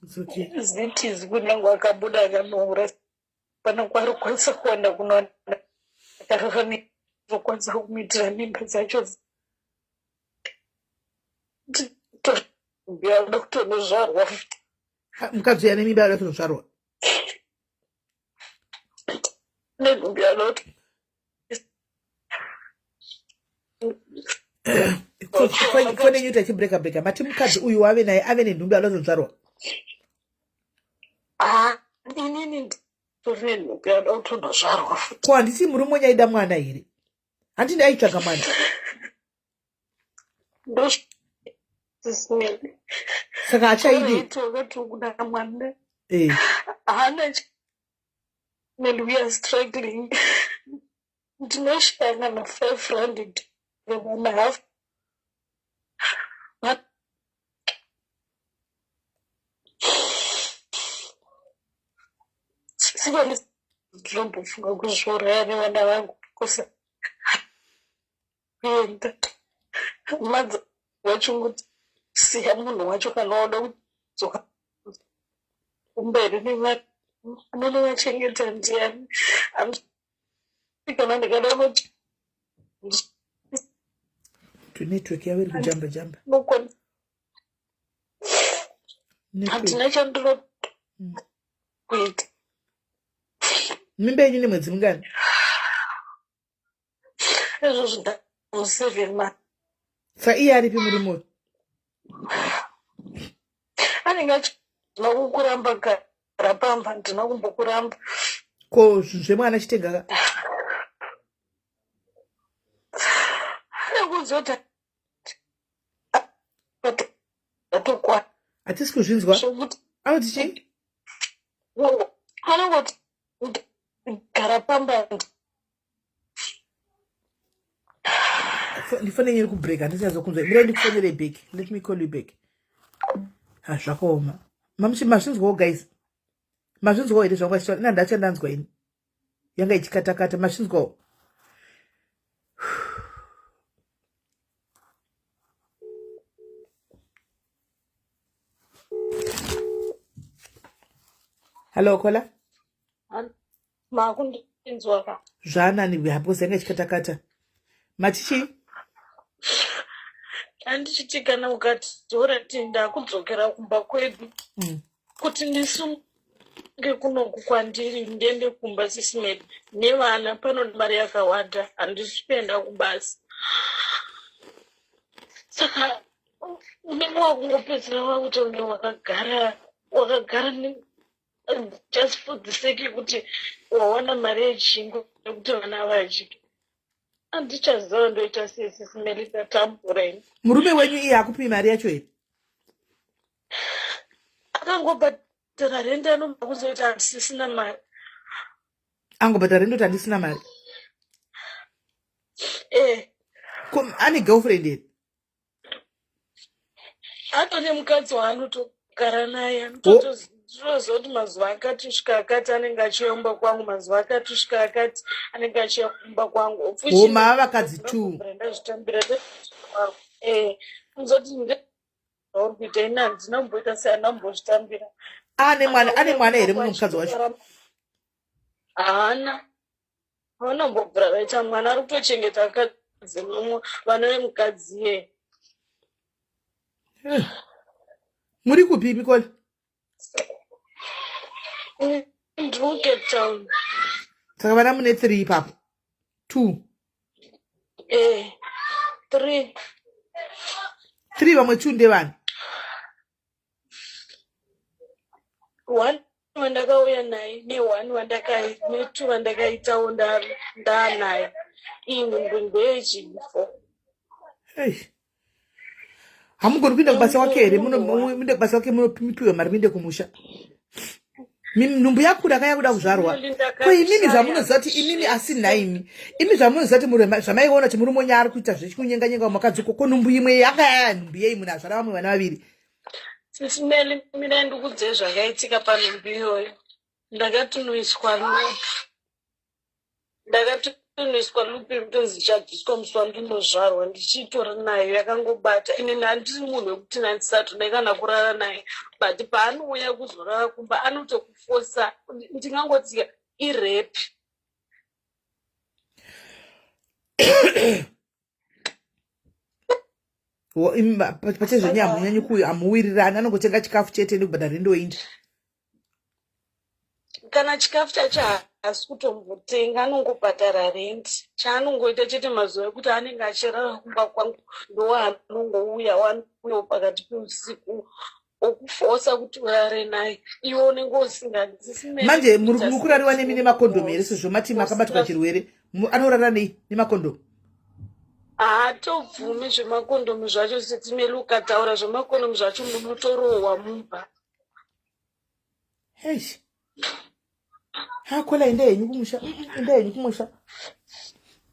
It's okay. Zitizi kunyange akabuda akanoura pana kwaari kukwanisa kuenda kunowana akararami kukwanisa kumuitira mimba dzacho anoda kutonozvarwa futi. Mukadzi uyu ane mimba anoda kutonozvarwa. Nenhumbi anoti Fone yenyu tachibreka breka. Mati mukadzi uyu wave naye ave nenhumbi anoda kutonozvarwa. Ah, inini nditori nenhumbi anoda kutonozvarwa futi. Ko handisi murume wenyu aida mwana here? Handini aitsvaga mwana. Saka achaidi. Kuda mwana. Eh. Haana and we are struggling. Ndinoshaya kana 5 rand vana half. Sivani ndinombofunga kuzviuraya nevana vangu because kuenda madza wacho siya munhu wacho kana wada kudzoka kumberi nevanovachengeta ndiani kana ndikada kuti network yavo iri kujamba jamba. Handina chandinoda kuita. Mimba yenyu nemwedzi mingani? Izvozvo ndamu 7 months. Sa iye aripi murume uyu? Anenge achina kukuramba gara pamba, ndina kumbokuramba. Ko zvinhu zvemwana chitenga ka? Anekuzoti atokwana. Hatisi kuzvinzwa. Anoti chii? Anongoti gara pamba. Ndifone nyeri kubreak, handisi kunzwa. Mirai ndikufonere back. Let me call you back. Ha, zvakaoma. Mamuchi mazvinzwawo guys. Mazvinzwawo here zvangu achitaura? Ina ndacha ndanzwa ini. Yanga ichikatakata mazvinzwawo. Hello Kola. Makundinzwa ka? Zvanani because yanga ichikatakata. Mati chii? Handichiti kana ukati ti ndakudzokera kumba kwedu kuti ndisunge kunoku kwandiri ndiende kumba sisimedi nevana panoda mari yakawanda, handisi kuenda kubasa. Saka unenge wakungopedzera wakuti unge wakagara wakagara just for the sake yekuti wawana mari yechingwa nekuti vana vadye. Handichaziva ndoita sei sisimeli, tatambura ini. Murume wenyu iye akupi mari yacho here? Akangobhadhara rendi, anobva kuzoita handisisina mari. Angobhadhara rendi kuti handisina mari? Eh. Ko ane girlfriend here? Atone mukadzi waanotogara naye. Anotoziva kuti mazuva akati svika akati anenge achiuya kumba kwangu, mazuva akati svika akati anenge achiuya kumba kwangu. Homa vakadzi two. Ndazvitambira eh kuzoti zvauri kuita ini handina kumboita sei, handina kumbozvitambira. Ane mwana, ane mwana here mumwe mukadzi wacho? Haana, vanombobvira vaita mwana. Ari kutochengeta vakadzi mumwe vana vemukadzi iye. Muri kupi Mikole? Ndiri kuCape Town. Saka vana mune 3 ipapo. 2. Eh. 3. 3 vamwe 2 ndevani? 1 wandakauya naye ne 1 wandaka ne 2 wandakaitawo ndaanaye. Iyi nhumbu ndeyechifo. Hey. Hamugoni kuenda kubasa kwake here? Munoenda kubasa kwake munopiwa mari muende kumusha. Nhumbu yakura kaya kuda kuzvarwa. Ko imimi zvamunoziva kuti imimi asi nhaimi. Imi zvamunoziva kuti zvamaiona kuti murume wenyu ari kuita zvechikunyenga nyenga mukadzi uko ko nhumbu imwe yakaya nhumbu yei munhu azvara vamwe vana vaviri. Sisi Meli mirai ndikudzei zvakaitika panhumbu iyoyo. Ndakatonoiswa loop. Ndakatonoiswa loop yekutonzi ichabviswa musi wandinozvarwa ndichitori nayo yakangobata. Ini handiri munhu wekuti ndisatode kana kurara naye but paanouya kuzorara kumba anotokufosa ndingangoti irape. Pachezvenyu hamunyanyi kuuya hamuwirirani anongotenga chikafu chete nekubhadhara rendo oinda kana chikafu chacho haasi kutombotenga anongobhadhara rent chaanongoita chete mazuva ekuti anenge achirara kumba kwangu ndowaanongouya wanouya pakati peusiku okufosa kuti urare naye iwe unenge usinganzisi manje muri kurariwa nemi nemakondomu here sezvo mati makabatwa chirwere anorara nei nemakondomu haatobvumi zvemakondomu zvacho setimeli ukataura zvemakondomu zvacho munotorohwa mumba heish hakola enda henyu kumusha enda henyu kumusha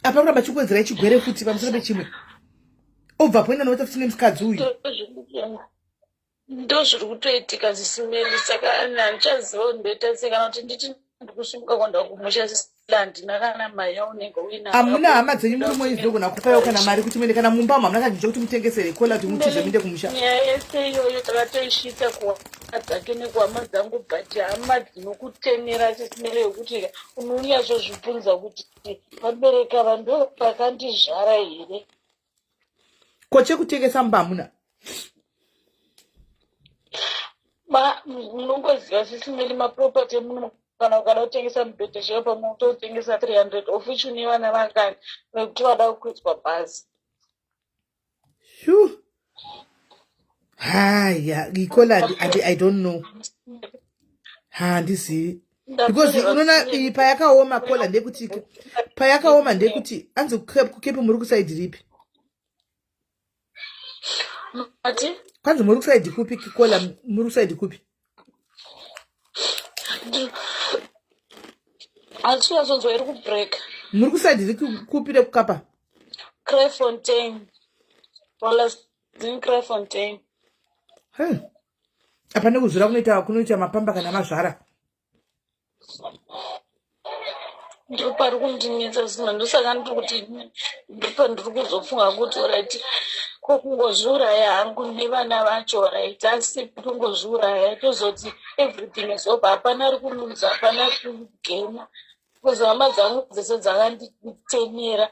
apa kuramba chikuwedzerai chigwere futi pamusoro pechimwe obva poenda noita futi nemukadzi uyu Ndozviri kutoitika sisi Melly saka handichaziva kuti ndoita sei kana kuti nditi ndikusimuka kuenda kumusha sisi handina kana mari yaunenge uinayo. Hamuna hama dzenyu murume wenyu dzinogona kupaiwo kana mari kuti muende kana mumba umu hamuna kana chinhu chekuti mutengesere kola kuti mutize muende kumusha. Nyaya yese iyoyo takatoisvitsa kuhama dzake nekuhama dzangu but hama dzinokutemera sisi Melly yekuti unonyatsozvibvunza kuti vabereki ava ndo vakandizvara here. Ko chekutengesa mumba hamuna? Munongoziva sisi Meli maproperty emuno kana ukada kutengesa mubhedha chaiwo pamwe utotengesa 300 of which une vana vangani vekuti vada kukwidzwa bhazi. Shu. Haya, ikola andi I don't know. Handizivi. Because unoona iyi payakaoma kola ndekuti payakaoma ndekuti anzi kukepe muri kusaidi ripi? Mati? Kwanzi muri kusaidi kupi kola muri kusaidi kupi? Handisi kunyatsonzwa iri kubreak. Muri kusaidi ripi kupi rekukapa? Kraaifontein. Wallace Kraaifontein. Hey. Apa nekuzvira kunoita kunoita mapamba kana mazvara. Ndopari kundinetsa sima ndosaka ndiri kuti ndopa ndiri kuzofunga kuti orit ko kungozviuraya hangu nevana vacho orit asi kungozviuraya tozoti everything is over hapana ari kuluza hapana ari kugena because hama dzangu dzese dzakanditenera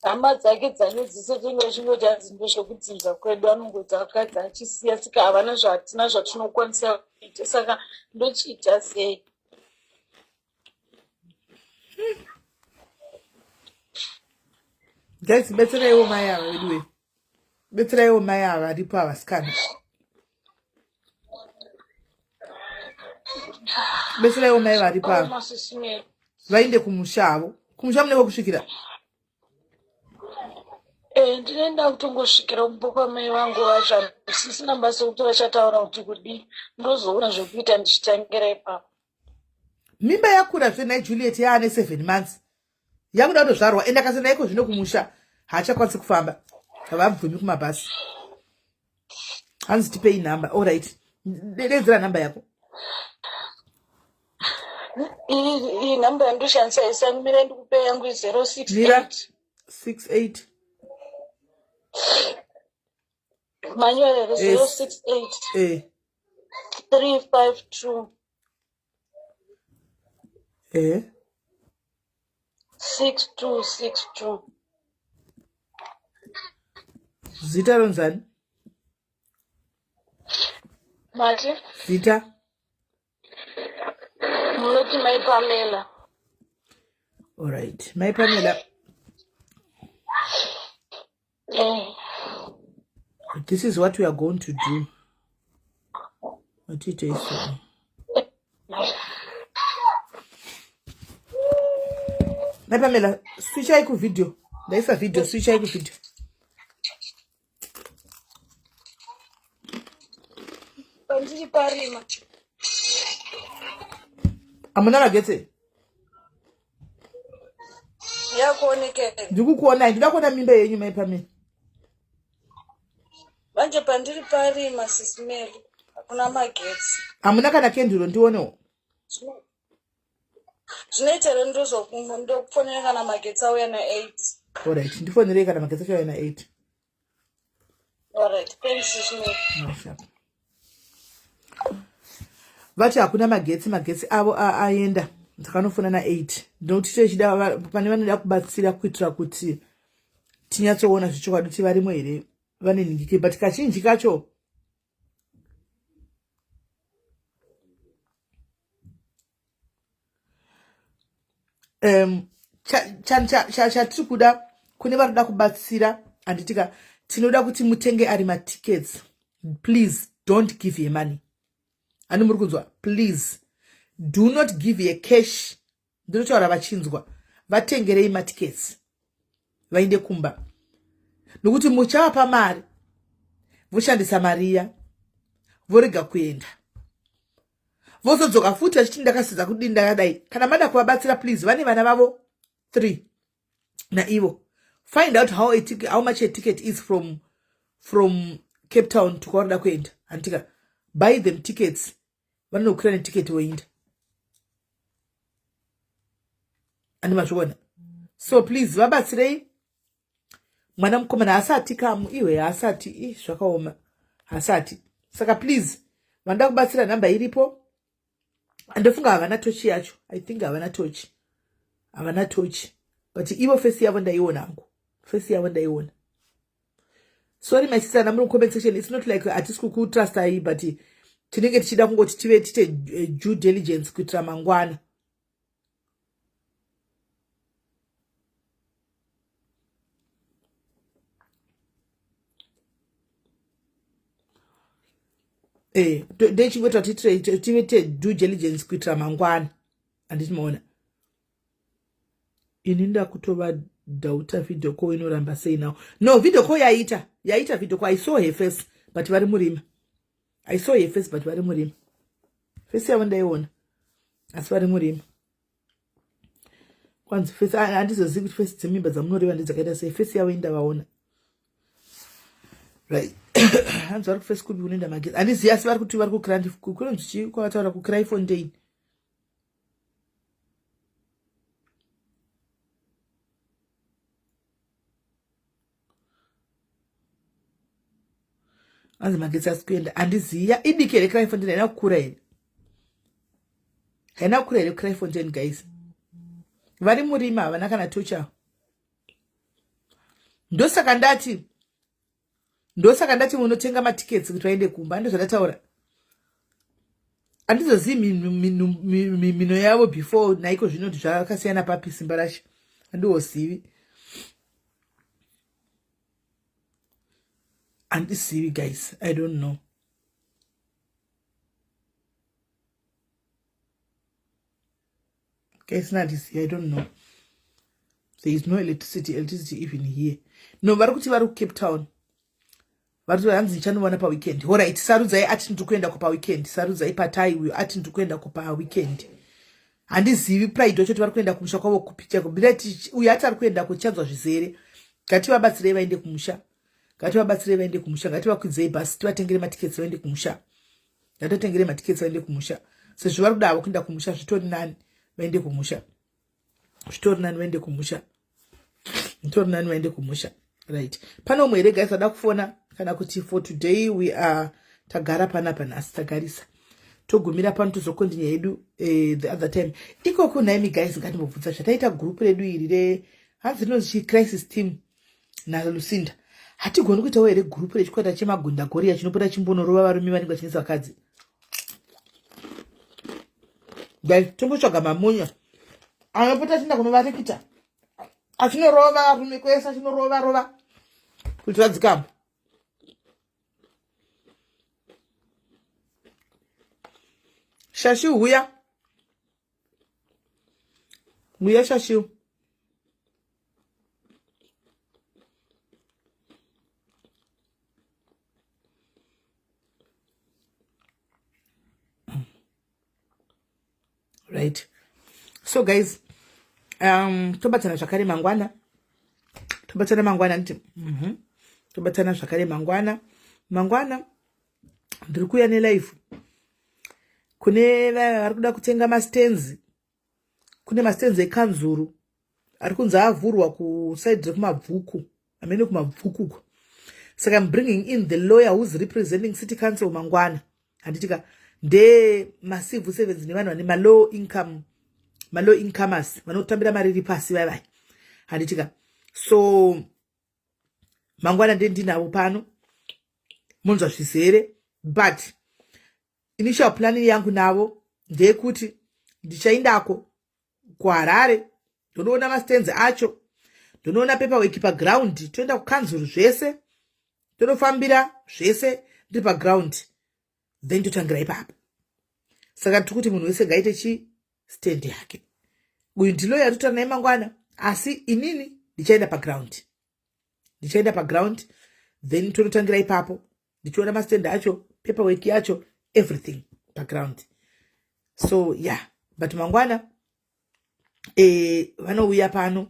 hama dzake dzane dzese tinenge chingoti hanzi ndozvekudzinza kwedu anongoti akadzi achisiya sika havana zvatina zvatinokwanisa kuita saka ndochiita sei Guys, betseraiwo mai ava veduwe. Betseraiwo mai ava varipo ava sikana. Betseraiwo mai varipo ava. Vaende kumusha havo. Kumusha mune kwekusvikira. Eh, ndinoenda kutongosvikira kumba kwamai vangu vacho handisisina basa rekuti vachataura kuti kudii ndozoona zvekuita ndichitangira ipapo mimba yakura zve nhai juliet yaane seven months yakuda kutozvarwa ende akasenda iko zvino kumusha haachakwanisi kufamba havabvumi kumabhasi hanzi tipei nhamba allright dedzera nhamba yako Iyi nhamba yandoshandisa isamira ndikupe yangu 068 mira 68 manyorero 068 eh 352 eh 6262 zita ronzani mati zita Munoti mai Pamela. Alright, mai Pamela. Eh. This is what we are going to do. What it is. Mai Pamela, switchai kuvideo. Ndaisa video, switchai kuvideo. Pandiri parima. Hamuna magetsi? Yakuonekera. Ndikukuonai, ndinoda kuona mimba yenyu mai Pamela. Manje pandiri parima sisi Mary, hakuna magetsi. Hamuna kana kenduro ndionewo. Zvinoita here ndokufonera kana magetsi auya na8. Alright, ndifonerei kana magetsi acho auya na8. Alright, thanks sisi Mary. Vati hakuna magetsi, magetsi avo aenda. Ndakanofona na8. Ndinokuti tichida pane vanoda kubatsira kuitira kuti tinyatsoona zvechokwadi kuti varimo here vane nhingike, but kazhinji kacho chatiri kuda kune vari kuda kubatsira handitika, tinoda kuti mutenge ari matickets. Please don't give her money. Ani muri kunzwa? Please do not give her cash. Ndinotaura vachinzwa. Vatengerei matickets vaende kumba, nokuti muchavapa mari voshandisa mari iya vorega kuenda, vozodzoka futi vachiti ndakasidza kudini ndakadai. Kana mada kuvabatsira, please, vane vana vavo 3 naivo, find out how much a ticket is from Cape Town to kwavarida kuenda, handitika? Buy them tickets, vanonokwira netiketi voenda. Andi mazviona? So please vabatsirei. Mwana mukomana haasati kamu iwe, haasati i zvakaoma, haasati. Saka please vanoda kubatsira, nhamba iripo. Andofunga havana tochi yacho. I think havana tochi, havana tochi, but ivo face yavo ndaiona hangu, face yavo ndaiona. Sorry my sister, namuri comment section, it's not like hatisi kukutrustai, but tinenge tichida kungoti tive tite due diligence kuitira mangwana. Ndechingoita kuti tive te due diligence kuitira mangwana, handiti maona? Ini ndakutova dauta, video call inoramba sei now? No, video call yaita, yaita video call. I saw her face, but vari murima. I saw her face, but vari murima. Face yavo ndaiona, asi vari murima. Kwanzi face, handizozivi kuti face dzemimba dzamunoreva ndedzakaita sei. Face yavo indavaona, right? Hanzi vari kuface kupi kunoenda magetsi, handizivi, asi vari kuti vari kukrand kunonzi chii kwavataura, kuCraaifontein. Anzi magetsi asi kuenda, handizivi. Idiki here Kraaifontein? Haina kukura here? Haina kukura here Kraaifontein? Guys, vari murima, havana kana tocha. Ndosaka ndati munotenga matickets kuti vaende kumba. Ndozvandataura, handizozivi mhino yavo before naiko zvino kuti zvakasiyana papi. Simba rashe, handiwozivi, handizivi guys, I don't know. Guys, nandizivi, I don't know. There is no electricity even here. No, vari kuti vari kuCape Town. Vari kuti hanzi ndichanoona paweekend. Alright, sarudzai ati ndiri kuenda kupaweekend. Sarudzai patai uyo ati ndiri kuenda kupaweekend. Handizivi pride wacho kuti vari kuenda kumusha kwavo kupi chaiko. Birati uyo ati ari kuenda kuchanzwa zvizere. Ngativabatsirei vaende kumusha, ngativabatsirei vaende kumusha, ngativakwidzei bhasi, tivatengere matickets vaende kumusha. Ngatotengere matickets vaende kumusha sezvo vari kuda havo kuenda kumusha. Zvitori nani vaende kumusha, zvitori nani vaende kumusha, zvitori nani vaende kumusha. Right, pane umwe here guys ada kufona, kana kuti for today we are tagara panapa nhasi, tagarisa, togumira pano, tozokontinya yedu the other time ikoko? Naimi guys, ngatimbobvunza zvataita group redu iri re hanzi rinonzi crisis team naLucinda. Hatigoni kuitawo here group rechikwata chemagundagoriya chinopota chimbonorova varume vanenge vachinetsa vakadzi? Guys, tombotsvaga mamonya anopota achienda kunovarekita achinorova varume kwese achinorova rova kuti vadzikama. Shashi huya huya Shashi. Right, so guys, tobatana zvakare mangwana, tobatana mangwana nditi Tobatana zvakare mangwana. Mangwana ndiri kuuya nelive kune vaya vari kuda kutenga mastands. Kune mastands ekanzuru ari kunzi avhurwa kusaidi rekumabvuku, amene kumabvuku uko. Saka I'm bringing in the lawyer who's representing city council mangwana, handitika? Nde macivil servants nevanhu vane malow income, malow incomers vanotambira mari iri pasi vai vai, handitika? So mangwana ndendinavo pano, munzwa zvizere. But initial planning yangu navo ndeyekuti ndichaindako kuHarare, ndonoona mastands acho, ndonoona paperwork paground, toenda kukanzuru zvese, tonofambira zvese ndiri paground, then totangira ipapo. Saka tiri kuti munhu wese ngaite chi stand yake. Uyu ndilawyer yatotaura naye mangwana, asi inini ndichaenda paground, ndichaenda paground, then tonotangira ipapo, ndichiona mastand acho, paperwork yacho, everything paground. So yeah, but mangwana vanouya pano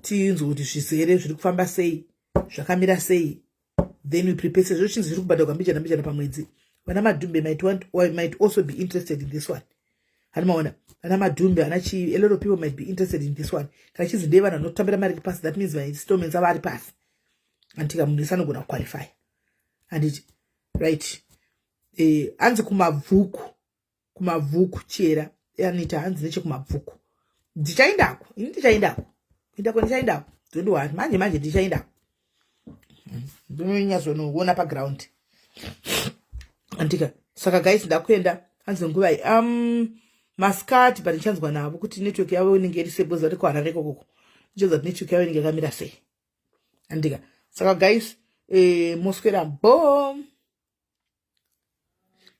tinzwe kuti zvizere zviri kufamba sei, zvakamira sei, then we prepare, sezvo chinzi zviri kubhadharwa mbijana mbijana pamwedzi. Vana Madhumbe might also be interested in this one. Hani maona vana Madhumbe, ana chii, a lot of people might be interested in this one. Kana chinzi ndeye vanhu vanotambira mari pasi, that means mainstallments avo ari pasi, anditika? Munhu wese anogona kuqualify, handiti? Right. Hanzi kumabvuku, kumabvuku chera anoita, hanzi nechekumabvuku. Ndichaindako ini, ndichaindako, kuindako ndichaindako. Don't manje manje ndichaindako, ndinonyatsonoona paground, andika? Saka guys, ndakuenda. Hanzi nguvai? Maskati, but ndichanzwa navo kuti network yavo inenge iri sei, because vari kuHarare ikokoko. Ndichanzwa kuti network yavo inenge yakamira sei, andika? Saka guys, moswera bo.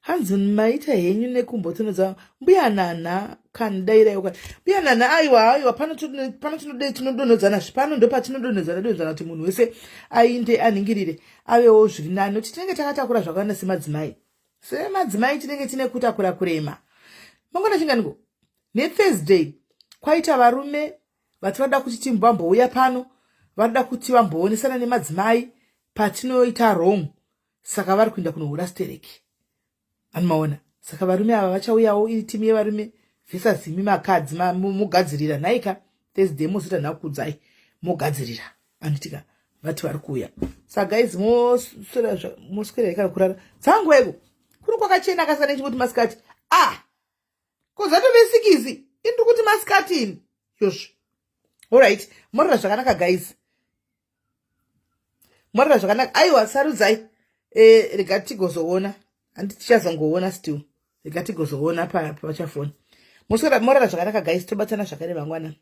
Hanzi maita henyu nekumbotonodza mbuya Nana kani, dairaiwo kani mbuya Nana. Aiwa, aiwa, pano tinodonhodzana pano, ndo patinodonhodzana donhodzana kuti munhu wese ainde anhingirire avewo zviri nani, nokuti tinenge takatakura zvakawanda semadzimai. Semadzimai tinenge tine kutakura kurema. Mangwana chinganiko neThursday kwaita varume vati vada kuti timbambouya pano, varida kuti vamboonesana nemadzimai patinoita wrong. Saka vari kuenda kunohura stereki, anomaona. Saka varume ava vachauyawo, iri timu yevarume versus imi makadzi. Mugadzirira nhaika, Thursday mozoita nhakudzai, mogadzirira, anditika? Vati vari kuuya. Saka guys, moswera ikana kurara dzangueko kuri kwakachena akasana nechikuti masikati. Ah, ko zvatove 6, indiri kuti masikati ini yozvo. Allright, morara zvakanaka guys, morara zvakanaka. Aiwa, sarudzai. Rega tigozoona, handi tichazongoona still, rega tigozoona pachafoni. Morara zvakanaka guys, tobatsana zvakare mangwana.